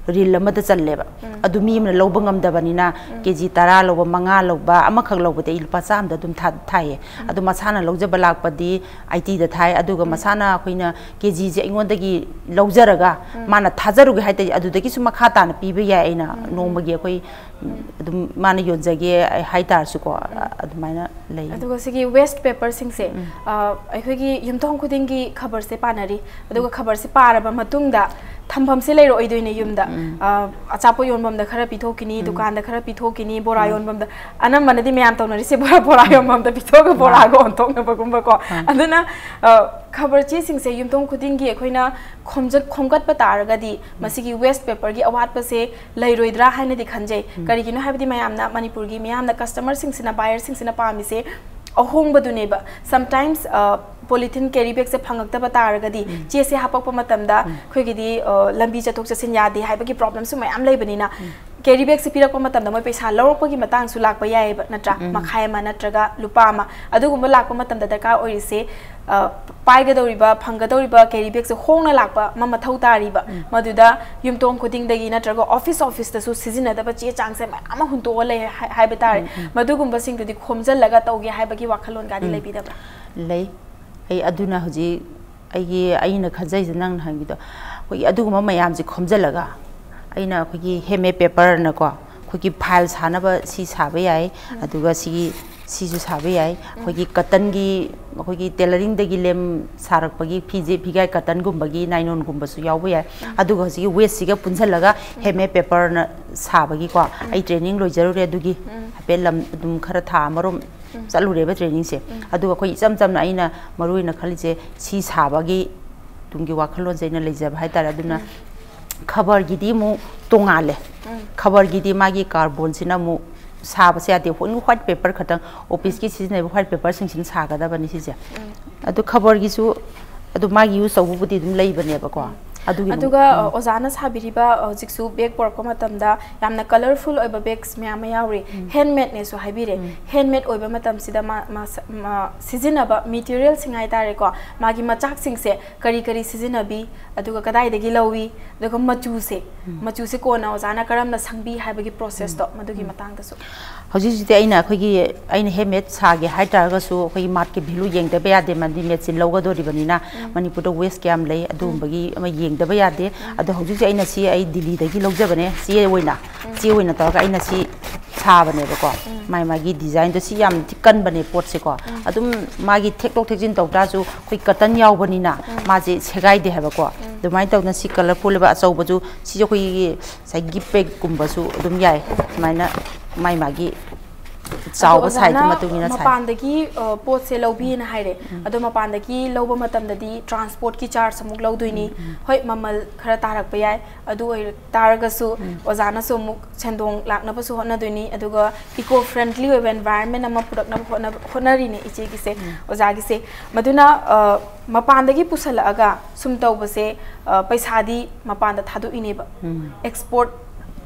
ꯔꯤꯜ ꯑꯃꯗ ꯆꯜꯂꯦꯕ꯫ ꯑꯗꯨ ꯃꯤ ꯑꯃꯅ ꯂꯧꯕ ꯉꯝꯗꯕꯅꯤꯅ ꯀꯦ ꯖꯤ ꯇꯔꯥ ꯂꯧꯕ, ꯃꯉꯥ ꯂꯧꯕ, ꯑꯃꯈꯛ ꯂꯧꯕꯗꯤ ꯑꯩ ꯂꯨꯄꯥ ꯆꯥꯝꯃꯗ ꯑꯗꯨꯝ ꯊꯥ-, ꯊꯥꯏꯌꯦ꯫ ꯑꯗꯣ ꯃꯁꯥꯅ ꯂꯧꯖꯕ ꯂꯥꯛꯄꯗꯤ ꯑꯩꯠꯇꯤꯗ ꯊꯥꯏ꯫ ꯑꯗꯨꯒ ꯃꯁꯥꯅ ꯑꯩꯈꯣꯏꯅ ꯀꯦ ꯖꯤꯁꯦ ꯑꯩꯉꯣꯟꯗꯒꯤ ꯂꯧꯖꯔꯒ ꯃꯥꯅ ꯊꯥꯖꯔꯨꯒꯦ ꯍꯥꯏ ꯇꯥꯔꯗꯤ ꯑꯗꯨꯗꯒꯤꯁꯨ ꯃꯈꯥ ꯇꯥꯅ ꯄꯤꯕ ꯌꯥꯏ꯫ ꯑꯩꯅ ꯅꯣꯡꯃꯒꯤ ꯑꯩꯈꯣꯏ, ꯎꯝ, ꯑꯗꯨꯝ ꯃꯥꯅ ꯌꯣꯟꯖꯒꯦ ꯍꯥꯏ ꯇꯥꯔꯁꯨꯀꯣ, ꯑꯗꯨꯃꯥꯏꯅ ꯂꯩ꯫ ꯑꯗꯨꯒ ꯁꯤꯒꯤ ꯋꯦꯁ ꯄꯦꯄꯔꯁꯤꯡꯁꯦ, ꯑ, ꯑꯩꯈꯣꯏꯒꯤ ꯌꯨꯝꯊꯣꯡ ꯈꯨꯗꯤꯡꯒꯤ ꯈꯕꯔꯁꯦ ꯄꯥꯅꯔꯤ꯫ ꯑꯗꯨꯒ ꯈꯕꯔꯁꯦ ꯄꯥꯔꯕ ꯃꯇꯨꯡꯗ ꯊꯝꯐꯝꯁꯦ ꯂꯩꯔꯛꯑꯣꯏꯗꯣꯏꯅꯦ ꯌꯨꯝꯗ꯫ ꯑ, ꯑꯆꯥꯄꯣꯠ ꯌꯣꯟꯐꯝꯗ ꯈꯔ ꯄꯤꯊꯣꯛꯈꯤꯅꯤ, ꯗꯨꯀꯥꯟꯗ ꯈꯔ ꯄꯤꯊꯣꯛꯈꯤꯅꯤ, ꯕꯣꯔꯥ ꯌꯣꯟꯐꯝꯗ꯫ ꯑꯅꯝꯕꯅꯗꯤ ꯃꯌꯥꯝ ꯇꯧꯅꯔꯤꯁꯦ ꯕꯣꯔꯥ, ꯕꯣꯔꯥ ꯌꯣꯟꯐꯝꯗ ꯄꯤꯊꯣꯛꯑꯒ ꯕꯣꯔꯥꯒ ꯑꯣꯟꯊꯣꯛꯅꯕꯒꯨꯝꯕꯀꯣ꯫ ꯑꯗꯨꯅ, ꯑ, ꯈꯕꯔ ꯆꯦꯁꯤꯡꯁꯦ ꯌꯨꯝꯊꯣꯡ ꯈꯨꯗꯤꯡꯒꯤ ꯑꯩꯈꯣꯏꯅ ꯈꯣꯝꯖ-, ꯈꯣꯝꯒꯠꯄ ꯇꯥꯔꯒꯗꯤ ꯃꯁꯤꯒꯤ waste paperꯒꯤ ꯑꯋꯥꯠꯄꯁꯦ ꯂꯩꯔꯣꯏꯗ꯭ꯔꯥ ꯍꯥꯏꯅꯗꯤ ꯈꯟꯖꯩ꯫ ꯀꯔꯤꯒꯤꯅꯣ ꯍꯥꯏꯕꯗꯤ ꯃꯌꯥꯝꯅ, ꯃꯅꯤꯄꯨꯔꯒꯤ ꯃꯤꯌꯥꯝꯅ, customerꯁꯤꯡꯁꯤꯅ, buyerꯁꯤꯡꯁꯤꯅ ꯄꯥꯝꯃꯤꯁꯦ ꯑꯍꯣꯡꯕꯗꯨꯅꯦꯕ꯫ Sometimes, ꯑ, polythene carry bagꯁꯦ ꯐꯪꯉꯛꯇꯕ ꯇꯥꯔꯒꯗꯤ, ꯆꯦꯁꯦ ꯍꯥꯄꯛꯄ ꯃꯇꯝꯗ ꯑꯩꯈꯣꯏꯒꯤꯗꯤ, ꯑ, ꯂꯝꯕꯤ ꯆꯠꯊꯣꯛ ꯆꯠꯁꯤꯟ ꯌꯥꯗꯦ ꯍꯥꯏꯕꯒꯤ problemꯁꯨ ꯃꯌꯥꯝ ꯂꯩꯕꯅꯤꯅ, carry bagꯁꯦ ꯄꯤꯔꯛꯄ ꯃꯇꯝꯗ ꯃꯣꯏ ꯄꯩꯁꯥ ꯂꯧꯔꯛꯄꯒꯤ ꯃꯇꯥꯡꯁꯨ ꯂꯥꯛꯄ ꯌꯥꯏꯌꯦꯕ, ꯅꯠꯇ꯭ꯔꯥ? ꯃꯈꯥꯏ ꯑꯃ ꯅꯠꯇ꯭ꯔꯒ ꯂꯨꯄꯥ ꯑꯃ꯫ ꯑꯗꯨꯒꯨꯝꯕ ꯂꯥꯛꯄ ꯃꯇꯝꯗ ꯗꯔꯀꯥꯔ ꯑꯣꯏꯔꯤꯁꯦ, ꯑ, ꯄꯥꯏꯒꯗꯧꯔꯤꯕ, ꯐꯪꯒꯗꯧꯔꯤꯕ carry bagꯁꯦ ꯍꯣꯡꯅ ꯂꯥꯛꯄ ꯑꯃ ꯃꯊꯧ ꯇꯥꯔꯤꯕ꯫ ꯃꯗꯨꯗ ꯌꯨꯝꯊꯣꯡ ꯈꯨꯗꯤꯡꯗꯒꯤ ꯅꯠꯇ꯭ꯔꯒ office, officeꯇꯁꯨ ꯁꯤꯖꯤꯟꯅꯗꯕ ꯆꯦ ꯆꯥꯡꯁꯦ ꯃꯌꯥꯝ ꯑꯃ ꯍꯨꯟꯇꯣꯛꯑ ꯂꯩ ꯍꯥꯏ-, ꯍꯥꯏꯕ ꯇꯥꯔꯦ꯫ ꯃꯗꯨꯒꯨꯝꯕꯁꯤꯡꯗꯨꯗꯤ ꯈꯣꯝꯖꯤꯜꯂꯒ ꯇꯧꯒꯦ ꯍꯥꯏꯕꯒꯤ ꯋꯥꯈꯜꯂꯣꯟꯒꯗꯤ ꯂꯩꯕꯤꯗꯕ꯭ꯔꯥ? ꯂꯩ꯫ ꯑꯩ ꯑꯗꯨꯅ ꯍꯧꯖꯤꯛ ꯑꯩꯒꯤ, ꯑꯩꯅ ꯈꯟꯖꯩꯁꯦ ꯅꯪꯅ ꯍꯪꯕꯤꯗꯣ, ꯑꯩꯈꯣꯏꯒꯤ ꯑꯗꯨꯒꯨꯝꯕ ꯃꯌꯥꯝꯁꯦ ꯈꯣꯝꯖꯤꯜꯂꯒ ꯑꯩꯅ ꯑꯩꯈꯣꯏꯒꯤ handmade paperꯅꯀꯣ, ꯑꯩꯈꯣꯏꯒꯤ file ꯁꯥꯅꯕ ꯁꯤ ꯁꯥꯕ ꯌꯥꯏ, ꯑꯗꯨꯒ ꯁꯤꯒꯤ, ꯁꯤꯁꯨ ꯁꯥꯕ ꯌꯥꯏ, ꯑꯩꯈꯣꯏꯒꯤ cottonꯒꯤ, ꯑꯩꯈꯣꯏꯒꯤ tailoringꯗꯒꯤ ꯂꯦꯝ ꯁꯥꯔꯛꯄꯒꯤ ꯐꯤꯁꯦ, ꯐꯤꯒꯥꯏ cottonꯒꯨꯝꯕꯒꯤ ninonꯒꯨꯝꯕꯁꯨ ꯌꯥꯎꯕ ꯌꯥꯏ꯫ ꯑꯗꯨꯒ ꯍꯧꯖꯤꯛꯀꯤ wasteꯁꯤꯒ ꯄꯨꯟꯁꯤꯜꯂꯒ handmade paperꯅ ꯁꯥꯕꯒꯤꯀꯣ, ꯑꯩ training ꯂꯣꯏꯖꯔꯨꯔꯦ ꯑꯗꯨꯒꯤ꯫ ꯍꯥꯏꯐꯦꯠ ꯂꯝ ꯑꯗꯨꯝ ꯈꯔ ꯊꯥ ꯑꯃꯔꯣꯝ ꯆꯠꯂꯨꯔꯦꯕ trainingꯁꯦ꯫ ꯑꯗꯨꯒ ꯑꯩꯈꯣꯏ ꯏꯆꯝ ꯆꯝꯅ ꯑꯩꯅ ꯃꯔꯨ ꯑꯣꯏꯅ ꯈꯜꯂꯤꯁꯦ ꯁꯤ ꯁꯥꯕꯒꯤ ꯇꯨꯡꯒꯤ ꯋꯥꯈꯜꯂꯣꯟꯁꯦ ꯑꯩꯅ ꯂꯩꯖꯕ ꯍꯥꯏꯇꯥꯔꯦ꯫ ꯑꯗꯨꯅ ꯈꯕꯔꯒꯤꯗꯤ ꯑꯃꯨꯛ ꯇꯣꯉꯥꯜꯂꯦ꯫ ꯈꯕꯔꯒꯤꯗꯤ ꯃꯥꯒꯤ cardboardꯁꯤꯅ ꯑꯃꯨꯛ ꯁꯥꯕꯁꯦ ꯌꯥꯗꯦ, only white paper ꯈꯛꯇꯪ, officeꯀꯤ ꯁꯤꯖꯤꯟꯅꯔꯤꯕ white paperꯁꯤꯡꯁꯤꯅ ꯁꯥꯒꯗꯕꯅꯤ ꯁꯤꯁꯦ꯫ ꯑꯗꯨ ꯈꯕꯔꯒꯤꯁꯨ ꯑꯗꯨ ꯃꯥꯒꯤ use ꯇꯧꯕꯕꯨꯗꯤ ꯑꯗꯨꯝ ꯂꯩꯕꯅꯦꯕꯀꯣ꯫ ꯑꯗꯨꯒꯤ ꯑꯃꯨꯛ ꯑꯗꯨꯒ, ꯑ, ꯑꯣꯖꯥꯅ ꯁꯥꯕꯤꯔꯤꯕ, ꯑ, ꯍꯧꯖꯤꯛꯁꯨ bag ꯄꯨꯔꯛꯄ ꯃꯇꯝꯗ ꯌꯥꯝꯅ colourful ꯑꯣꯏꯕ bags ꯃꯌꯥꯝ ꯑꯃ ꯌꯥꯎꯔꯤ꯫ Handmadeꯅꯦꯁꯨ ꯍꯥꯏꯕꯤꯔꯦ꯫ Handmade ꯑꯣꯏꯕ ꯃꯇꯝꯁꯤꯗ ꯃꯥ-, ꯃꯥ-, ꯃꯥ-, ꯁꯤꯖꯤꯟꯅꯕ materialꯁꯤꯡ ꯍꯥꯏꯇꯥꯔꯦꯀꯣ, ꯃꯥꯒꯤ ꯃꯆꯥꯛꯁꯤꯡꯁꯦ ꯀꯔꯤ ꯀꯔꯤ ꯁꯤꯖꯤꯟꯅꯕꯤ, ꯑꯗꯨꯒ ꯀꯗꯥꯏꯗꯒꯤ ꯂꯧꯏ, ꯑꯗꯨꯒ ꯃꯆꯨꯁꯦ, ꯃꯆꯨꯁꯦ ꯀꯣꯟꯅ ꯑꯣꯖꯥꯅ ꯀꯔꯝꯅ ꯁꯪꯕꯤ ꯍꯥꯏꯕꯒꯤ processꯇꯣ, ꯃꯗꯨꯒꯤ ꯃꯇꯥꯡꯗꯁꯨ꯫ ꯍꯧꯖꯤꯛ ꯍꯧꯖꯤꯛꯇꯤ ꯑꯩꯅ ꯑꯩꯈꯣꯏꯒꯤ, ꯑꯩꯅ handmade ꯁꯥꯒꯦ ꯍꯥꯏ ꯇꯥꯔꯒꯁꯨ ꯑꯩꯈꯣꯏꯒꯤ marketꯀꯤ value ꯌꯦꯡꯗꯕ ꯌꯥꯗꯦ, ꯃꯔꯝꯗꯤ ꯃꯦꯆꯤꯟ ꯂꯧꯒꯗꯧꯔꯤꯕꯅꯤꯅ꯫ ꯃꯅꯤꯄꯨꯔꯗ waste ꯀꯌꯥꯝ ꯂꯩ ꯑꯗꯨꯒꯨꯝꯕꯒꯤ ꯑꯃ ꯌꯦꯡꯗꯕ ꯌꯥꯗꯦ꯫ ꯑꯗꯣ ꯍꯧꯖꯤꯛ ꯍꯧꯖꯤꯛ ꯑꯩꯅ ꯁꯤ ꯑꯩ ꯗꯤꯜꯂꯤꯗꯒꯤ ꯂꯧꯖꯕꯅꯦ, ꯆꯦ ꯑꯣꯏꯅ, ꯆꯦ ꯑꯣꯏꯅ ꯇꯧꯔꯒ ꯑꯩꯅ ꯁꯤ ꯁꯥꯕꯅꯦꯕꯀꯣ꯫ ꯃꯥꯏ ꯃꯥꯒꯤ designꯗꯣ ꯁꯤ ꯌꯥꯝ ꯊꯤ ꯀꯟꯕꯅꯦ ꯄꯣꯠꯁꯦꯀꯣ꯫ ꯑꯗꯨꯝ ꯃꯥꯒꯤ ꯊꯦꯛꯇꯣꯛ ꯊꯦꯛꯆꯤꯟ ꯇꯧ ꯇꯥꯔꯁꯨ ꯑꯩꯈꯣꯏ cotton ꯌꯥꯎꯕꯅꯤꯅ ꯃꯥꯁꯦ ꯁꯦꯒꯥꯏꯗꯦ ꯍꯥꯏꯕꯀꯣ꯫ ꯑꯗꯨꯃꯥꯏꯅ ꯇꯧꯗꯅ ꯁꯤ colourful ꯑꯣꯏꯕ ꯑꯆꯧꯕꯁꯨ, ꯁꯤꯁꯨ ꯑꯩꯈꯣꯏꯒꯤ ꯉꯁꯥꯏ gift bagꯀꯨꯝꯕꯁꯨ ꯑꯗꯨꯝ ꯌꯥꯏ꯫ ꯁꯨꯃꯥꯏꯅ ꯃꯥꯏ ꯃꯥꯒꯤ ꯑꯗꯣ ꯆꯥꯎꯕ sizeꯇꯨ ꯑꯣꯖꯥꯅ ꯃꯇꯨꯡ ꯏꯟꯅ ꯁꯥꯏ꯫ ꯃꯄꯥꯟꯗꯒꯤ ꯑ, ꯄꯣꯠꯁꯦ ꯂꯧꯕꯤꯅ ꯍꯥꯏꯔꯦ꯫ ꯑꯗꯣ ꯃꯄꯥꯟꯗꯒꯤ ꯂꯧꯕ ꯃꯇꯝꯗꯗꯤ transportꯀꯤ charge ꯑꯃꯨꯛ ꯂꯧꯗꯣꯏꯅꯤ꯫ ꯍꯣꯏ, ꯃꯃꯜ ꯈꯔ ꯇꯥꯔꯛꯄ ꯌꯥꯏ꯫ ꯑꯗꯨ ꯑꯣꯏ ꯇꯥꯔꯒꯁꯨ ꯑꯣꯖꯥꯅꯁꯨ ꯑꯃꯨꯛ ꯁꯦꯟꯗꯣꯡ ꯂꯥꯛꯅꯕꯁꯨ ꯍꯣꯠꯅꯗꯣꯏꯅꯤ꯫ ꯑꯗꯨꯒ eco friendly ꯑꯣꯏꯕ environment ꯑꯃ ꯄꯨꯔꯛꯅꯕ ꯍꯣꯠꯅ-, ꯍꯣꯠꯅꯔꯤꯅꯦ ꯏꯆꯦꯒꯤꯁꯦ, ꯑꯣꯖꯥꯒꯤꯁꯦ꯫ ꯃꯗꯨꯅ, ꯑ, ꯃꯄꯥꯟꯗꯒꯤ ꯄꯨꯁꯜꯂꯛꯑꯒ ꯁꯨꯝ ꯇꯧꯕꯁꯦ, ꯑ, ꯄꯩꯁꯥꯗꯤ ꯃꯄꯥꯟꯗ ꯊꯥꯗꯣꯛꯏꯅꯦꯕ꯫ Export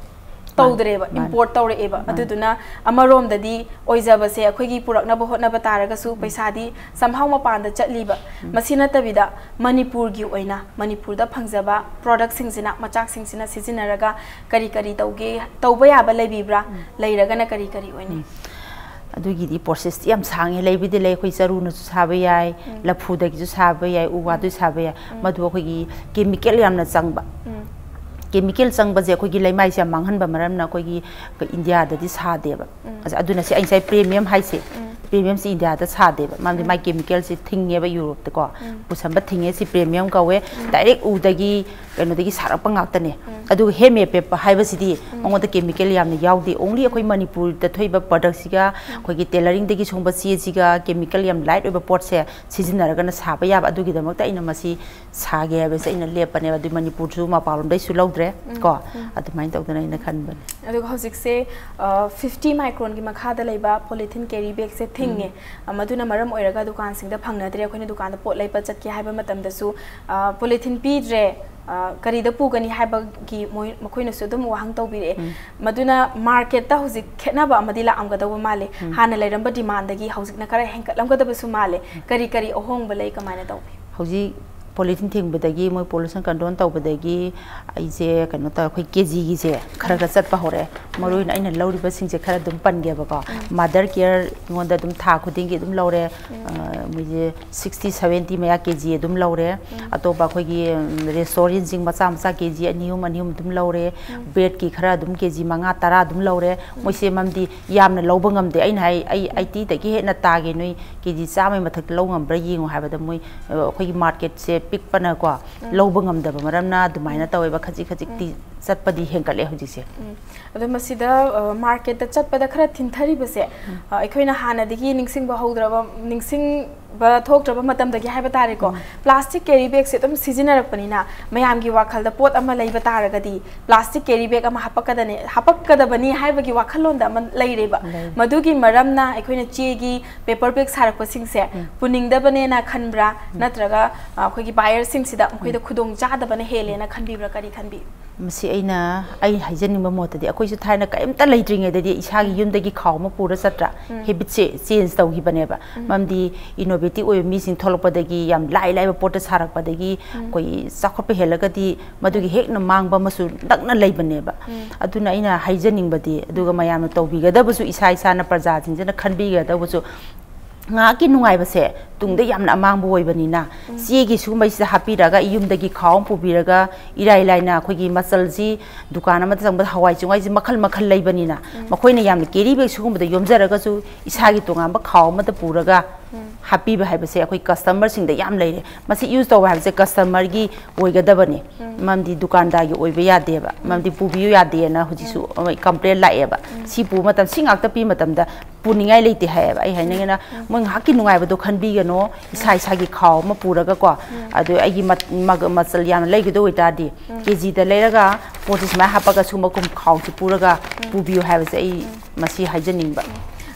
ꯇꯧꯗ꯭ꯔꯦꯕ, ꯃꯥꯅꯦ꯫ Import ꯇꯧꯔꯛꯑꯦꯕ꯫ ꯃꯥꯅꯦ꯫ ꯑꯗꯨꯗꯨꯅ ꯑꯃꯔꯣꯝꯗꯗꯤ ꯑꯣꯏꯖꯕꯁꯦ ꯑꯩꯈꯣꯏꯒꯤ ꯄꯨꯔꯛꯅꯕ ꯍꯣꯠꯅꯕ ꯇꯥꯔꯒꯁꯨ ꯄꯩꯁꯥꯗꯤ somehow ꯃꯄꯥꯟꯗ ꯆꯠꯂꯤꯕ꯫ ꯃꯁꯤ ꯅꯠꯇꯕꯤꯗ ꯃꯅꯤꯄꯨꯔꯒꯤ ꯑꯣꯏꯅ ꯃꯅꯤꯄꯨꯔꯗ ꯐꯪꯖꯕ productꯁꯤꯡꯁꯤꯅ, ꯃꯆꯥꯛꯁꯤꯡꯁꯤꯅ ꯁꯤꯖꯤꯟꯅꯔꯒ ꯀꯔꯤ ꯀꯔꯤ ꯇꯧꯒꯦ, ꯇꯧꯕ ꯌꯥꯕ ꯂꯩꯕꯤꯕ꯭ꯔꯥ? ꯂꯩꯔꯒꯅ ꯀꯔꯤ ꯀꯔꯤ ꯑꯣꯏꯅꯤ? ꯑꯗꯨꯒꯤꯗꯤ processꯇꯤ ꯌꯥꯝ ꯁꯥꯡꯉꯦ꯫ ꯂꯩꯕꯨꯗꯤ ꯂꯩ, ꯑꯩꯈꯣꯏ ꯆꯔꯨꯅꯁꯨ ꯁꯥꯕ ꯌꯥꯏ, ꯂꯐꯨꯗꯒꯤꯁꯨ ꯁꯥꯕ ꯌꯥꯏ, ꯎ ꯋꯥꯗꯒꯤ ꯁꯥꯕ ꯌꯥꯏ꯫ ꯃꯗꯨ ꯑꯩꯈꯣꯏꯒꯤ chemical ꯌꯥꯝꯅ ꯆꯪꯕ꯫ Chemical ꯆꯪꯕꯁꯦ ꯑꯩꯈꯣꯏꯒꯤ ꯂꯩꯃꯥꯏꯁꯦ ꯌꯥꯝ ꯃꯥꯡꯍꯟꯕ ꯃꯔꯝꯅ ꯑꯩꯈꯣꯏꯒꯤ ꯏꯟꯗꯤꯌꯥꯗꯗꯤ ꯁꯥꯗꯦꯕ꯫ ꯑꯁ, ꯑꯗꯨꯅ ꯁꯤ ꯑꯩ ꯉꯁꯥꯏ premium ꯍꯥꯏꯁꯦ, premiumꯁꯤ ꯏꯟꯗꯤꯌꯥꯗ ꯁꯥꯗꯦꯕ, ꯃꯔꯝꯗꯤ ꯃꯥꯏ chemicalꯁꯤ ꯊꯤꯡꯉꯦꯕ, Europeꯇꯀꯣ ꯄꯨꯁꯟꯕ ꯊꯤꯡꯉꯦ꯫ ꯁꯤ premium ꯀꯧꯋꯦ, direct ꯎꯗꯒꯤ ꯀꯩꯅꯣꯗꯒꯤ ꯁꯥꯔꯛꯄ ꯉꯥꯛꯇꯅꯦ꯫ ꯑꯗꯨꯒ handmade paper ꯍꯥꯏꯕꯁꯤꯗꯤ ꯃꯉꯣꯟꯗ chemical ꯌꯥꯝꯅ ꯌꯥꯎꯗꯦ꯫ Only ꯑꯩꯈꯣꯏ ꯃꯅꯤꯄꯨꯔꯗ ꯊꯣꯛꯏꯕ productꯁꯤꯒ ꯑꯩꯈꯣꯏꯒꯤ tailoringꯗꯒꯤ ꯁꯨꯡꯕ ꯆꯦꯁꯤꯒ chemical ꯌꯥꯝ light ꯑꯣꯏꯕ ꯄꯣꯠꯁꯦ ꯁꯤꯖꯤꯟꯅꯔꯒꯅ ꯁꯥꯕ ꯌꯥꯕ꯫ ꯑꯗꯨꯒꯤꯗꯃꯛꯇ ꯑꯩꯅ ꯃꯁꯤ ꯁꯥꯒꯦ ꯍꯥꯏꯕꯁꯦ ꯑꯩꯅ ꯂꯦꯞꯄꯅꯦꯕ꯫ ꯑꯗꯨ ꯃꯅꯤꯄꯨꯔꯁꯨ ꯃꯄꯥꯟꯂꯣꯝꯗꯩꯁꯨ ꯂꯧꯗ꯭ꯔꯦ ꯀꯣ꯫ ꯑꯗꯨꯃꯥꯏꯅ ꯇꯧꯗꯅ ꯑꯩꯅ ꯈꯟꯕꯅꯦ꯫ ꯑꯗꯨꯒ ꯍꯧꯖꯤꯛꯁꯦ, ꯑ, fifty micronꯒꯤ ꯃꯈꯥꯗ ꯂꯩꯕ polythene carry bagꯁꯦ ꯊꯤꯡꯉꯦ꯫ ꯑ, ꯃꯗꯨꯅ ꯃꯔꯝ ꯑꯣꯏꯔꯒ ꯗꯨꯀꯥꯟꯁꯤꯡꯗ ꯐꯪꯅꯗ꯭ꯔꯦ꯫ ꯑꯩꯈꯣꯏꯅ ꯗꯨꯀꯥꯟꯗ ꯄꯣꯠ ꯂꯩꯕ ꯆꯠꯀꯦ ꯍꯥꯏꯕ ꯃꯇꯝꯗꯁꯨ, ꯑ, polythene ꯄꯤꯗ꯭ꯔꯦ, ꯑ, ꯀꯔꯤꯗ ꯄꯨꯒꯅꯤ ꯍꯥꯏꯕꯒꯤ ꯃꯣꯏ, ꯃꯈꯣꯏꯅꯁꯨ ꯑꯗꯨꯝ ꯋꯥꯍꯪ ꯇꯧꯕꯤꯔꯛꯑꯦ꯫ ꯃꯗꯨꯅ marketꯇ ꯍꯧꯖꯤꯛ ꯈꯦꯠꯅꯕ ꯑꯃꯗꯤ ꯂꯥꯛꯑꯝꯒꯗꯧꯕ ꯃꯥꯜꯂꯦ꯫ ꯍꯥꯟꯅ ꯂꯩꯔꯝꯕ demandꯗꯒꯤ ꯍꯧꯖꯤꯛꯅ ꯈꯔ ꯍꯦꯟꯒꯠꯂꯝꯒꯗꯕꯁꯨ ꯃꯥꯜꯂꯦ꯫ ꯀꯔꯤ ꯀꯔꯤ ꯑꯍꯣꯡꯕ ꯂꯩ, ꯀꯃꯥꯏꯅ ꯇꯧꯕꯤ? ꯍꯧꯖꯤꯛ polythene ꯊꯤꯡꯕꯗꯒꯤ ꯃꯣꯏ pollution control ꯇꯧꯕꯗꯒꯤ ꯑꯩꯁꯦ ꯀꯩꯅꯣ ꯇꯧꯔꯦ, ꯑꯩꯈꯣꯏ KGꯒꯤꯁꯦ ꯈꯔ ꯈꯔ ꯆꯠꯄ ꯍꯧꯔꯛꯑꯦ꯫ ꯃꯔꯨ ꯑꯣꯏꯅ ꯑꯩꯅ ꯂꯧꯔꯤꯕꯁꯤꯡꯁꯦ ꯈꯔ ꯑꯗꯨꯝ ꯄꯟꯒꯦꯕꯀꯣ꯫ Mother Care ꯑꯩꯉꯣꯟꯗ ꯑꯗꯨꯝ ꯊꯥ ꯈꯨꯗꯤꯡꯒꯤ ꯑꯗꯨꯝ ꯂꯧꯔꯦ꯫ ꯑ, ꯃꯣꯏꯁꯦ sixty seventy ꯃꯌꯥ KG ꯑꯗꯨꯝ ꯂꯧꯔꯦ꯫ ꯑꯇꯣꯞꯄ ꯑꯩꯈꯣꯏꯒꯤ, ꯎꯝ, restaurantꯁꯤꯡ ꯃꯆꯥ ꯃꯆꯥ KG ꯑꯅꯤ ꯑꯍꯨꯝ, ꯑꯅꯤ ꯑꯍꯨꯝ ꯑꯗꯨꯝ ꯂꯧꯔꯦ꯫ Breadꯀꯤ ꯈꯔ ꯑꯗꯨꯝ KG ꯃꯉꯥ ꯇꯔꯥ ꯑꯗꯨꯝ ꯂꯧꯔꯦ꯫ ꯃꯣꯏꯁꯦ ꯃꯔꯝꯗꯤ ꯌꯥꯝꯅ ꯂꯧꯕ ꯉꯝꯗꯦ꯫ ꯑꯩꯅ ꯍꯥꯏ, "ꯑꯩ eightyꯗꯒꯤ ꯍꯦꯟꯅ ꯇꯥꯒꯦ, ꯅꯣꯏ KG ꯆꯥꯝꯃꯒꯤ ꯃꯊꯛꯇ ꯂꯧ ꯉꯝꯕ꯭ꯔꯥ ꯌꯦꯡꯉꯣ" ꯍꯥꯏꯕꯗ ꯃꯣꯏ, ꯑ, ꯑꯩꯈꯣꯏꯒꯤ marketꯁꯦ ꯄꯤꯛꯄꯅꯀꯣ ꯂꯧꯕ ꯉꯝꯗꯕ ꯃꯔꯝꯅ ꯑꯗꯨꯃꯥꯏꯅ ꯇꯧꯋꯦꯕ꯫ ꯈꯖꯤꯛ ꯈꯖꯤꯛꯇꯤ ꯆꯠꯄꯗꯤ ꯍꯦꯟꯒꯠꯂꯦ ꯍꯧꯖꯤꯛꯁꯦ꯫ ꯑꯗꯣ ꯃꯁꯤꯗ ꯃꯥꯔꯀꯦꯠꯇ ꯆꯠꯄꯗ ꯈꯔ ꯊꯤꯟꯊꯔꯤꯕꯁꯦ, ꯑ, ꯑꯩꯈꯣꯏꯅ ꯍꯥꯟꯅꯗꯒꯤ ꯅꯤꯡꯁꯤꯡꯕ ꯍꯧꯗ꯭ꯔꯕ, ꯅꯤꯡꯁꯤꯡꯕ ꯊꯣꯛꯇ꯭ꯔꯕ ꯃꯇꯝꯗꯒꯤ ꯍꯥꯏꯕ ꯇꯥꯔꯦꯀꯣ, ꯄ꯭ꯂꯥꯁꯇꯤꯛ ꯀꯦꯔꯤ ꯕꯦꯒꯁꯦ ꯑꯗꯨꯝ ꯁꯤꯖꯤꯟꯅꯔꯛꯄꯅꯤꯅ, ꯃꯌꯥꯝꯒꯤ ꯋꯥꯈꯜꯗ ꯄꯣꯠ ꯑꯃ ꯂꯩꯕ ꯇꯥꯔꯒꯗꯤ ꯄ꯭ꯂꯥꯁꯇꯤꯛ ꯀꯦꯔꯤ ꯕꯦꯒ ꯑꯃ ꯍꯥꯄꯛꯀꯗꯅꯦ, ꯍꯥꯄꯛꯀꯗꯕꯅꯤ ꯍꯥꯏꯕꯒꯤ ꯋꯥꯈꯜꯂꯣꯟꯗ ꯑꯃ ꯂꯩꯔꯦꯕ꯫ ꯂꯩ꯫ ꯃꯗꯨꯒꯤ ꯃꯔꯝꯅ ꯑꯩꯈꯣꯏꯅ ꯆꯦꯒꯤ ꯄꯦꯄꯔ ꯕꯦꯒ ꯁꯥꯔꯛꯄꯁꯤꯡꯁꯦ ꯄꯨꯅꯤꯡꯗꯕꯅꯦꯅ ꯈꯟꯕ꯭ꯔꯥ, ꯅꯠꯇ꯭ꯔꯒ, ꯑ, ꯑꯩꯈꯣꯏꯒꯤ ꯕꯥꯌꯔꯁꯤꯡꯁꯤꯗ ꯃꯈꯣꯏꯗ ꯈꯨꯗꯣꯡ ꯆꯥꯗꯕꯅ ꯍꯦꯜꯂꯦꯅ ꯈꯟꯕꯤꯕ꯭ꯔꯥ? ꯀꯔꯤ ꯈꯟꯕꯤ? ꯃꯁꯤ ꯑꯩꯅ, ꯑꯩ ꯍꯥꯏꯖꯅꯤꯡꯕ ꯃꯣꯠꯇꯗꯤ, ꯑꯩꯈꯣꯏꯁꯨ ꯊꯥꯏꯅ ꯀꯔꯤꯝꯇ ꯂꯩꯇ꯭ꯔꯤꯉꯩꯗꯗꯤ ꯏꯁꯥꯒꯤ ꯌꯨꯝꯗꯒꯤ ꯈꯥꯎ ꯑꯃ ꯄꯨꯔ ꯆꯠꯇ꯭ꯔꯥ? ꯍꯦꯕꯤꯠꯁꯦ ꯆꯦꯟꯖ ꯇꯧꯈꯤꯕꯅꯦꯕ꯫ ꯃꯔꯝꯗꯤ ꯏꯅꯣꯚꯦꯇꯤꯚ ꯑꯣꯏꯕ ꯃꯤꯁꯤꯡ ꯊꯣꯛꯂꯛꯄꯗꯒꯤ, ꯌꯥꯝ ꯂꯥꯏ ꯂꯥꯏꯕ ꯄꯣꯠꯇ ꯁꯥꯔꯛꯄꯗꯒꯤ, ꯑꯩꯈꯣꯏ ꯆꯥꯎꯈꯠꯄ ꯍꯦꯜꯂꯒꯗꯤ ꯃꯗꯨꯒꯤ ꯍꯦꯟꯅ ꯃꯥꯡꯕ ꯑꯃꯁꯨ ꯅꯛꯅ ꯂꯩꯕꯅꯦꯕ꯫ ꯑꯗꯨꯅ ꯑꯩꯅ ꯍꯥꯏꯖꯅꯤꯡꯕꯗꯤ, ꯑꯗꯨꯒ ꯃꯌꯥꯝꯅ ꯇꯧꯕꯤꯒꯗꯕꯁꯨ, ꯏꯁꯥ ꯏꯁꯥꯅ ꯄ꯭ꯔꯖꯥꯁꯤꯡꯁꯤꯅ ꯈꯟꯕꯤꯒꯗꯕꯁꯨ, ꯉꯥꯏꯍꯥꯛꯀꯤ ꯅꯨꯡꯉꯥꯏꯕꯁꯦ ꯇꯨꯡꯗ ꯌꯥꯝꯅ ꯑꯃꯥꯡꯕ ꯑꯣꯏꯕꯅꯤꯅ, ꯆꯦꯒꯤ ꯁꯤꯒꯨꯝꯕꯁꯤꯗ ꯍꯥꯞꯄꯤꯔꯒ, ꯌꯨꯝꯗꯒꯤ ꯈꯥꯎ ꯑꯃ ꯄꯨꯕꯤꯔꯒ, ꯏꯔꯥꯏ ꯂꯥꯏꯅ ꯑꯩꯈꯣꯏꯒꯤ ꯃꯆꯜꯁꯤ, ꯗꯨꯀꯥꯟ ꯑꯃꯗ ꯆꯪꯕꯗ ꯍꯋꯥꯏ ꯆꯦꯡꯋꯥꯏꯁꯤ ꯃꯈꯜ ꯃꯈꯜ ꯂꯩꯕꯅꯤꯅ, ꯃꯈꯣꯏꯅ ꯌꯥꯝꯅ ꯀꯦꯔꯤ ꯕꯦꯒ ꯁꯤꯒꯨꯝꯕꯗ ꯌꯣꯝꯖꯔꯒꯁꯨ, ꯏꯁꯥꯒꯤ ꯇꯣꯉꯥꯟꯕ ꯈꯥꯎ ꯑꯃꯗ ꯄꯨꯔꯒ ꯍꯥꯞꯄꯤꯕ ꯍꯥꯏꯕꯁꯦ ꯑꯩꯈꯣꯏ ꯀꯁꯇꯃꯔꯁꯤꯡꯗ ꯌꯥꯝ ꯂꯩꯔꯦ꯫ ꯃꯁꯤ ꯌꯨꯁ ꯇꯧꯕ ꯍꯥꯏꯕꯁꯦ ꯀꯁꯇꯃꯔꯒꯤ ꯑꯣꯏꯒꯗꯕꯅꯦ, ꯃꯔꯝꯗꯤ ꯗꯨꯀꯥꯟꯗꯥꯔꯒꯤ ꯑꯣꯏꯕ ꯌꯥꯗꯦꯕ, ꯃꯔꯝꯗꯤ ꯄꯨꯕꯤꯌꯨ ꯌꯥꯗꯦꯅ ꯍꯧꯖꯤꯛꯁꯨ ꯀꯝꯄ꯭ꯂꯦꯟ ꯂꯥꯛꯑꯦꯕ꯫ ꯁꯤ ꯄꯨꯕ ꯃꯇꯝ, ꯁꯤ ꯉꯥꯛꯇ ꯄꯤ ꯃꯇꯝꯗ ꯄꯨꯅꯤꯡꯉꯥꯏ ꯂꯩꯇꯦ ꯍꯥꯏꯌꯦꯕ꯫ ꯑꯩ ꯍꯥꯏꯅꯤꯡꯉꯤꯅ, ꯃꯣꯏ ꯉꯥꯏꯍꯥꯛꯀꯤ ꯅꯨꯡꯉꯥꯏꯕꯗꯣ ꯈꯟꯕꯤꯒꯅꯣ, ꯏꯁꯥ ꯏꯁꯥꯒꯤ ꯈꯥꯎ ꯑꯃ ꯄꯨꯔꯒꯀꯣ, ꯑꯗꯨ ꯑꯩꯒꯤ ꯃ-, ꯃꯒ-, ꯃꯆꯜ ꯌꯥꯝꯅ ꯂꯩꯒꯗꯧ ꯑꯣꯏꯇꯥꯔꯗꯤ, ꯀꯦꯖꯤꯗ ꯂꯩꯔꯒ ꯄꯣꯠꯁꯤ ꯁꯨꯃꯥꯏꯅ ꯍꯥꯞꯄꯒ ꯁꯨꯝꯕ ꯈꯥꯎꯁꯤ ꯄꯨꯔꯒ ꯄꯨꯕꯤꯌꯨ ꯍꯥꯏꯕꯁꯦ ꯑꯩ ꯃꯁꯤ ꯍꯥꯏꯖꯅꯤꯡꯕ꯫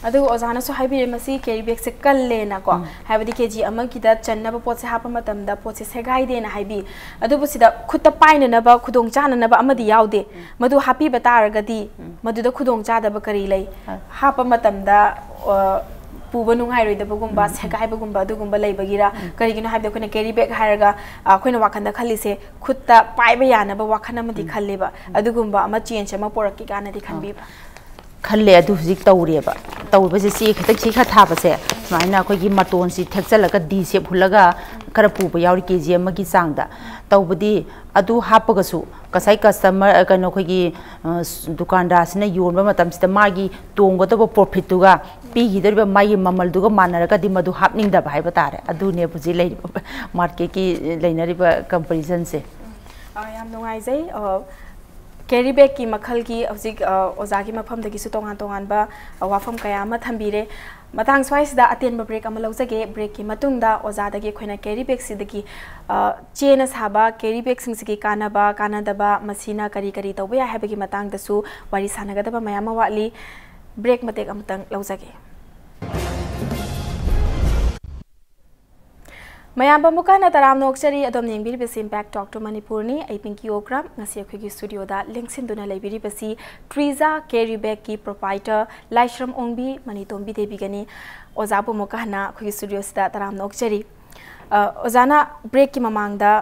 ꯑꯗꯨꯒ ꯑꯣꯖꯥꯅꯁꯨ ꯍꯥꯏꯕꯤꯔꯦ, ꯃꯁꯤ ꯀꯦꯔꯤ ꯕꯦꯒꯁꯦ ꯀꯜꯂꯦꯅꯀꯣ, ꯍꯥꯏꯕꯗꯤ ꯀꯦꯖꯤ ꯑꯃꯒꯤꯗ ꯆꯟꯅꯕ ꯄꯣꯠꯁꯦ ꯍꯥꯞꯄ ꯃꯇꯝꯗ ꯄꯣꯠꯁꯦ ꯁꯦꯒꯥꯏꯗꯦꯅ ꯍꯥꯏꯕꯤ꯫ ꯑꯗꯨꯕꯨ ꯁꯤꯗ ꯈꯨꯠꯇ ꯄꯥꯏꯅꯅꯕ ꯈꯨꯗꯣꯡ ꯆꯥꯅꯅꯕ ꯑꯃꯗꯤ ꯌꯥꯎꯗꯦ꯫ ꯃꯗꯨ ꯍꯥꯞꯄꯤꯕ ꯇꯥꯔꯒꯗꯤ ꯃꯗꯨꯗ ꯈꯨꯗꯣꯡ ꯆꯥꯗꯕ ꯀꯔꯤ ꯂꯩ? ꯍꯥꯞꯄ ꯃꯇꯝꯗ, ꯑ, ꯄꯨꯕ ꯅꯨꯡꯉꯥꯏꯔꯣꯏꯗꯕꯒꯨꯝꯕ, ꯁꯦꯒꯥꯏꯕꯒꯨꯝꯕ ꯑꯗꯨꯒꯨꯝꯕ ꯂꯩꯕꯒꯤꯔ? ꯀꯔꯤꯒꯤꯅꯣ ꯍꯥꯏꯕꯗ ꯑꯩꯈꯣꯏꯅ ꯀꯦꯔꯤ ꯕꯦꯒ ꯍꯥꯏꯔꯒ, ꯑ, ꯑꯩꯈꯣꯏꯅ ꯋꯥꯈꯜꯗ ꯈꯜꯂꯤꯁꯦ ꯈꯨꯠꯇ ꯄꯥꯏꯕ ꯌꯥꯅꯕ ꯋꯥꯈꯜ ꯑꯃꯗꯤ ꯈꯜꯂꯦꯕ꯫ ꯑꯗꯨꯒꯨꯝꯕ ꯑꯃ ꯆꯦꯟꯖ ꯑꯃ ꯄꯨꯔꯛꯀꯦ ꯀꯥꯟꯅꯗꯤ ꯈꯟꯕꯤꯕ꯭ꯔꯥ? ꯈꯜꯂꯦ, ꯑꯗꯨ ꯍꯧꯖꯤꯛ ꯇꯧꯔꯦꯕ꯫ ꯇꯧꯕꯁꯦ ꯆꯦ ꯈꯤꯇꯪ ꯆꯦ ꯈꯔ ꯊꯥꯕꯁꯦ, ꯁꯨꯃꯥꯏꯅ ꯑꯩꯈꯣꯏꯒꯤ ꯃꯇꯣꯟꯁꯤ ꯊꯦꯛꯆꯜꯂꯒ ꯗꯤ ꯁꯦꯞ ꯍꯨꯜꯂꯒ ꯈꯔ ꯄꯨꯕ ꯌꯥꯎꯔꯤ, ꯀꯦ ꯖꯤ ꯑꯃꯒꯤ ꯆꯥꯡꯗ꯫ ꯇꯧꯕꯗꯤ ꯑꯗꯨ ꯍꯥꯞꯄꯒꯁꯨ ꯉꯁꯥꯏ ꯀꯁꯇꯃꯔ, ꯀꯩꯅꯣ, ꯑꯩꯈꯣꯏꯒꯤ, ꯑ, ꯗꯨꯀꯥꯟꯗꯥꯔꯁꯤꯅ ꯌꯣꯟꯕ ꯃꯇꯝꯁꯤꯗ ꯃꯥꯒꯤ ꯇꯣꯡꯒꯗꯕ ꯄ꯭ꯔꯣꯐꯤꯠꯇꯨꯒ ꯄꯤꯈꯤꯗꯧꯔꯤꯕ ꯃꯥꯒꯤ ꯃꯃꯜꯗꯨꯒ ꯃꯥꯟꯅꯔꯒꯗꯤ ꯃꯗꯨ ꯍꯥꯞꯅꯤꯡꯗꯕ ꯍꯥꯏꯕ ꯇꯥꯔꯦ꯫ ꯑꯗꯨꯅꯦ ꯍꯧꯖꯤꯛ ꯂꯩꯔꯤꯕ ꯃꯥꯔꯀꯦꯠꯀꯤ ꯂꯩꯅꯔꯤꯕ ꯀꯝꯄꯦꯔꯤꯖꯟꯁꯦ꯫ ꯑ, ꯌꯥꯝ ꯅꯨꯡꯉꯥꯏꯖꯩ꯫ ꯑ, ꯀꯦꯔꯤ ꯕꯦꯒꯀꯤ ꯃꯈꯜꯒꯤ ꯍꯧꯖꯤꯛ, ꯑ, ꯑꯣꯖꯥꯒꯤ ꯃꯐꯝꯗꯒꯤꯁꯨ ꯇꯣꯉꯥꯟ ꯇꯣꯉꯥꯟꯕ, ꯑ, ꯋꯥꯐꯝ ꯀꯌꯥ ꯑꯃ ꯊꯝꯕꯤꯔꯦ꯫ ꯃꯇꯥꯡ ꯁ꯭ꯋꯥꯏꯁꯤꯗ ꯑꯇꯦꯟꯕ ꯕ꯭ꯔꯦꯛ ꯑꯃ ꯂꯧꯖꯒꯦ꯫ ꯕ꯭ꯔꯦꯛꯀꯤ ꯃꯇꯨꯡꯗ ꯑꯣꯖꯥꯗꯒꯤ ꯑꯩꯈꯣꯏꯅ ꯀꯦꯔꯤ ꯕꯦꯒꯁꯤꯗꯒꯤ, ꯑ, ꯆꯦꯅ ꯁꯥꯕ ꯀꯦꯔꯤ ꯕꯦꯒꯁꯤꯡꯁꯤꯒꯤ ꯀꯥꯟꯅꯕ, ꯀꯥꯟꯅꯗꯕ, ꯃꯁꯤꯅ ꯀꯔꯤ ꯀꯔꯤ ꯇꯧꯕ ꯌꯥꯏ ꯍꯥꯏꯕꯒꯤ ꯃꯇꯥꯡꯗꯁꯨ ꯋꯥꯔꯤ ꯁꯥꯟꯅꯒꯗꯕ ꯃꯌꯥꯝ ꯑꯃ ꯋꯥꯠꯂꯤ꯫ ꯕ꯭ꯔꯦꯛ ꯃꯇꯦꯛ ꯑꯃꯇꯪ ꯂꯧꯖꯒꯦ꯫ ꯃꯌꯥꯝ ꯑꯃꯨꯛ ꯍꯟꯅ ꯇꯔꯥꯝꯅ ꯑꯣꯛꯆꯔꯤ꯫ ꯑꯗꯣꯝꯅ ꯌꯦꯡꯕꯤꯔꯤꯕꯁꯤ Impact Talk to ꯃꯅꯤꯄꯨꯔꯅꯤ꯫ ꯑꯩ ꯄꯤꯡꯀꯤ ꯑꯣꯀ꯭ꯔꯥꯝ꯫ ꯉꯁꯤ ꯑꯩꯈꯣꯏꯒꯤ ꯁ꯭ꯇꯨꯗꯤꯑꯣꯗ ꯂꯦꯡꯁꯤꯟꯗꯨꯅ ꯂꯩꯕꯤꯔꯤꯕꯁꯤ ꯇ꯭ꯔꯤꯖꯥ ꯀꯦꯔꯤ ꯕꯦꯒꯀꯤ ꯄ꯭ꯔꯣꯄꯥꯏꯇꯔ ꯂꯥꯏꯁ꯭ꯔꯝ ꯑꯣꯡꯕꯤ ꯃꯅꯤꯇꯣꯝꯕꯤ ꯗꯦꯕꯤꯒꯅꯤ꯫ ꯑꯣꯖꯥꯕꯨ ꯑꯃꯨꯛꯀ ꯍꯟꯅ ꯑꯩꯈꯣꯏꯒꯤ ꯁ꯭ꯇꯨꯗꯤꯑꯣꯁꯤꯗ ꯇꯔꯥꯝꯅ ꯑꯣꯛꯆꯔꯤ꯫ ꯑ, ꯑꯣꯖꯥꯅ ꯕ꯭ꯔꯦꯛꯀꯤ ꯃꯃꯥꯡꯗ,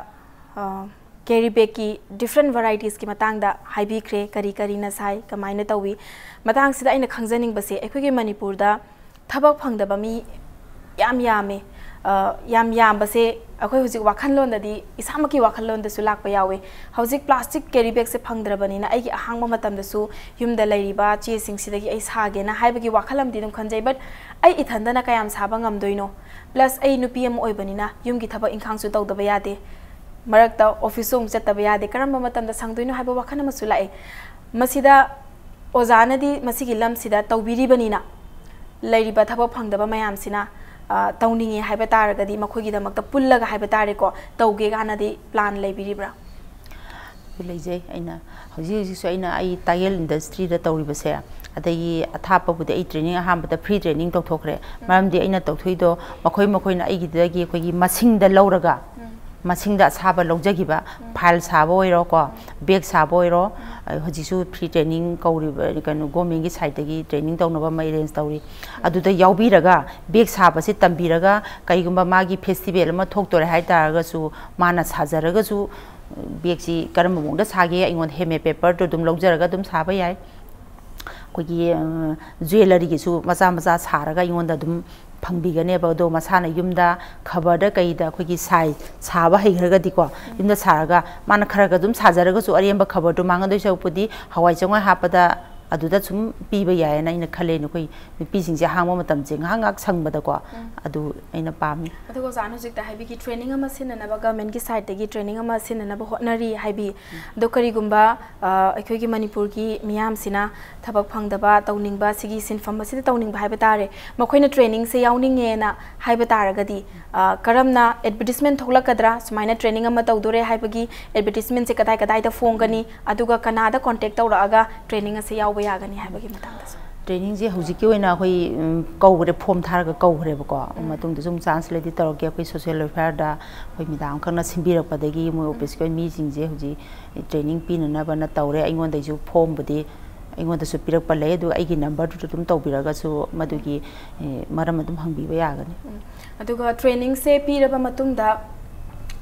ꯑ, ꯀꯦꯔꯤ ꯕꯦꯒꯀꯤ ꯗꯤꯐ꯭ꯔꯦꯟ ꯚꯦꯔꯥꯏꯇꯤꯁꯀꯤ ꯃꯇꯥꯡꯗ ꯍꯥꯏꯕꯤꯈ꯭ꯔꯦ, ꯀꯔꯤ ꯀꯔꯤꯅ ꯁꯥꯏ, ꯀꯃꯥꯏꯅ ꯇꯧꯏ꯫ ꯃꯇꯥꯡꯁꯤꯗ ꯑꯩꯅ ꯈꯪꯖꯅꯤꯡꯕꯁꯦ, ꯑꯩꯈꯣꯏꯒꯤ ꯃꯅꯤꯄꯨꯔꯗ ꯊꯕꯛ ꯐꯪꯗꯕ ꯃꯤ ꯌꯥꯝ ꯌꯥꯝꯃꯦ꯫ ꯑ, ꯌꯥꯝ ꯌꯥꯝꯕꯁꯦ ꯑꯩꯈꯣꯏ ꯍꯧꯖꯤꯛ ꯋꯥꯈꯜꯂꯣꯟꯗꯗꯤ, ꯏꯁꯥꯃꯛꯀꯤ ꯋꯥꯈꯜꯂꯣꯟꯗꯁꯨ ꯂꯥꯛꯄ ꯌꯥꯎꯋꯦ꯫ ꯍꯧꯖꯤꯛ ꯄ꯭ꯂꯥꯁꯇꯤꯛ ꯀꯦꯔꯤ ꯕꯦꯒꯁꯦ ꯐꯪꯗ꯭ꯔꯕꯅꯤꯅ ꯑꯩꯒꯤ ꯑꯍꯥꯡꯕ ꯃꯇꯝꯗꯁꯨ ꯌꯨꯝꯗ ꯂꯩꯔꯤꯕ ꯆꯦꯁꯤꯡꯁꯤꯗꯒꯤ ꯑꯩ ꯁꯥꯒꯦꯅ ꯍꯥꯏꯕꯒꯤ ꯋꯥꯈꯜ ꯑꯃꯗꯤ ꯑꯗꯨꯝ ꯈꯟꯖꯩ꯫ But ꯑꯩ ꯏꯊꯟꯗꯅ ꯀꯌꯥꯝ ꯁꯥꯕ ꯉꯝꯗꯣꯏꯅꯣ? Plus ꯑꯩ ꯅꯨꯄꯤ ꯑꯃ ꯑꯣꯏꯕꯅꯤꯅ ꯌꯨꯝꯒꯤ ꯊꯕꯛ ꯏꯪꯈꯥꯡꯁꯨ ꯇꯧꯗꯕ ꯌꯥꯗꯦ, ꯃꯔꯛꯇ ꯑꯣꯐꯤꯁꯁꯨ ꯑꯃꯨꯛ ꯆꯠꯇꯕ ꯌꯥꯗꯦ, ꯀꯔꯝꯕ ꯃꯇꯝꯗ ꯁꯪꯗꯣꯏꯅꯣ ꯍꯥꯏꯕ ꯋꯥꯈꯜ ꯑꯃꯁꯨ ꯂꯥꯛꯑꯦ꯫ ꯃꯁꯤꯗ ꯑꯣꯖꯥꯅꯗꯤ ꯃꯁꯤꯒꯤ ꯂꯝꯁꯤꯗ ꯇꯧꯕꯤꯔꯤꯕꯅꯤꯅ, ꯂꯩꯔꯤꯕ ꯊꯕꯛ ꯐꯪꯗꯕ ꯃꯌꯥꯝꯁꯤꯅ, ꯑ, ꯇꯧꯅꯤꯡꯉꯦ ꯍꯥꯏꯕ ꯇꯥꯔꯒꯗꯤ ꯃꯈꯣꯏꯒꯤꯗꯃꯛꯇ ꯄꯨꯜꯂꯒ ꯍꯥꯏꯕ ꯇꯥꯔꯦꯀꯣ, ꯇꯧꯒꯦ ꯀꯥꯟꯅꯗꯤ ꯄ꯭ꯂꯥꯟ ꯂꯩꯕꯤꯔꯤꯕ꯭ꯔꯥ? ꯑꯗꯨ ꯂꯩꯖꯩ꯫ ꯑꯩꯅ ꯍꯧꯖꯤꯛ ꯍꯧꯖꯤꯛꯁꯨ ꯑꯩꯅ ꯑꯩ ꯇꯥꯌꯦꯜ ꯏꯟꯗꯁꯇ꯭ꯔꯤꯗ ꯇꯧꯔꯤꯕꯁꯦ, ꯑꯗꯒꯤ ꯑꯊꯥꯞꯄꯕꯨꯗꯤ ꯑꯩ ꯇ꯭ꯔꯦꯅꯤꯡ ꯑꯍꯥꯟꯕꯗ ꯐ꯭ꯔꯤ ꯇ꯭ꯔꯦꯅꯤꯡ ꯇꯧꯊꯣꯛꯈ꯭ꯔꯦ꯫ ꯃꯔꯝꯗꯤ ꯑꯩꯅ ꯇꯧꯊꯣꯛꯏꯗꯣ ꯃꯈꯣꯏ ꯃꯈꯣꯏꯅ ꯑꯩꯒꯤꯗꯒꯤ ꯑꯩꯈꯣꯏꯒꯤ ꯃꯁꯤꯡꯗ ꯂꯧꯔꯒ, ꯃꯁꯤꯡꯗ ꯑꯁꯥꯕ ꯂꯧꯖꯈꯤꯕ, ꯐꯥꯏꯜ ꯁꯥꯕ ꯑꯣꯏꯔꯣꯀꯣ, ꯕꯦꯒ ꯁꯥꯕ ꯑꯣꯏꯔꯣ, ꯑ, ꯍꯧꯖꯤꯛꯁꯨ ꯐ꯭ꯔꯤ ꯇ꯭ꯔꯦꯅꯤꯡ ꯀꯧꯔꯤꯕ, ꯀꯩꯅꯣ, ꯒꯣꯔꯃꯦꯟꯒꯤ ꯁꯥꯏꯠꯇꯒꯤ ꯇ꯭ꯔꯦꯅꯤꯡ ꯇꯧꯅꯕ ꯑꯃ ꯑꯦꯔꯦꯟꯖ ꯇꯧꯔꯤ꯫ ꯑꯗꯨꯗ ꯌꯥꯎꯕꯤꯔꯒ ꯕꯦꯒ ꯁꯥꯕꯁꯦ ꯇꯝꯕꯤꯔꯒ, ꯀꯩꯒꯨꯝꯕ ꯃꯥꯒꯤ ꯐꯦꯁꯇꯤꯚꯦꯜ ꯑꯃ ꯊꯣꯛꯇꯣꯔꯦ ꯍꯥꯏ ꯇꯥꯔꯒꯁꯨ, ꯃꯥꯅ ꯁꯥꯖꯔꯒꯁꯨ, ꯕꯦꯒꯁꯤ ꯀꯔꯝꯕ ꯃꯑꯣꯡꯗ ꯁꯥꯒꯦ, ꯑꯩꯉꯣꯟꯗ ꯍꯦꯟꯃꯦꯗ ꯄꯦꯄꯔꯗꯣ ꯑꯗꯨꯝ ꯂꯧꯖꯔꯒ ꯑꯗꯨꯝ ꯁꯥꯕ ꯌꯥꯏ꯫ ꯑꯩꯈꯣꯏꯒꯤ, ꯑ, ꯖ꯭ꯋꯦꯂꯔꯤꯒꯤꯁꯨ ꯃꯆꯥ ꯃꯆꯥ ꯁꯥꯔꯒ ꯑꯩꯉꯣꯟꯗ ꯑꯗꯨꯝ ꯐꯪꯕꯤꯒꯅꯦꯕ꯫ ꯑꯗꯣ ꯃꯁꯥꯅ ꯌꯨꯝꯗ ꯈꯕꯔꯗ ꯀꯩꯗ ꯑꯩꯈꯣꯏꯒꯤ ꯁꯥꯏ ꯁꯥꯕ ꯍꯩꯈ꯭ꯔꯒꯗꯤꯀꯣ, ꯌꯨꯝꯗ ꯁꯥꯔꯒ ꯃꯥꯅ ꯈꯔ ꯈꯔ ꯑꯗꯨꯝ ꯁꯥꯖꯔꯒꯁꯨ, ꯑꯔꯦꯝꯕ ꯈꯕꯔꯗꯣ ꯃꯥꯡꯍꯟꯗꯣꯏ ꯁꯔꯨꯛꯄꯨꯗꯤ ꯍꯋꯥꯏ ꯆꯦꯡꯋꯥꯏ ꯍꯥꯞꯄꯗ ꯑꯗꯨꯗ ꯁꯨꯝ ꯄꯤꯕ ꯌꯥꯏꯌꯦꯅ ꯑꯩꯅ ꯈꯜꯂꯦ꯫ ꯅꯈꯣꯏ ꯅꯨꯄꯤꯁꯤꯡꯁꯦ ꯑꯍꯥꯡꯕ ꯃꯇꯝꯁꯦ ꯉꯥꯏꯍꯥꯛ ꯉꯥꯏꯍꯥꯛ ꯁꯪꯕꯗꯀꯣ, ꯑꯗꯨ ꯑꯩꯅ ꯄꯥꯝꯃꯤ꯫ ꯑꯗꯨꯒ ꯑꯣꯖꯥꯅ ꯍꯧꯖꯤꯛꯇ ꯍꯥꯏꯕꯤꯈꯤ, training ꯑꯃ ꯁꯤꯟꯅꯅꯕ, governmentꯀꯤ sideꯇꯒꯤ training ꯑꯃ ꯁꯤꯟꯅꯅꯕ ꯍꯣꯠꯅꯔꯤ ꯍꯥꯏꯕꯤ꯫ ꯑꯗꯣ ꯀꯔꯤꯒꯨꯝꯕ ꯑ, ꯑꯩꯈꯣꯏꯒꯤ ꯃꯅꯤꯄꯨꯔꯒꯤ ꯃꯤꯌꯥꯝꯁꯤꯅ ꯊꯕꯛ ꯐꯪꯗꯕ, ꯇꯧꯅꯤꯡꯕ, ꯁꯤꯒꯤ ꯁꯤꯟꯐꯝ ꯑꯁꯤꯗ ꯇꯧꯅꯤꯡꯕ ꯍꯥꯏꯕ ꯇꯥꯔꯦ, ꯃꯈꯣꯏꯅ trainingꯁꯦ ꯌꯥꯎꯅꯤꯡꯉꯦꯅ ꯍꯥꯏꯕ ꯇꯥꯔꯒꯗꯤ, ꯑ, ꯀꯔꯝꯅ advertisement ꯊꯣꯛꯂꯛꯀꯗ꯭ꯔꯥ, ꯁꯨꯃꯥꯏꯅ training ꯑꯃ ꯇꯧꯗꯣꯔꯦ ꯍꯥꯏꯕꯒꯤ advertisementꯁꯦ ꯀꯗꯥꯏ ꯀꯗꯥꯏꯗ ꯐꯣꯡꯒꯅꯤ, ꯑꯗꯨꯒ ꯀꯅꯥꯗ contact ꯇꯧꯔꯛꯑꯒ training ꯑꯁꯦ ꯌꯥꯎꯕ ꯌꯥꯒꯅꯤ ꯍꯥꯏꯕꯒꯤ ꯃꯇꯥꯡꯗꯁꯨ꯫ Trainingꯁꯦ ꯍꯧꯖꯤꯛꯀꯤ ꯑꯣꯏꯅ ꯑꯩꯈꯣꯏ, ꯎꯝ, ꯀꯧꯈ꯭ꯔꯦ, form ꯊꯥꯔꯒ ꯀꯧꯈ꯭ꯔꯦꯕꯀꯣ꯫ ꯃꯇꯨꯡꯗꯁꯨ ꯑꯃꯨꯛ chance ꯂꯩꯔꯗꯤ ꯇꯧꯔꯛꯀꯦ꯫ ꯑꯩꯈꯣꯏ social welfareꯗ ꯑꯩꯈꯣꯏ madam ꯈꯛꯅ ꯁꯤꯟꯕꯤꯔꯛꯄꯗꯒꯤ ꯃꯣꯏ officeꯀꯤ ꯑꯣꯏꯅ ꯃꯤꯁꯤꯡꯁꯦ ꯍꯧꯖꯤꯛ training ꯄꯤꯅꯅꯕꯅ ꯇꯧꯔꯦ꯫ ꯑꯩꯉꯣꯟꯗꯩꯁꯨ formꯕꯨꯗꯤ ꯑꯩꯉꯣꯟꯗꯁꯨ ꯄꯤꯔꯛꯄ ꯂꯩ, ꯑꯗꯨꯒ ꯑꯩꯒꯤ numberꯗꯨꯗ ꯑꯗꯨꯝ ꯇꯧꯕꯤꯔꯒꯁꯨ ꯃꯗꯨꯒꯤ, ꯑꯦ, ꯃꯔꯝ ꯑꯗꯨꯝ ꯍꯪꯕꯤꯕ ꯌꯥꯒꯅꯤ꯫ ꯑꯗꯨꯒ trainingꯁꯦ ꯄꯤꯔꯕ ꯃꯇꯨꯡꯗ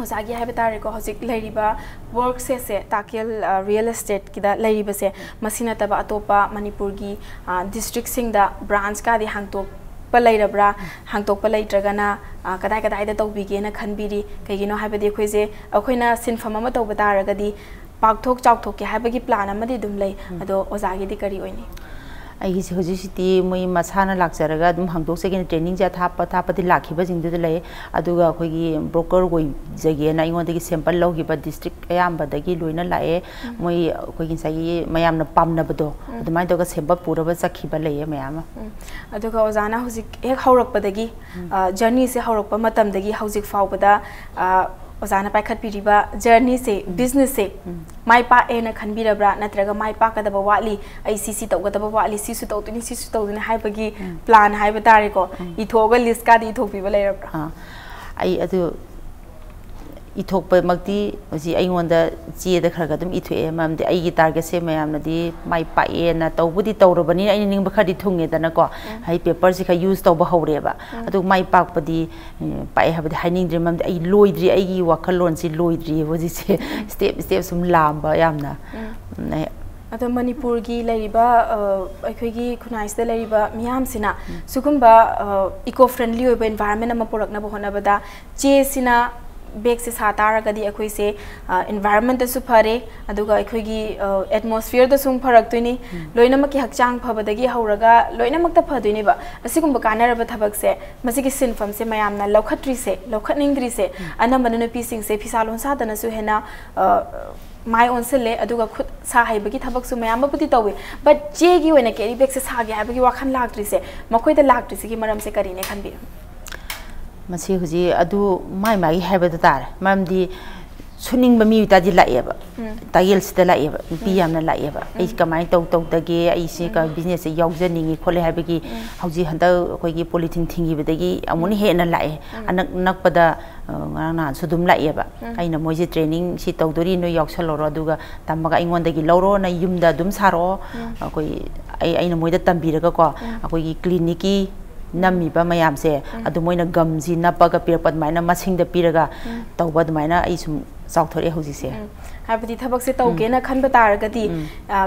ꯑꯣꯖꯥꯒꯤ ꯍꯥꯏꯕ ꯇꯥꯔꯦꯀꯣ, ꯍꯧꯖꯤꯛ ꯂꯩꯔꯤꯕ workꯁꯦ, ꯁꯦ ꯇꯥꯀꯦꯜ, ꯑ, real estateꯀꯤꯗ ꯂꯩꯔꯤꯕꯁꯦ, ꯃꯁꯤ ꯅꯠꯇꯕ ꯑꯇꯣꯞꯄ ꯃꯅꯤꯄꯨꯔꯒꯤ, ꯑ, districtꯁꯤꯡꯗ branchꯀꯗꯤ ꯍꯥꯡꯇꯣꯛꯄ ꯂꯩꯔꯕ꯭ꯔꯥ? ꯍꯥꯡꯇꯣꯛꯄ ꯂꯩꯇ꯭ꯔꯒꯅ, ꯑ, ꯀꯗꯥꯏ ꯀꯗꯥꯏꯗ ꯇꯧꯕꯤꯒꯦꯅ ꯈꯟꯕꯤꯔꯤ? ꯀꯩꯒꯤꯅꯣ ꯍꯥꯏꯕꯗꯤ ꯑꯩꯈꯣꯏꯁꯦ, ꯑꯩꯈꯣꯏꯅ ꯁꯤꯟꯐꯝ ꯑꯃ ꯇꯧꯕ ꯇꯥꯔꯒꯗꯤ ꯄꯥꯛꯊꯣꯛ ꯆꯥꯎꯊꯣꯛꯀꯦ ꯍꯥꯏꯕꯒꯤ plan ꯑꯃꯗꯤ ꯑꯗꯨꯝ ꯂꯩ꯫ ꯑꯗꯣ ꯑꯣꯖꯥꯒꯤꯗꯤ ꯀꯔꯤ ꯑꯣꯏꯅꯤ? ꯑꯩꯒꯤꯁꯦ ꯍꯧꯖꯤꯛꯁꯤꯗꯤ ꯃꯣꯏ ꯃꯁꯥꯅ ꯂꯥꯛꯆꯔꯒ ꯑꯗꯨꯝ ꯍꯥꯡꯗꯣꯛꯆꯒꯦꯅ, trainingꯁꯦ ꯑꯊꯥꯞꯄ ꯑꯊꯥꯞꯄꯗꯤ ꯂꯥꯛꯈꯤꯕꯁꯤꯡꯗꯨꯗ ꯂꯩ꯫ ꯑꯗꯨꯒ ꯑꯩꯈꯣꯏꯒꯤ broker ꯑꯣꯏꯖꯒꯦꯅ ꯑꯩꯉꯣꯟꯗꯒꯤ sample ꯂꯧꯈꯤꯕ district ꯑꯌꯥꯝꯕꯗꯒꯤ ꯂꯣꯏꯅ ꯂꯥꯛꯑꯦ꯫ ꯃꯣꯏ ꯑꯩꯈꯣꯏꯒꯤ ꯉꯁꯥꯏꯒꯤ ꯃꯌꯥꯝꯅ ꯄꯥꯝꯅꯕꯗꯣ, ꯑꯗꯨꯃꯥꯏꯅ ꯇꯧꯔꯒ sample ꯄꯨꯔꯒ ꯆꯠꯈꯤꯕ ꯂꯩꯌꯦ ꯃꯌꯥꯝ ꯑꯃ꯫ ꯑꯗꯨꯒ ꯑꯣꯖꯥꯅ ꯍꯧꯖꯤꯛ ꯍꯦꯛ ꯍꯧꯔꯛꯄꯗꯒꯤ, ꯑ, journeyꯁꯦ ꯍꯧꯔꯛꯄ ꯃꯇꯝꯗꯒꯤ ꯍꯧꯖꯤꯛ ꯐꯥꯎꯕꯗ, ꯑ, ꯑꯣꯖꯥꯅ ꯄꯥꯏꯈꯠꯄꯤꯔꯤꯕ journeyꯁꯦ, businessꯁꯦ ꯃꯥꯏ ꯄꯥꯛꯑꯦꯅ ꯈꯟꯕꯤꯔꯕ꯭ꯔꯥ? ꯅꯠꯇ꯭ꯔꯒ ꯃꯥꯏ ꯄꯥꯛꯀꯗꯕ ꯋꯥꯠꯂꯤ, ꯑꯩ ꯁꯤ ꯁꯤ ꯇꯧꯒꯗꯕ ꯋꯥꯠꯂꯤ, ꯁꯤꯁꯨ ꯇꯧꯗꯣꯏꯅꯤ, ꯁꯤꯁꯨ ꯇꯧꯗꯣꯏꯅꯤ ꯍꯥꯏꯕꯒꯤ plan ꯍꯥꯏꯕ ꯇꯥꯔꯦꯀꯣ, ꯏꯊꯣꯛꯑꯒ listꯀꯗꯤ ꯏꯊꯣꯛꯄꯤꯕ ꯂꯩꯔꯕ꯭ꯔꯥ? ꯑꯥ, ꯑꯩ ꯑꯗꯨ ꯏꯊꯣꯛꯄꯃꯛꯇꯤ ꯍꯧꯖꯤꯛ ꯑꯩꯉꯣꯟꯗ ꯆꯦꯗ ꯈꯔ ꯈꯔ ꯑꯗꯨꯝ ꯏꯊꯣꯛꯑꯦ, ꯃꯔꯝꯗꯤ ꯑꯩꯒꯤ targetꯁꯦ ꯃꯌꯥꯝꯅꯗꯤ ꯃꯥꯏ ꯄꯥꯛꯑꯦꯅ ꯇꯧꯕꯨꯗꯤ ꯇꯧꯔꯕꯅꯤꯅ ꯑꯩꯅ ꯅꯤꯡꯕ ꯈꯔꯗꯤ ꯊꯨꯡꯉꯦꯗꯅꯀꯣ, ꯍꯥꯏꯗꯤ paperꯁꯦ ꯈꯔ use ꯇꯧꯕ ꯍꯧꯔꯦꯕ꯫ ꯑꯗꯨ ꯃꯥꯏ ꯄꯥꯛꯄꯗꯤ, ꯎꯝ, ꯄꯥꯛꯑꯦ ꯍꯥꯏꯕꯗꯤ ꯍꯥꯏꯅꯤꯡꯗ꯭ꯔꯤ, ꯃꯔꯝꯗꯤ ꯑꯩ ꯂꯣꯏꯗ꯭ꯔꯤ, ꯑꯩꯒꯤ ꯋꯥꯈꯜꯂꯣꯟꯁꯤ ꯂꯣꯏꯗ꯭ꯔꯤꯑꯕ ꯍꯧꯖꯤꯛꯁꯦ꯫ Step step ꯁꯨꯝ ꯂꯥꯝꯕ ꯌꯥꯝꯅ꯫ ꯎꯝ, ꯑꯩ ꯑꯗꯣ ꯃꯅꯤꯄꯨꯔꯒꯤ ꯂꯩꯔꯤꯕ, ꯑ, ꯑꯩꯈꯣꯏꯒꯤ ꯈꯨꯟꯅꯥꯏꯁꯤꯗ ꯂꯩꯔꯤꯕ ꯃꯤꯌꯥꯝꯁꯤꯅ ꯁꯤꯒꯨꯝꯕ, ꯑ, eco friendly ꯑꯣꯏꯕ environment ꯑꯃ ꯄꯨꯔꯛꯅꯕ ꯍꯣꯠꯅꯕꯗ ꯆꯦꯁꯤꯅ ꯕꯦꯒꯁꯦ ꯁꯥ ꯇꯥꯔꯒꯗꯤ ꯑꯩꯈꯣꯏꯁꯦ ꯏꯟꯚꯥꯏꯔꯟꯃꯦꯟꯇꯁꯨ ꯐꯔꯦ, ꯑꯗꯨꯒ ꯑꯩꯈꯣꯏꯒꯤ ꯑꯦꯠꯃꯣꯁꯐꯤꯌꯔꯗꯁꯨ ꯐꯔꯛꯇꯣꯏꯅꯤ꯫ ꯂꯣꯏꯅꯃꯛꯀꯤ ꯍꯛꯆꯥꯡ ꯐꯕꯗꯒꯤ ꯍꯧꯔꯒ ꯂꯣꯏꯅꯃꯛꯇ ꯐꯗꯣꯏꯅꯦꯕ꯫ ꯑꯁꯤꯒꯨꯝꯕ ꯀꯥꯟꯅꯔꯕ ꯊꯕꯛꯁꯦ, ꯃꯁꯤꯒꯤ ꯁꯤꯟꯐꯝꯁꯦ ꯃꯌꯥꯝꯅ ꯂꯧꯈꯠꯇ꯭ꯔꯤꯁꯦ, ꯂꯧꯈꯠꯅꯤꯡꯗ꯭ꯔꯤꯁꯦ, ꯑꯅꯝꯕꯅ ꯅꯨꯄꯤꯁꯤꯡꯁꯦ ꯐꯤꯁꯥ ꯂꯣꯟꯁꯥꯗꯅꯁꯨ ꯍꯦꯟꯅ ꯃꯥꯏ ꯑꯣꯟꯁꯤꯜꯂꯦ, ꯑꯗꯨꯒ ꯈꯨꯠ ꯁꯥ ꯍꯩꯕꯒꯤ ꯊꯕꯛꯁꯨ ꯃꯌꯥꯝ ꯑꯃꯕꯨꯗꯤ ꯇꯧꯏ꯫ ꯕꯠ ꯆꯦꯒꯤ ꯑꯣꯏꯅ ꯀꯦꯔꯤ ꯕꯦꯒꯁꯦ ꯁꯥꯒꯦ ꯍꯥꯏꯕꯒꯤ ꯋꯥꯈꯜ ꯂꯥꯛꯇ꯭ꯔꯤꯁꯦ, ꯃꯈꯣꯏꯗ ꯂꯥꯛꯇ꯭ꯔꯤꯁꯤꯒꯤ ꯃꯔꯝꯁꯦ ꯀꯔꯤꯅꯦ ꯈꯟꯕꯤꯌꯨ? ꯃꯁꯤ ꯍꯧꯖꯤꯛ ꯑꯗꯨ ꯃꯥꯏ ꯃꯥꯒꯤ ꯍꯥꯏꯕꯗ ꯇꯥꯔꯦ꯫ ꯃꯔꯝꯗꯤ ꯁꯨꯅꯤꯡꯕ ꯃꯤ ꯑꯣꯏꯇꯥꯔꯗꯤ ꯂꯥꯛꯑꯦꯕ, ꯇꯥꯌꯦꯜꯁꯤꯗ ꯂꯥꯛꯑꯦꯕ, ꯅꯨꯄꯤ ꯌꯥꯝꯅ ꯂꯥꯛꯑꯦꯕ꯫ ꯑꯩ ꯀꯃꯥꯏꯅ ꯇꯧ ꯇꯧꯗꯒꯦ, ꯑꯩꯁꯤ ꯕꯤꯖꯤꯅꯦꯁꯁꯦ ꯌꯥꯎꯖꯅꯤꯡꯉꯤ ꯈꯣꯠꯂꯦ ꯍꯥꯏꯕꯒꯤ ꯍꯧꯖꯤꯛ ꯍꯟꯗꯛ ꯑꯩꯈꯣꯏꯒꯤ ꯄꯣꯂꯤꯊꯤꯟ ꯊꯤꯡꯈꯤꯕꯗꯒꯤ ꯑꯃꯨꯛꯅ ꯍꯦꯟꯅ ꯂꯥꯛꯑꯦ꯫ ꯑꯅꯛ ꯅꯛꯄꯗ ꯉꯔꯥꯡ ꯅꯍꯥꯟꯁꯨ ꯑꯗꯨꯝ ꯂꯥꯛꯑꯦꯕ꯫ ꯑꯩꯅ ꯃꯣꯏꯁꯦ ꯇ꯭ꯔꯦꯅꯤꯡ ꯁꯤ ꯇꯧꯗꯣꯔꯤ, ꯅꯣꯏ ꯌꯥꯎꯁꯜꯍꯧꯔꯣ, ꯑꯗꯨꯒ ꯇꯝꯃꯒ ꯑꯩꯉꯣꯟꯗꯒꯤ ꯂꯧꯔꯣ, ꯅꯪ ꯌꯨꯝꯗ ꯑꯗꯨꯝ ꯁꯥꯔꯛꯑꯣ꯫ ꯑꯩꯈꯣꯏ ꯑꯩ ꯑꯩꯅ ꯃꯣꯏꯗ ꯇꯝꯕꯤꯔꯒꯀꯣ, ꯑꯩꯈꯣꯏꯒꯤ ꯀ꯭ꯂꯤꯅꯤꯛꯀꯤ ꯅꯝꯃꯤꯕ ꯃꯌꯥꯝꯁꯦ ꯑꯗꯨ ꯃꯣꯏꯅ ꯒꯝꯁꯤ ꯅꯞꯄꯒ ꯄꯤꯔꯛꯄ, ꯑꯗꯨꯃꯥꯏꯅ ꯃꯁꯤꯡꯗ ꯄꯤꯔꯒ ꯇꯧꯕ, ꯑꯗꯨꯃꯥꯏꯅ ꯑꯩ ꯁꯨꯝ ꯆꯥꯎꯊꯣꯔꯛꯑꯦ ꯍꯧꯖꯤꯛꯁꯦ꯫ ꯍꯥꯏꯕꯗꯤ ꯊꯕꯛꯁꯦ ꯇꯧꯒꯦꯅ ꯈꯟꯕ ꯇꯥꯔꯒꯗꯤ,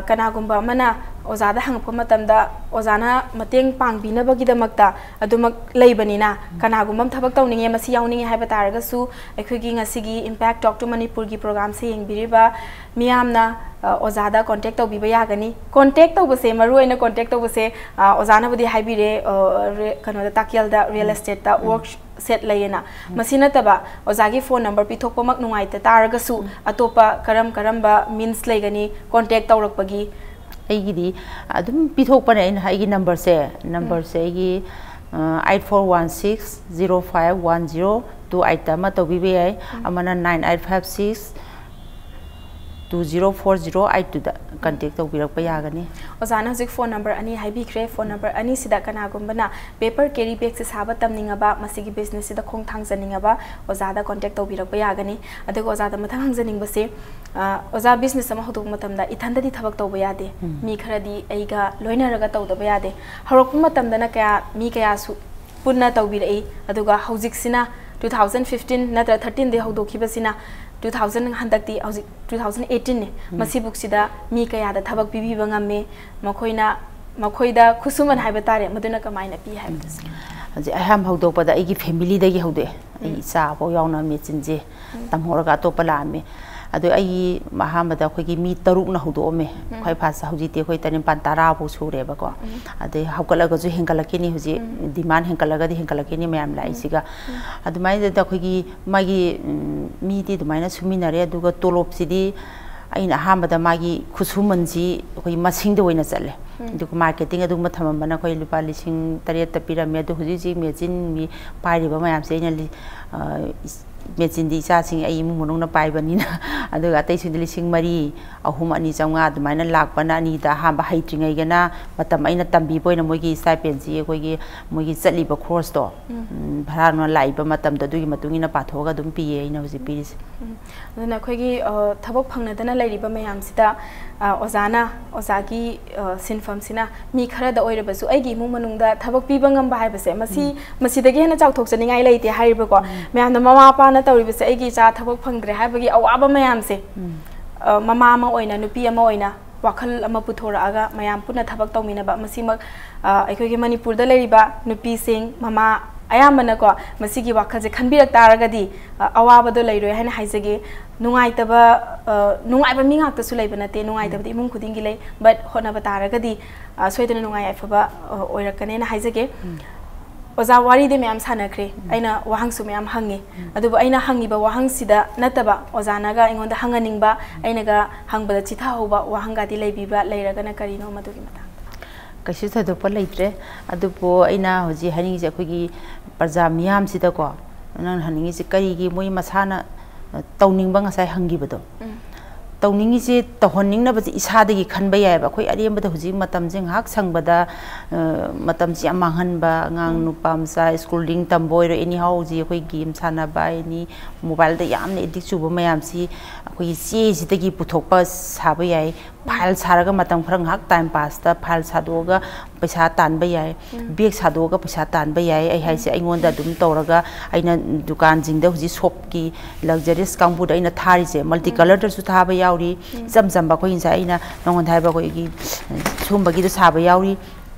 ꯀꯅꯥꯒꯨꯝꯕ ꯑꯃꯅ ꯑꯣꯖꯥꯗ ꯍꯪꯉꯛꯄ ꯃꯇꯝꯗ ꯑꯣꯖꯥꯅ ꯃꯇꯦꯡ ꯄꯥꯡꯕꯤꯅꯕꯒꯤꯗꯃꯛꯇ ꯑꯗꯨꯃꯛ ꯂꯩꯕꯅꯤꯅ, ꯀꯅꯥꯒꯨꯝꯕ ꯑꯃ ꯊꯕꯛ ꯇꯧꯅꯤꯡꯉꯦ, ꯃꯁꯤ ꯌꯥꯎꯅꯤꯡꯉꯦ ꯍꯥꯏꯕ ꯇꯥꯔꯒꯁꯨ, ꯑꯩꯈꯣꯏꯒꯤ ꯉꯁꯤꯒꯤ Impact Talk to Manipurꯒꯤ ꯄ꯭ꯔꯣꯒ꯭ꯔꯥꯝꯁꯦ ꯌꯦꯡꯕꯤꯔꯤꯕ ꯃꯤꯌꯥꯝꯅ ꯑꯣꯖꯥꯗ ꯀꯣꯟꯇꯦꯛ ꯇꯧꯕꯤꯕ ꯌꯥꯒꯅꯤ꯫ ꯀꯣꯟꯇꯦꯛ ꯇꯧꯕꯁꯦ, ꯃꯔꯨꯑꯣꯏꯅ ꯀꯣꯟꯇꯦꯛ ꯇꯧꯕꯁꯦ, ꯑꯣꯖꯥꯅꯕꯨꯗꯤ ꯍꯥꯏꯕꯤꯔꯦ, ꯀꯩꯅꯣꯗ, ꯇꯥꯛꯀꯦꯜꯗ ꯔꯤꯌꯦꯜ ꯑꯦꯁꯇꯦꯠꯇ ꯋꯥꯔꯛ ꯁꯦꯠ ꯂꯩꯌꯦꯅ꯫ ꯃꯁꯤ ꯅꯠꯇꯕ ꯑꯣꯖꯥꯒꯤ ꯐꯣꯟ ꯅꯝꯕꯔ ꯄꯤꯊꯣꯛꯄꯃꯛ ꯅꯨꯡꯉꯥꯏꯇ ꯇꯥꯔꯒꯁꯨ, ꯑꯇꯣꯞꯄ ꯀꯔꯝ ꯀꯔꯝꯕ ꯃꯤꯟꯁ ꯂꯩꯒꯅꯤ ꯀꯣꯟꯇꯦꯛ ꯇꯧꯔꯛꯄꯒꯤ? ꯑꯩꯒꯤꯗꯤ ꯑꯗꯨꯝ ꯄꯤꯊꯣꯛꯄꯅꯦ ꯑꯩꯅ, ꯑꯩꯒꯤ ꯅꯝꯕꯔꯁꯦ, ꯅꯝꯕꯔꯁꯦ ꯑꯩꯒꯤ eight four one six zero five one zero two eight ꯑꯃ ꯇꯧꯕꯤꯕ ꯌꯥꯏ, ꯑꯃꯅ nine eight five six two zero four zero eight two ꯗ ꯀꯟꯇꯦꯛ ꯇꯧꯕꯤꯔꯛꯄ ꯌꯥꯒꯅꯤ꯫ ꯑꯣꯖꯥꯅ ꯍꯧꯖꯤꯛ ꯐꯣꯟ ꯅꯝꯕꯔ ꯑꯅꯤ ꯍꯥꯏꯕꯤꯈ꯭ꯔꯦ꯫ ꯐꯣꯟ ꯅꯝꯕꯔ ꯑꯅꯤꯁꯤꯗ ꯀꯅꯥꯒꯨꯝꯕꯅ ꯄꯦꯄꯔ ꯀꯦꯔꯤ ꯕꯦꯒꯁꯦ ꯁꯥꯕ ꯇꯝꯅꯤꯡꯉꯕ, ꯃꯁꯤꯒꯤ ꯕꯤꯖꯤꯅꯦꯁꯁꯤꯗ ꯈꯣꯡ ꯊꯥꯡꯖꯅꯤꯡꯉꯕ, ꯑꯣꯖꯥꯗ ꯀꯣꯟꯇꯦꯛ ꯇꯧꯕꯤꯔꯛꯄ ꯌꯥꯒꯅꯤ꯫ ꯑꯗꯨꯒ ꯑꯣꯖꯥꯗ ꯃꯊꯪ ꯍꯪꯖꯅꯤꯡꯕꯁꯦ, ꯑꯣꯖꯥ, ꯕꯤꯖꯤꯅꯦꯁ ꯑꯃ ꯍꯧꯗꯣꯛꯄ ꯃꯇꯝꯗ ꯏꯊꯟꯗꯗꯤ ꯊꯕꯛ ꯇꯧꯕ ꯌꯥꯗꯦ, ꯃꯤ ꯈꯔꯗꯤ ꯑꯩꯒ ꯂꯣꯏꯅꯔꯒ ꯇꯧꯗꯕ ꯌꯥꯗꯦ꯫ ꯍꯧꯔꯛꯄ ꯃꯇꯝꯗꯅ ꯀꯌꯥ, ꯃꯤ ꯀꯌꯥꯁꯨ ꯄꯨꯟꯅ ꯇꯧꯕꯤꯔꯛꯏ, ꯑꯗꯨꯒ ꯍꯧꯖꯤꯛꯁꯤꯅ two thousand fifteen ꯅꯠꯇ꯭ꯔ thirteen ꯗꯒꯤ ꯍꯧꯗꯣꯛꯈꯤꯕꯁꯤꯅ two thousand, ꯍꯟꯗꯛꯇꯤ ꯍꯧꯖꯤꯛ two thousand eighteen ꯅꯦ꯫ ꯃꯁꯤꯕꯨꯛꯁꯤꯗ ꯃꯤ ꯀꯌꯥꯗ ꯊꯕꯛ ꯄꯤꯕꯤꯕ ꯉꯝꯃꯦ? ꯃꯈꯣꯏꯅ, ꯃꯈꯣꯏꯗ ꯈꯨꯠꯁꯨꯃꯟ ꯍꯥꯏꯕ ꯇꯥꯔꯦ, ꯃꯗꯨꯅ ꯀꯃꯥꯏꯅ ꯄꯤ ꯍꯥꯏꯕꯗꯨꯁꯨ꯫ ꯍꯧꯖꯤꯛ ꯑꯍꯥꯟꯕ ꯍꯧꯗꯣꯛꯄꯗ ꯑꯩꯒꯤ ꯐꯦꯃꯤꯂꯤꯗꯒꯤ ꯍꯧꯗꯣꯛꯑꯦ꯫ ꯑꯩ ꯏꯆꯥꯐꯥꯎ ꯌꯥꯎꯅ ꯃꯦꯆꯤꯟꯁꯦ ꯇꯝꯍꯧꯔꯒ ꯑꯇꯣꯞꯄ ꯂꯥꯛꯑꯝꯃꯦ꯫ ꯑꯗꯣ ꯑꯩꯒꯤ ꯑꯍꯥꯟꯕꯗ ꯑꯩꯈꯣꯏꯒꯤ ꯃꯤ ꯇꯔꯨꯛꯅ ꯍꯧꯗꯣꯛꯑꯝꯃꯦ꯫ ꯈ꯭ꯋꯥꯏ ꯐꯥꯁ ꯍꯧꯖꯤꯛꯇꯤ ꯑꯩꯈꯣꯏ ꯇꯔꯦꯠ ꯅꯤꯄꯥꯜ ꯇꯔꯥꯐꯥꯎ ꯁꯨꯔꯦꯕꯀꯣ꯫ ꯑꯗꯩ ꯍꯧꯒꯠꯂꯒꯁꯨ ꯍꯦꯟꯒꯠꯂꯛꯈꯤꯅꯤ ꯍꯧꯖꯤꯛ꯫ ꯗꯤꯃꯥꯟ ꯍꯦꯟꯒꯠꯂꯒꯗꯤ ꯍꯦꯟꯒꯠꯂꯛꯈꯤꯅꯤ ꯃꯌꯥꯝ ꯂꯥꯛꯏꯁꯤꯒ꯫ ꯑꯗꯨꯃꯥꯏꯅ ꯇꯧꯗꯅ ꯑꯩꯈꯣꯏꯒꯤ ꯃꯥꯒꯤ ꯎꯝ, ꯃꯤꯗꯤ ꯑꯗꯨꯃꯥꯏꯅ ꯁꯨꯃꯤꯟꯅꯔꯦ꯫ ꯑꯗꯨꯒ ꯇꯣꯂꯣꯞꯁꯤꯗꯤ ꯑꯩꯅ ꯑꯍꯥꯟꯕꯗ ꯃꯥꯒꯤ ꯈꯨꯠꯁꯨꯃꯟꯁꯤ ꯑꯩꯈꯣꯏ ꯃꯁꯤꯡꯗ ꯑꯣꯏꯅ ꯆꯠꯂꯦ꯫ ꯑꯗꯨꯒ ꯃꯥꯔꯀꯦꯇꯤꯡ ꯑꯗꯨꯒꯨꯝꯕ ꯊꯝꯃꯝꯕꯅ ꯑꯩꯈꯣꯏ ꯂꯨꯄꯥ ꯂꯤꯁꯤꯡ ꯇꯔꯦꯠꯇ ꯄꯤꯔꯝꯃꯦ꯫ ꯑꯗꯣ ꯍꯧꯖꯤꯛ ꯍꯧꯖꯤꯛ ꯃꯦꯆꯤꯟꯒꯤ ꯄꯥꯏꯔꯤꯕ ꯃꯌꯥꯝꯁꯦ ꯑꯩꯅ ꯂꯤ-, ꯑ, ꯏꯁ-, ꯃꯦꯆꯤꯟꯗꯤ ꯏꯆꯥꯁꯤꯡ ꯑꯩ ꯏꯃꯨꯡ ꯃꯅꯨꯡꯅ ꯄꯥꯏꯕꯅꯤꯅ꯫ ꯑꯗꯨꯒ ꯑꯇꯩꯁꯤꯡꯗꯤ ꯂꯤꯁꯤꯡ ꯃꯔꯤ, ꯑꯍꯨꯝ, ꯑꯅꯤ ꯆꯥꯝꯃꯉꯥ ꯑꯗꯨꯃꯥꯏꯅ ꯂꯥꯛꯄꯅ ꯑꯅꯤꯗ ꯑꯍꯥꯟꯕ ꯍꯩꯇ꯭ꯔꯤꯉꯩꯒꯅ ꯃꯇꯝ ꯑꯩꯅ ꯇꯝꯕꯤꯕ ꯑꯣꯏꯅ ꯃꯣꯏꯒꯤ ꯁ꯭ꯇꯥꯏꯄꯦꯟꯁꯤ ꯑꯩꯈꯣꯏꯒꯤ ꯃꯣꯏꯒꯤ ꯆꯠꯂꯤꯕ ꯈꯣꯔꯁꯇꯣ, ꯎꯝ, ꯚꯔꯥꯅ ꯂꯥꯛꯏꯕ ꯃꯇꯝꯗꯣ ꯑꯗꯨꯒꯤ ꯃꯇꯨꯡ ꯏꯟꯅ ꯄꯥꯊꯣꯛꯑꯒ ꯑꯗꯨꯝ ꯄꯤꯌꯦ ꯑꯩꯅ ꯍꯧꯖꯤꯛ ꯄꯤꯔꯤꯁꯦ꯫ ꯎꯝ꯫ ꯑꯗꯨꯅ ꯑꯩꯈꯣꯏꯒꯤ, ꯑ, ꯊꯕꯛ ꯐꯪꯅꯗꯅ ꯂꯩꯔꯤꯕ ꯃꯌꯥꯝꯁꯤꯗ, ꯑ, ꯑꯣꯖꯥꯅ, ꯑꯣꯖꯥꯒꯤ, ꯑ, ꯁꯤꯟꯐꯝꯁꯤꯅ ꯃꯤ ꯈꯔꯗ ꯑꯣꯏꯔꯕꯁꯨ ꯑꯩꯒꯤ ꯏꯃꯨꯡ ꯃꯅꯨꯡꯗ ꯊꯕꯛ ꯄꯤꯕ ꯉꯝꯕ ꯍꯥꯏꯕꯁꯦ ꯃꯁꯤ, ꯎꯝ, ꯃꯁꯤꯗꯒꯤ ꯍꯦꯟꯅ ꯆꯥꯎꯊꯣꯛꯆꯅꯤꯡꯉꯥꯏ ꯂꯩꯇꯦ ꯍꯥꯏꯔꯤꯕꯀꯣ꯫ ꯎꯝ꯫ ꯃꯌꯥꯝꯅ ꯃꯃꯥ ꯃꯄꯥꯅ ꯇꯧꯔꯤꯕꯁꯦ ꯑꯩꯒꯤ ꯏꯆꯥ ꯊꯕꯛ ꯐꯪꯗ꯭ꯔꯦ ꯍꯥꯏꯕꯒꯤ ꯑꯋꯥꯕ ꯃꯌꯥꯝꯁꯦ, ꯎꯝ, ꯑ, ꯃꯃꯥ ꯑꯃ ꯑꯣꯏꯅ, ꯅꯨꯄꯤ ꯑꯃ ꯑꯣꯏꯅ ꯋꯥꯈꯜ ꯑꯃ ꯄꯨꯊꯣꯔꯛꯑꯒ ꯃꯌꯥꯝ ꯄꯨꯟꯅ ꯊꯕꯛ ꯇꯧꯃꯤꯟꯅꯕ, ꯃꯁꯤꯃꯛ, ꯑ, ꯑꯩꯈꯣꯏꯒꯤ ꯃꯅꯤꯄꯨꯔꯗ ꯂꯩꯔꯤꯕ ꯅꯨꯄꯤꯁꯤꯡ, ꯃꯃꯥ ꯑꯌꯥꯝꯕꯅꯀꯣ, ꯃꯁꯤꯒꯤ ꯋꯥꯈꯜꯁꯦ ꯈꯟꯕꯤꯔꯛ ꯇꯥꯔꯒꯗꯤ, ꯑ, ꯑꯋꯥꯕꯗꯣ ꯂꯩꯔꯣꯏ ꯍꯥꯏꯅ ꯍꯥꯏꯖꯒꯦ꯫ ꯅꯨꯡꯉꯥꯏꯇꯕ, ꯑ, ꯅꯨꯡꯉꯥꯏꯕ ꯃꯤ ꯉꯥꯛꯇꯁꯨ ꯂꯩꯕ ꯅꯠꯇꯦ, ꯅꯨꯡꯉꯥꯏꯇꯕꯗꯤ ꯏꯃꯨꯡ ꯈꯨꯗꯤꯡꯒꯤ ꯂꯩ, but ꯍꯣꯠꯅꯕ ꯇꯥꯔꯒꯗꯤ, ꯑ, ꯁꯣꯏꯗꯅ ꯅꯨꯡꯉꯥꯏ ꯌꯥꯏꯐꯕ, ꯑ, ꯑꯣꯏꯔꯛꯀꯅꯦꯅ ꯍꯥꯏꯖꯒꯦ꯫ ꯎꯝ꯫ ꯑꯣꯖꯥ, ꯋꯥꯔꯤꯗꯤ ꯃꯌꯥꯝ ꯁꯥꯟꯅꯈ꯭ꯔꯦ, ꯎꯝ, ꯑꯩꯅ ꯋꯥꯍꯪꯁꯨ ꯃꯌꯥꯝ ꯍꯪꯉꯦ꯫ ꯎꯝ꯫ ꯑꯗꯨꯕꯨ ꯑꯩꯅ ꯍꯪꯉꯤꯕ ꯋꯥꯍꯪꯁꯤꯗ ꯅꯠꯇꯕ, ꯑꯣꯖꯥꯅꯒ ꯑꯩꯉꯣꯟꯗ ꯍꯪꯍꯟꯅꯤꯡꯕ, ꯑꯩꯅꯒ ꯍꯪꯕꯗ ꯆꯤꯊꯍꯧꯕ ꯋꯥꯍꯪꯒꯗꯤ ꯂꯩꯕꯤꯕ꯭ꯔꯥ? ꯂꯩꯔꯒꯅ ꯀꯔꯤꯅꯣ ꯃꯗꯨꯒꯤ ꯃꯇꯥꯡꯗ? ꯀꯩꯁꯨ ꯊꯣꯏꯗꯣꯛꯄ ꯂꯩꯇ꯭ꯔꯦ꯫ ꯑꯗꯨꯕꯨ ꯑꯩꯅ ꯍꯧꯖꯤꯛ ꯍꯥꯏꯅꯤꯡꯉꯤꯁꯦ, ꯑꯩꯈꯣꯏꯒꯤ ꯄ꯭ꯔꯖꯥ ꯃꯤꯌꯥꯝꯁꯤꯗꯀꯣ, ꯅꯪꯅ ꯍꯪꯅꯤꯡꯉꯤꯁꯦ ꯀꯔꯤꯒꯤ ꯃꯣꯏ ꯃꯁꯥꯅ, ꯑ, ꯇꯧꯅꯤꯡꯕ ꯉꯁꯥꯏ ꯍꯪꯈꯤꯕꯗꯣ, ꯎꯝ꯫ ꯇꯧꯅꯤꯡꯉꯤꯁꯦ, ꯇꯧꯍꯟꯅꯤꯡꯅꯕꯁꯦ ꯏꯁꯥꯗꯒꯤ ꯈꯟꯕ ꯌꯥꯏꯑꯕ꯫ ꯑꯩꯈꯣꯏ ꯑꯔꯦꯝꯕꯗ ꯍꯧꯖꯤꯛ ꯃꯇꯝꯁꯦ ꯉꯥꯏꯍꯥꯛ ꯁꯪꯕꯗ, ꯑ, ꯃꯇꯝꯁꯦ ꯌꯥꯝ ꯃꯥꯡꯍꯟꯕ, ꯑꯉꯥꯡ, ꯎꯝ, ꯅꯨꯄꯥ ꯃꯆꯥ ꯁ꯭ꯀꯨꯜꯗꯤꯡ ꯇꯝꯕ ꯑꯣꯏꯔꯣ, ꯑꯦꯅꯤ ꯍꯥꯎ ꯍꯧꯖꯤꯛ ꯑꯩꯈꯣꯏ ꯒꯦꯝ ꯁꯥꯟꯅꯕ, ꯑꯦꯅꯤ ꯃꯣꯕꯥꯏꯜꯗ ꯌꯥꯝꯅ ꯑꯦꯗꯤꯛ ꯆꯨꯕ ꯃꯌꯥꯝꯁꯤ ꯑꯩꯈꯣꯏꯒꯤ ꯆꯦꯁꯤꯗꯒꯤ ꯄꯨꯊꯣꯛꯄ ꯁꯥꯕ ꯌꯥꯏ꯫ ꯐꯥꯏꯜ ꯁꯥꯔꯒ ꯃꯇꯝ ꯈꯔ ꯉꯥꯏꯍꯥꯛ ꯇꯥꯏꯝ ꯄꯥꯁꯇ ꯐꯥꯏꯜ ꯁꯥꯗꯣꯛꯑꯒ ꯄꯩꯁꯥ ꯇꯥꯟꯕ ꯌꯥꯏ, ꯎꯝ, ꯕꯦꯒ ꯁꯥꯗꯣꯛꯑꯒ ꯄꯩꯁꯥ ꯇꯥꯟꯕ ꯌꯥꯏ꯫ ꯑꯩ ꯍꯥꯏꯁꯦ, ꯎꯝ, ꯑꯩꯉꯣꯟꯗ ꯑꯗꯨꯝ ꯇꯧꯔꯒ ꯑꯩꯅ ꯗꯨꯀꯥꯟꯁꯤꯡꯗ ꯍꯧꯖꯤꯛ ꯁꯣꯞꯀꯤ ꯂꯛꯖꯔꯤꯁ ꯀꯥꯡꯕꯨꯗ ꯑꯩꯅ ꯊꯥꯔꯤꯁꯦ, ꯃꯜꯇꯤ, ꯎꯝ, ꯀꯂꯔꯗꯁꯨ ꯊꯥꯕ ꯌꯥꯎꯔꯤ, ꯎꯝ, ꯏꯆꯝ ꯆꯝꯕ ꯑꯩꯈꯣꯏ ꯉꯁꯥꯏ ꯑꯩꯅ ꯅꯉꯣꯟꯗ ꯍꯥꯏꯕ ꯑꯩꯈꯣꯏꯒꯤ ꯁꯨꯝꯕꯒꯤꯗꯣ ꯁꯥꯕ ꯌꯥꯎꯔꯤ꯫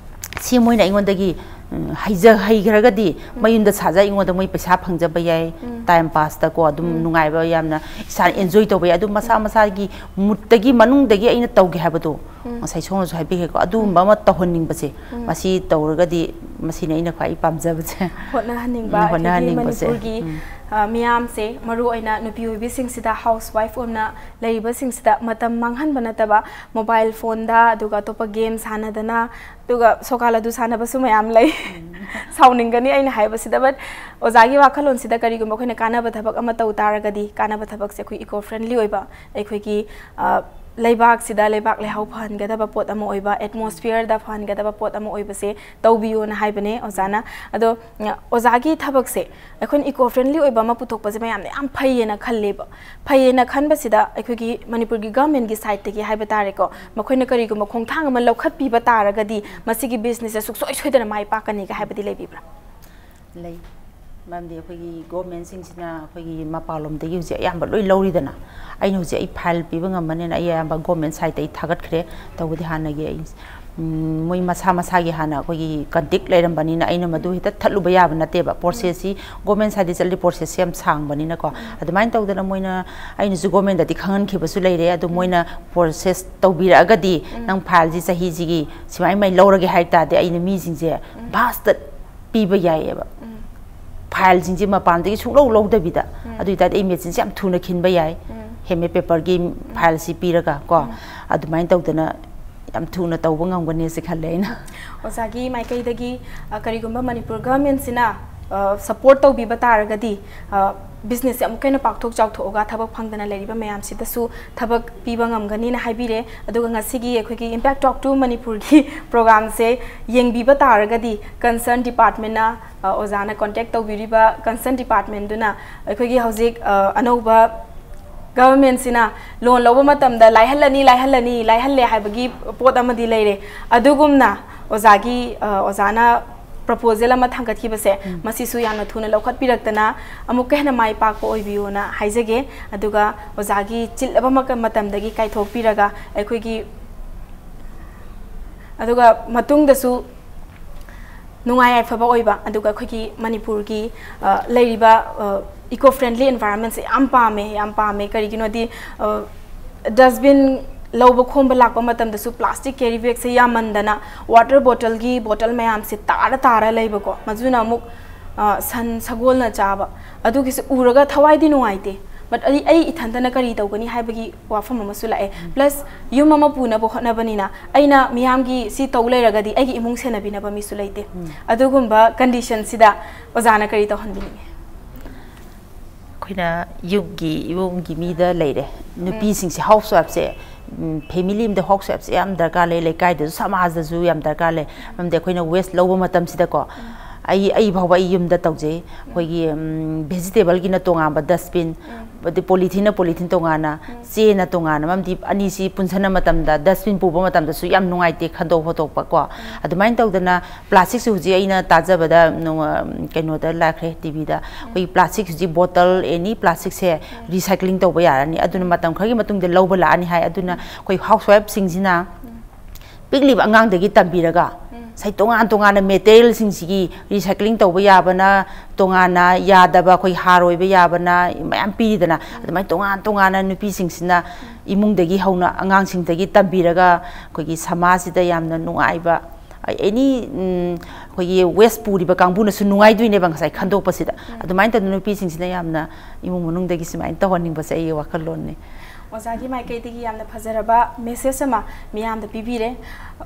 ꯁꯤ ꯃꯣꯏꯅ ꯑꯩꯉꯣꯟꯗꯒꯤ ꯎꯝ, ꯍꯩꯖ ꯍꯩꯈ꯭ꯔꯒꯗꯤ ꯃꯌꯨꯝꯗ ꯁꯥꯖ ꯑꯩꯉꯣꯟꯗ ꯃꯣꯏ ꯄꯩꯁꯥ ꯐꯪꯖꯕ ꯌꯥꯏ, ꯎꯝ꯫ Time passꯇꯀꯣ ꯑꯗꯨꯝ ꯎꯝ꯫ ꯅꯨꯡꯉꯥꯏꯕ ꯌꯥꯝꯅ ꯏꯁꯥꯅ enjoy ꯇꯧꯕ ꯌꯥꯏ꯫ ꯑꯗꯨꯝ ꯃꯁꯥ ꯃꯁꯥꯒꯤ moodꯇꯒꯤ ꯃꯅꯨꯡꯗꯒꯤ ꯑꯩꯅ ꯇꯧꯒꯦ ꯍꯥꯏꯕꯗꯣ ꯎꯝ꯫ ꯉꯁꯥꯏ ꯁꯣꯝꯅꯁꯨ ꯍꯥꯏꯕꯤꯈ꯭ꯔꯦꯀꯣ, ꯑꯗꯨꯒꯨꯝꯕ ꯎꯝ꯫ ꯑꯃ ꯇꯧꯍꯟꯅꯤꯡꯕꯁꯦ, ꯎꯝ꯫ ꯃꯁꯤ ꯇꯧꯔꯒꯗꯤ ꯃꯁꯤꯅ ꯑꯩꯅ ꯈ꯭ꯋꯥꯏ ꯄꯥꯝꯖꯕꯁꯦ꯫ ꯍꯣꯠꯅꯍꯟꯅꯤꯡꯕ ꯎꯝ, ꯑꯩꯈꯣꯏꯒꯤ ꯍꯣꯠꯅꯍꯟꯅꯤꯡꯕꯁꯦ꯫ ꯃꯅꯤꯄꯨꯔꯒꯤ, ꯎꯝ꯫ ꯑ, ꯃꯤꯌꯥꯝꯁꯦ, ꯃꯔꯨꯑꯣꯏꯅ ꯅꯨꯄꯤ ꯑꯣꯏꯕꯤꯁꯤꯡꯁꯤꯗ, housewife ꯑꯣꯏꯅ ꯂꯩꯔꯤꯕꯁꯤꯡꯁꯤꯗ ꯃꯇꯝ ꯃꯥꯡꯍꯟꯕ ꯅꯠꯇꯕ mobile phoneꯗ, ꯑꯗꯨꯒ ꯑꯇꯣꯞꯄ game ꯁꯥꯟꯅꯗꯅ, ꯑꯗꯨꯒ ꯁꯣꯀꯥ ꯂꯗꯨ ꯁꯥꯟꯅꯕꯁꯨ ꯃꯌꯥꯝ ꯂꯩ꯫ ꯎꯝ꯫ ꯁꯥꯎꯅꯤꯡꯒꯅꯤ ꯑꯩꯅ ꯍꯥꯏꯕꯁꯤꯗ, but ꯑꯣꯖꯥꯒꯤ ꯋꯥꯈꯜꯂꯣꯟꯁꯤꯗ ꯀꯔꯤꯒꯨꯝꯕ ꯑꯩꯈꯣꯏꯅ ꯀꯥꯟꯅꯕ ꯊꯕꯛ ꯑꯃ ꯇꯧ ꯇꯥꯔꯒꯗꯤ, ꯀꯥꯟꯅꯕ ꯊꯕꯛꯁꯦ ꯑꯩꯈꯣꯏ eco friendly ꯑꯣꯏꯕ, ꯑꯩꯈꯣꯏꯒꯤ, ꯑ, ꯂꯩꯕꯥꯛꯁꯤꯗ ꯂꯩꯕꯥꯛ ꯂꯩꯍꯥꯎ ꯐꯍꯟꯒꯗꯕ ꯄꯣꯠ ꯑꯃ ꯑꯣꯏꯕ, atmosphereꯗ ꯐꯍꯟꯒꯗꯕ ꯄꯣꯠ ꯑꯃ ꯑꯣꯏꯕꯁꯦ ꯇꯧꯕꯤꯌꯣꯅ ꯍꯥꯏꯕꯅꯦ ꯑꯣꯖꯥꯅ꯫ ꯑꯗꯣ, ꯑ, ꯑꯣꯖꯥꯒꯤ ꯊꯕꯛꯁꯦ ꯑꯩꯈꯣꯏꯅ eco friendly ꯑꯣꯏꯕ ꯑꯃ ꯄꯨꯊꯣꯛꯄꯁꯦ ꯃꯌꯥꯝꯅ ꯌꯥꯝ ꯐꯩꯌꯦꯅ ꯈꯜꯂꯦꯕ꯫ ꯐꯩꯌꯦꯅ ꯈꯟꯕꯁꯤꯗ ꯑꯩꯈꯣꯏꯒꯤ ꯃꯅꯤꯄꯨꯔꯒꯤ governmentꯀꯤ sideꯇꯒꯤ ꯍꯥꯏꯕ ꯇꯥꯔꯦꯀꯣ, ꯃꯈꯣꯏꯅ ꯀꯔꯤꯒꯨꯝꯕ ꯈꯣꯡꯊꯥꯡ ꯑꯃ ꯂꯧꯈꯠꯄꯤꯕ ꯇꯥꯔꯒꯗꯤ ꯃꯁꯤꯒꯤ businessꯁꯦ ꯁꯨꯡꯁꯣꯏ ꯁꯣꯏꯗꯅ ꯃꯥꯏ ꯄꯥꯛꯀꯅꯤꯒ ꯍꯥꯏꯕꯗꯤ ꯂꯩꯕꯤꯕ꯭ꯔꯥ? ꯂꯩ꯫ ꯃꯔꯝꯗꯤ ꯑꯩꯈꯣꯏꯒꯤ governmentꯁꯤꯡꯁꯤꯅ ꯑꯩꯈꯣꯏꯒꯤ ꯃꯄꯥꯟꯂꯣꯝꯗꯒꯤ ꯍꯧꯖꯤꯛ ꯑꯌꯥꯝꯕ ꯂꯣꯏ ꯂꯧꯔꯤꯗꯅ, ꯑꯩꯅ ꯍꯧꯖꯤꯛ ꯑꯩ file ꯄꯤꯕ ꯉꯝꯕꯅꯤꯅ ꯑꯩ ꯑꯌꯥꯝꯕ government sideꯇ ꯑꯩ ꯊꯥꯒꯠꯈ꯭ꯔꯦ꯫ ꯇꯧꯕꯗꯤ ꯍꯥꯟꯅꯒꯤ ꯑꯩ, ꯎꯝ, ꯃꯣꯏ ꯃꯁꯥ ꯃꯁꯥꯒꯤ ꯍꯥꯟꯅ ꯑꯩꯈꯣꯏꯒꯤ contact ꯂꯩꯔꯝꯕꯅꯤꯅ ꯑꯩꯅ ꯃꯗꯨ ꯍꯦꯛꯇ ꯊꯠꯂꯨꯕ ꯌꯥꯕ ꯅꯠꯇꯦꯕ꯫ Processꯁꯤ government sideꯇ ꯆꯠꯂꯗꯤ processꯁꯤ ꯌꯥꯝ ꯁꯥꯡꯕꯅꯤꯅꯀꯣ꯫ ꯑꯗꯨꯃꯥꯏꯅ ꯇꯧꯗꯅ ꯃꯣꯏꯅ, ꯑꯩꯅꯁꯨ governmentꯗꯗꯤ ꯈꯪꯍꯟꯈꯤꯕꯁꯨ ꯂꯩꯔꯦ꯫ ꯑꯗꯨ ꯃꯣꯏꯅ process ꯇꯧꯕꯤꯔꯛꯑꯒꯗꯤ, ꯎꯝ꯫ "ꯅꯪ fileꯁꯤ ꯆꯍꯤꯁꯤꯒꯤ ꯁꯨꯃꯥꯏ ꯃꯥꯏ ꯂꯧꯔꯒꯦ" ꯍꯥꯏ ꯇꯥꯔꯗꯤ ꯑꯩꯅ ꯃꯤꯁꯤꯡꯁꯦ ꯎꯝ꯫ Fastꯇ ꯄꯤꯕ ꯌꯥꯏꯌꯦꯕ꯫ ꯎꯝ꯫ Fileꯁꯤꯡꯁꯦ ꯃꯄꯥꯟꯗꯒꯤ ꯁꯨꯡꯂꯧ ꯂꯧꯗꯕꯤꯗ꯫ ꯎꯝ꯫ ꯑꯗꯨ ꯑꯣꯏꯇꯥꯔꯗꯤ ꯑꯩ machineꯁꯦ ꯌꯥꯝ ꯊꯨꯅ ꯈꯤꯟꯕ ꯌꯥꯏ꯫ ꯎꯝ꯫ Handmade paperꯒꯤ fileꯁꯤ ꯄꯤꯔꯒ ꯀꯣ꯫ ꯎꯝ꯫ ꯑꯗꯨꯃꯥꯏꯅ ꯇꯧꯗꯅ ꯌꯥꯝ ꯊꯨꯅ ꯇꯧꯕ ꯉꯝꯒꯅꯤ ꯁꯤ ꯈꯜꯂꯦ ꯑꯩꯅ꯫ ꯑꯣꯖꯥꯒꯤ ꯃꯥꯏꯀꯩꯗꯒꯤ, ꯑ, ꯀꯔꯤꯒꯨꯝꯕ ꯃꯅꯤꯄꯨꯔ governmentꯁꯤꯅ, ꯑ, support ꯇꯧꯕꯤꯕ ꯇꯥꯔꯒꯗꯤ, ꯑ, businessꯁꯦ ꯑꯃꯨꯛꯀ ꯍꯦꯟꯅ ꯄꯥꯛꯊꯣꯛ ꯆꯥꯎꯊꯣꯛꯑꯒ ꯊꯕꯛ ꯐꯪꯗꯅ ꯂꯩꯔꯤꯕ ꯃꯌꯥꯝꯁꯤꯗꯁꯨ ꯊꯕꯛ ꯄꯤꯕ ꯉꯝꯒꯅꯤꯅ ꯍꯥꯏꯕꯤꯔꯦ꯫ ꯑꯗꯨꯒ ꯉꯁꯤꯒꯤ ꯑꯩꯈꯣꯏꯒꯤ Impact Talk to ꯃꯅꯤꯄꯨꯔꯒꯤ programꯁꯦ ꯌꯦꯡꯕꯤꯕ ꯇꯥꯔꯒꯗꯤ concern departmentꯅ, ꯑ, ꯑꯣꯖꯥꯅ contact ꯇꯧꯕꯤꯔꯤꯕ concern departmentꯗꯨꯅ ꯑꯩꯈꯣꯏꯒꯤ ꯍꯧꯖꯤꯛ, ꯑ, ꯑꯅꯧꯕ governmentꯁꯤꯅ loan ꯂꯧꯕ ꯃꯇꯝꯗ ꯂꯥꯏꯍꯜꯂꯅꯤ, ꯂꯥꯏꯍꯜꯂꯅꯤ, ꯂꯥꯏꯍꯜꯂꯦ ꯍꯥꯏꯕꯒꯤ ꯄꯣꯠ ꯑꯃꯗꯤ ꯂꯩꯔꯦ꯫ ꯑꯗꯨꯒꯨꯝꯅ ꯑꯣꯖꯥꯒꯤ, ꯑ, ꯑꯣꯖꯥꯅ proposal ꯑꯃ ꯊꯥꯡꯒꯠꯈꯤꯕꯁꯦ, ꯎꯝ꯫ ꯃꯁꯤꯁꯨ ꯌꯥꯝꯅ ꯊꯨꯅ ꯂꯧꯈꯠꯄꯤꯔꯛꯇꯅ ꯑꯃꯨꯛꯀ ꯍꯦꯟꯅ ꯃꯥꯏ ꯄꯥꯛꯄ ꯑꯣꯏꯕꯤꯌꯣꯅ ꯍꯥꯏꯖꯒꯦ꯫ ꯑꯗꯨꯒ ꯑꯣꯖꯥꯒꯤ ꯆꯤꯜꯂꯕ ꯃꯀ-, ꯃꯇꯝꯗꯒꯤ ꯀꯥꯏꯊꯣꯛꯄꯤꯔꯒ ꯑꯩꯈꯣꯏꯒꯤ, ꯑꯗꯨꯒ ꯃꯇꯨꯡꯗꯁꯨ ꯅꯨꯡꯉꯥꯏ ꯌꯥꯏꯐꯕ ꯑꯣꯏꯕ, ꯑꯗꯨꯒ ꯑꯩꯈꯣꯏꯒꯤ ꯃꯅꯤꯄꯨꯔꯒꯤ ꯑ, ꯂꯩꯔꯤꯕ ꯏꯀꯣ ꯐ꯭ꯔꯦꯟꯂꯤ ꯑꯦꯟꯚꯥꯏꯔꯟꯃꯦꯟꯁꯦ ꯌꯥꯝ ꯄꯥꯝꯃꯦ, ꯌꯥꯝ ꯄꯥꯝꯃꯦ꯫ ꯀꯔꯤꯒꯤꯅꯣꯗꯤ ꯗꯁꯕꯤꯟ ꯂꯧꯕ ꯈꯣꯝꯕ ꯂꯥꯛꯄ ꯃꯇꯝꯗꯁꯨ ꯄ꯭ꯂꯥꯁꯇꯤꯛ ꯀꯦꯔꯤ ꯕꯦꯒꯁꯦ ꯌꯥꯝꯃꯟꯗꯅ ꯋꯥꯇꯔ ꯕꯣꯇꯜꯒꯤ ꯕꯣꯇꯜ ꯃꯌꯥꯝꯁꯦ ꯇꯥꯔ ꯇꯥꯔ ꯂꯩꯕꯀꯣ, ꯃꯗꯨꯅ ꯑꯃꯨꯛ ꯑ, ꯁꯟ ꯁꯒꯣꯜꯅ ꯆꯥꯕ, ꯑꯗꯨꯒꯤꯁꯨ ꯎꯔꯒ ꯊꯋꯥꯏꯗꯤ ꯅꯨꯡꯉꯥꯏꯇꯦ꯫ ꯕꯠ ꯑꯩ ꯑꯩ ꯏꯊꯟꯇꯅ ꯀꯔꯤ ꯇꯧꯒꯅꯤ ꯍꯥꯏꯕꯒꯤ ꯋꯥꯐꯝ ꯑꯃꯁꯨ ꯂꯥꯛꯑꯦ꯫ ꯄ꯭ꯂꯁ ꯌꯨꯝ ꯑꯃ ꯄꯨꯅꯕ ꯍꯣꯠꯅꯕꯅꯤꯅ ꯑꯩꯅ ꯃꯤꯌꯥꯝꯒꯤ ꯁꯤ ꯇꯧ ꯂꯩꯔꯒꯗꯤ ꯑꯩꯒꯤ ꯏꯃꯨꯡ ꯁꯦꯟꯅꯕꯤꯅꯕ ꯃꯤꯁꯨ ꯂꯩꯇꯦ꯫ ꯑꯗꯨꯒꯨꯝꯕ ꯀꯟꯗꯤꯁꯟꯁꯤꯗ ꯑꯣꯖꯥꯅ ꯀꯔꯤ ꯇꯧꯍꯟꯕꯤꯅꯤꯡꯉꯤ? ꯑꯩꯈꯣꯏꯅ ꯌꯨꯝꯒꯤ ꯏꯃꯨꯡꯒꯤ ꯃꯤꯗ ꯂꯩꯔꯦ꯫ ꯅꯨꯄꯤꯁꯤꯡꯁꯦ ꯍꯥꯎꯁ ꯋꯥꯏꯐꯁꯦ ꯐꯦꯃꯤꯂꯤ ꯑꯃꯗ ꯍꯥꯎꯁ ꯋꯥꯏꯐꯁꯦ ꯌꯥꯝ ꯗꯔꯀꯥꯔ ꯂꯩ, ꯂꯩꯀꯥꯏꯗꯁꯨ ꯁꯃꯥꯖꯗꯁꯨ ꯌꯥꯝ ꯗꯔꯀꯥꯔ ꯂꯩ꯫ ꯃꯔꯝꯗꯤ ꯑꯩꯈꯣꯏꯅ ꯋꯦꯁ ꯂꯧꯕ ꯃꯇꯝꯁꯤꯗꯀꯣ, ꯑꯩ ꯑꯩ ꯐꯥꯎꯕ ꯑꯩ ꯌꯨꯝꯗ ꯇꯧꯖꯩ꯫ ꯑꯩꯈꯣꯏꯒꯤ ꯚꯦꯖꯤꯇꯦꯕꯜꯒꯤꯅ ꯇꯣꯉꯥꯟꯕ ꯗꯁꯕꯤꯟ, ꯑꯗꯩ ꯄꯣꯂꯤꯊꯤꯟꯅ ꯄꯣꯂꯤꯊꯤꯟ ꯇꯣꯉꯥꯟꯅ, ꯆꯦꯅ ꯇꯣꯉꯥꯟꯅ, ꯃꯔꯝꯗꯤ ꯑꯅꯤꯁꯤ ꯄꯨꯟꯁꯤꯟꯅ ꯃꯇꯝꯗ ꯗꯁꯕꯤꯟ ꯄꯨꯕ ꯃꯇꯝꯗꯁꯨ ꯌꯥꯝ ꯅꯨꯡꯉꯥꯏꯇꯦ ꯈꯟꯗꯣꯛ ꯈꯣꯠꯇꯣꯛꯄ ꯀꯣ꯫ ꯑꯗꯨꯃꯥꯏꯅ ꯇꯧꯗꯅ ꯄ꯭ꯂꯥꯁꯇꯤꯛꯁꯦ ꯍꯧꯖꯤꯛ ꯑꯩꯅ ꯇꯥꯖꯕꯗ ꯅꯣꯡꯃ, ꯀꯩꯅꯣꯗ ꯂꯥꯛꯈ꯭ꯔꯦ, ꯇꯤꯚꯤꯗ, ꯑꯩꯈꯣꯏꯒꯤ ꯄ꯭ꯂꯥꯁꯇꯤꯛ ꯍꯧꯖꯤꯛ ꯕꯣꯇꯜ, ꯑꯦꯅꯤ ꯄ꯭ꯂꯥꯁꯇꯤꯛꯁꯦ ꯔꯤꯁꯥꯏꯀ꯭ꯂꯤꯡ ꯇꯧꯕ ꯌꯥꯔꯅꯤ, ꯑꯗꯨꯅ ꯃꯇꯝ ꯈꯔꯒꯤ ꯃꯇꯨꯡꯗ ꯂꯧꯕ ꯂꯥꯛꯑꯅꯤ ꯍꯥꯏ꯫ ꯑꯗꯨꯅ ꯑꯩꯈꯣꯏ ꯍꯥꯎꯁ ꯋꯥꯏꯐꯁꯤꯡꯁꯤꯅ ꯄꯤꯛꯂꯤꯕ ꯑꯉꯥꯡꯗꯒꯤ ꯇꯝꯕꯤꯔꯒ ꯉꯁꯥꯏ ꯇꯣꯉꯥꯟ ꯇꯣꯉꯥꯟꯅ ꯃꯦꯇꯔꯤꯌꯦꯜꯁꯤꯡꯁꯤꯒꯤ ꯔꯤꯁꯥꯏꯀ꯭ꯂꯤꯡ ꯇꯧꯕ ꯌꯥꯕꯅ ꯇꯣꯉꯥꯟꯅ, ꯌꯥꯗꯕ ꯑꯩꯈꯣꯏ ꯍꯥꯔ ꯑꯣꯏꯕ ꯌꯥꯕꯅ ꯃꯌꯥꯝ ꯄꯤꯔꯤꯗꯅ, ꯑꯗꯨꯃꯥꯏꯅ ꯇꯣꯉꯥꯟ ꯇꯣꯉꯥꯟꯅ ꯅꯨꯄꯤꯁꯤꯡꯁꯤꯅ ꯏꯃꯨꯡꯗꯒꯤ ꯍꯧꯅ ꯑꯉꯥꯡꯁꯤꯡꯗꯒꯤ ꯇꯝꯕꯤꯔꯒ ꯑꯩꯈꯣꯏꯒꯤ ꯁꯃꯥꯖꯁꯤꯗ ꯌꯥꯝꯅ ꯅꯨꯡꯉꯥꯏꯕ, ꯑꯦꯅꯤ ꯑꯩꯈꯣꯏꯒꯤ ꯋꯦꯁ ꯄꯨꯔꯤꯕ ꯀꯥꯡꯕꯨꯅꯁꯨ ꯅꯨꯡꯉꯥꯏꯗꯣꯏꯅꯦꯕ ꯉꯁꯥꯏ ꯈꯟꯗꯣꯛꯄꯁꯤꯗ꯫ ꯑꯗꯨꯃꯥꯏꯅ ꯇꯧꯗꯅ ꯅꯨꯄꯤꯁꯤꯡꯁꯤꯅ ꯌꯥꯝꯅ ꯏꯃꯨꯡ ꯃꯅꯨꯡꯗꯒꯤ ꯁꯨꯃꯥꯏꯅ ꯇꯧꯍꯟꯅꯤꯡꯕꯁꯦ ꯑꯩꯒꯤ ꯋꯥꯈꯜꯂꯣꯟꯅꯤ꯫ ꯑꯣꯖꯥꯒꯤ ꯃꯥꯏꯀꯩꯗꯒꯤ ꯌꯥꯝꯅ ꯐꯖꯔꯕ ꯃꯦꯁꯦꯖ ꯑꯃ ꯃꯤꯌꯥꯝꯗ ꯄꯤꯕꯤꯔꯦ꯫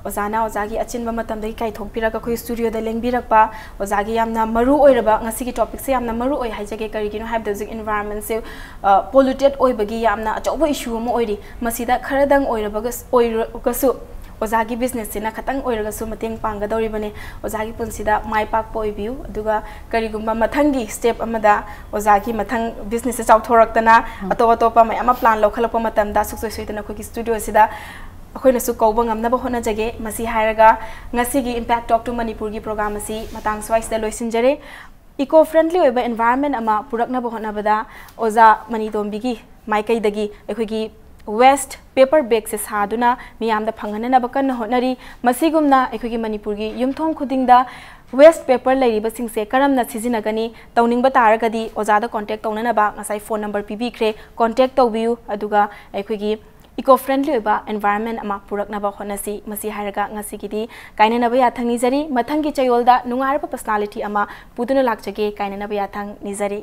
ꯑꯣꯖꯥꯅ ꯑꯣꯖꯥꯒꯤ ꯑꯆꯤꯟꯕ ꯃꯇꯝꯗꯒꯤ ꯀꯥꯏꯊꯣꯛꯄꯤꯔꯒ ꯑꯩꯈꯣꯏ ꯁ꯭ꯇꯨꯗꯤꯑꯣꯗ ꯂꯦꯡꯕꯤꯔꯛꯄ, ꯑꯣꯖꯥꯒꯤ ꯌꯥꯝꯅ ꯃꯔꯨ ꯑꯣꯏꯔꯕ, ꯉꯁꯤꯒꯤ ꯇꯣꯄꯤꯛꯁꯦ ꯌꯥꯝꯅ ꯃꯔꯨ ꯑꯣꯏ ꯍꯥꯏꯖꯒꯦ꯫ ꯀꯔꯤꯒꯤꯅꯣ ꯍꯥꯏꯕꯗ ꯍꯧꯖꯤꯛ ꯏꯟꯚꯥꯏꯔꯣꯟꯃꯦꯟꯁꯦ ꯄꯣꯂꯨꯇꯦꯠ ꯑꯣꯏꯕꯒꯤ ꯌꯥꯝꯅ ꯑꯆꯧꯕ ꯏꯁꯨ ꯑꯃ ꯑꯣꯏꯔꯤ꯫ ꯃꯁꯤꯗ ꯈꯔꯗꯪ ꯑꯣꯏꯔꯕꯒ ꯑꯣꯏꯔꯒꯁꯨ ꯑꯣꯖꯥꯒꯤ ꯕꯤꯖꯤꯅꯦꯁꯁꯤꯅ ꯈꯇꯪ ꯑꯣꯏꯔꯒꯁꯨ ꯃꯇꯦꯡ ꯄꯥꯡꯒꯗꯧꯔꯤꯕꯅꯤ꯫ ꯑꯣꯖꯥꯒꯤ ꯄꯨꯟꯁꯤꯗ ꯃꯥꯏ ꯄꯥꯛꯄ ꯑꯣꯏꯕꯤꯌꯨ꯫ ꯑꯗꯨꯒ ꯀꯔꯤꯒꯨꯝꯕ ꯃꯊꯪꯒꯤ ꯁ꯭ꯇꯦꯞ ꯑꯃꯗ ꯑꯣꯖꯥꯒꯤ ꯃꯊꯪ ꯕꯤꯖꯤꯅꯦꯁꯁꯦ ꯆꯥꯎꯊꯣꯔꯛꯇꯅ ꯑꯇꯣꯞ ꯑꯇꯣꯞꯄ ꯃꯌꯥꯝ ꯑꯃ ꯄ꯭ꯂꯥꯟ ꯂꯧꯈꯠꯂꯛꯄ ꯃꯇꯝꯗ ꯁꯨꯡꯁꯣꯏ ꯁꯣꯏꯗꯅ ꯑꯩꯈꯣꯏꯒꯤ ꯁ꯭ꯇꯨꯗꯤꯑꯣꯁꯤꯗ ꯑꯩꯈꯣꯏꯅꯁꯨ ꯀꯧꯕ ꯉꯝꯅꯕ ꯍꯣꯠꯅꯖꯒꯦ꯫ ꯃꯁꯤ ꯍꯥꯏꯔꯒ ꯉꯁꯤꯒꯤ Impact Talk to ꯃꯅꯤꯄꯨꯔꯒꯤ ꯄ꯭ꯔꯣꯒ꯭ꯔꯥꯝ ꯑꯁꯤ ꯃꯇꯥꯡ ꯁ꯭ꯋꯥꯏꯁꯤꯗ ꯂꯣꯏꯁꯤꯟꯖꯔꯦ꯫ ꯏꯀꯣ ꯐ꯭ꯔꯦꯟꯗꯂꯤ ꯑꯣꯏꯕ ꯏꯟꯚꯥꯏꯔꯣꯟꯃꯦꯟ ꯑꯃ ꯄꯨꯔꯛꯅꯕ ꯍꯣꯠꯅꯕꯗ ꯑꯣꯖꯥ ꯃꯅꯤꯇꯣꯝꯕꯤꯒꯤ ꯃꯥꯏꯀꯩꯗꯒꯤ ꯑꯩꯈꯣꯏꯒꯤ ꯋꯦꯁ ꯄꯦꯄꯔ ꯕꯦꯒꯁꯦ ꯁꯥꯗꯨꯅ ꯃꯤꯌꯥꯝꯗ ꯐꯪꯍꯟꯅꯅꯕ ꯀꯟꯅ ꯍꯣꯠꯅꯔꯤ꯫ ꯃꯁꯤꯒꯨꯝꯅ ꯑꯩꯈꯣꯏꯒꯤ ꯃꯅꯤꯄꯨꯔꯒꯤ ꯌꯨꯝꯊꯣꯡ ꯈꯨꯗꯤꯡꯗ ꯋꯦꯁ ꯄꯦꯄꯔ ꯂꯩꯔꯤꯕꯁꯤꯡꯁꯦ ꯀꯔꯝꯅ ꯁꯤꯖꯤꯟꯅꯒꯅꯤ, ꯇꯧꯅꯤꯡꯕ ꯇꯥꯔꯒꯗꯤ ꯑꯣꯖꯥꯗ ꯀꯣꯟꯇꯦꯛ ꯇꯧꯅꯅꯕ ꯉꯁꯥꯏ ꯐꯣꯟ ꯅꯝꯕꯔ ꯄꯤꯕꯤꯈ꯭ꯔꯦ, ꯀꯣꯟꯇꯦꯛ ꯇꯧꯕꯤꯌꯨ꯫ ꯑꯗꯨꯒ ꯑꯩꯈꯣꯏꯒꯤ ꯏꯀꯣ ꯐ꯭ꯔꯦꯟꯗꯂꯤ ꯑꯣꯏꯕ ꯑꯦꯟꯚꯥꯏꯔꯟꯃꯦꯟ ꯑꯃ ꯄꯨꯔꯛꯅꯕ ꯍꯣꯠꯅꯁꯤ꯫ ꯃꯁꯤ ꯍꯥꯏꯔꯒ ꯉꯁꯤꯒꯤꯗꯤ ꯀꯥꯏꯅꯅꯕ ꯌꯥꯊꯪ ꯅꯤꯖꯔꯤ꯫ ꯃꯊꯪꯒꯤ ꯆꯌꯣꯜꯗ ꯅꯨꯡꯉꯥꯏꯔꯕ ꯄꯔꯁꯅꯥꯂꯤꯇꯤ ꯑꯃ ꯄꯨꯗꯨꯅ ꯂꯥꯛꯆꯒꯦ꯫ ꯀꯥꯏꯅꯅꯕ ꯌꯥꯊꯪ ꯅꯤꯖꯔꯤ꯫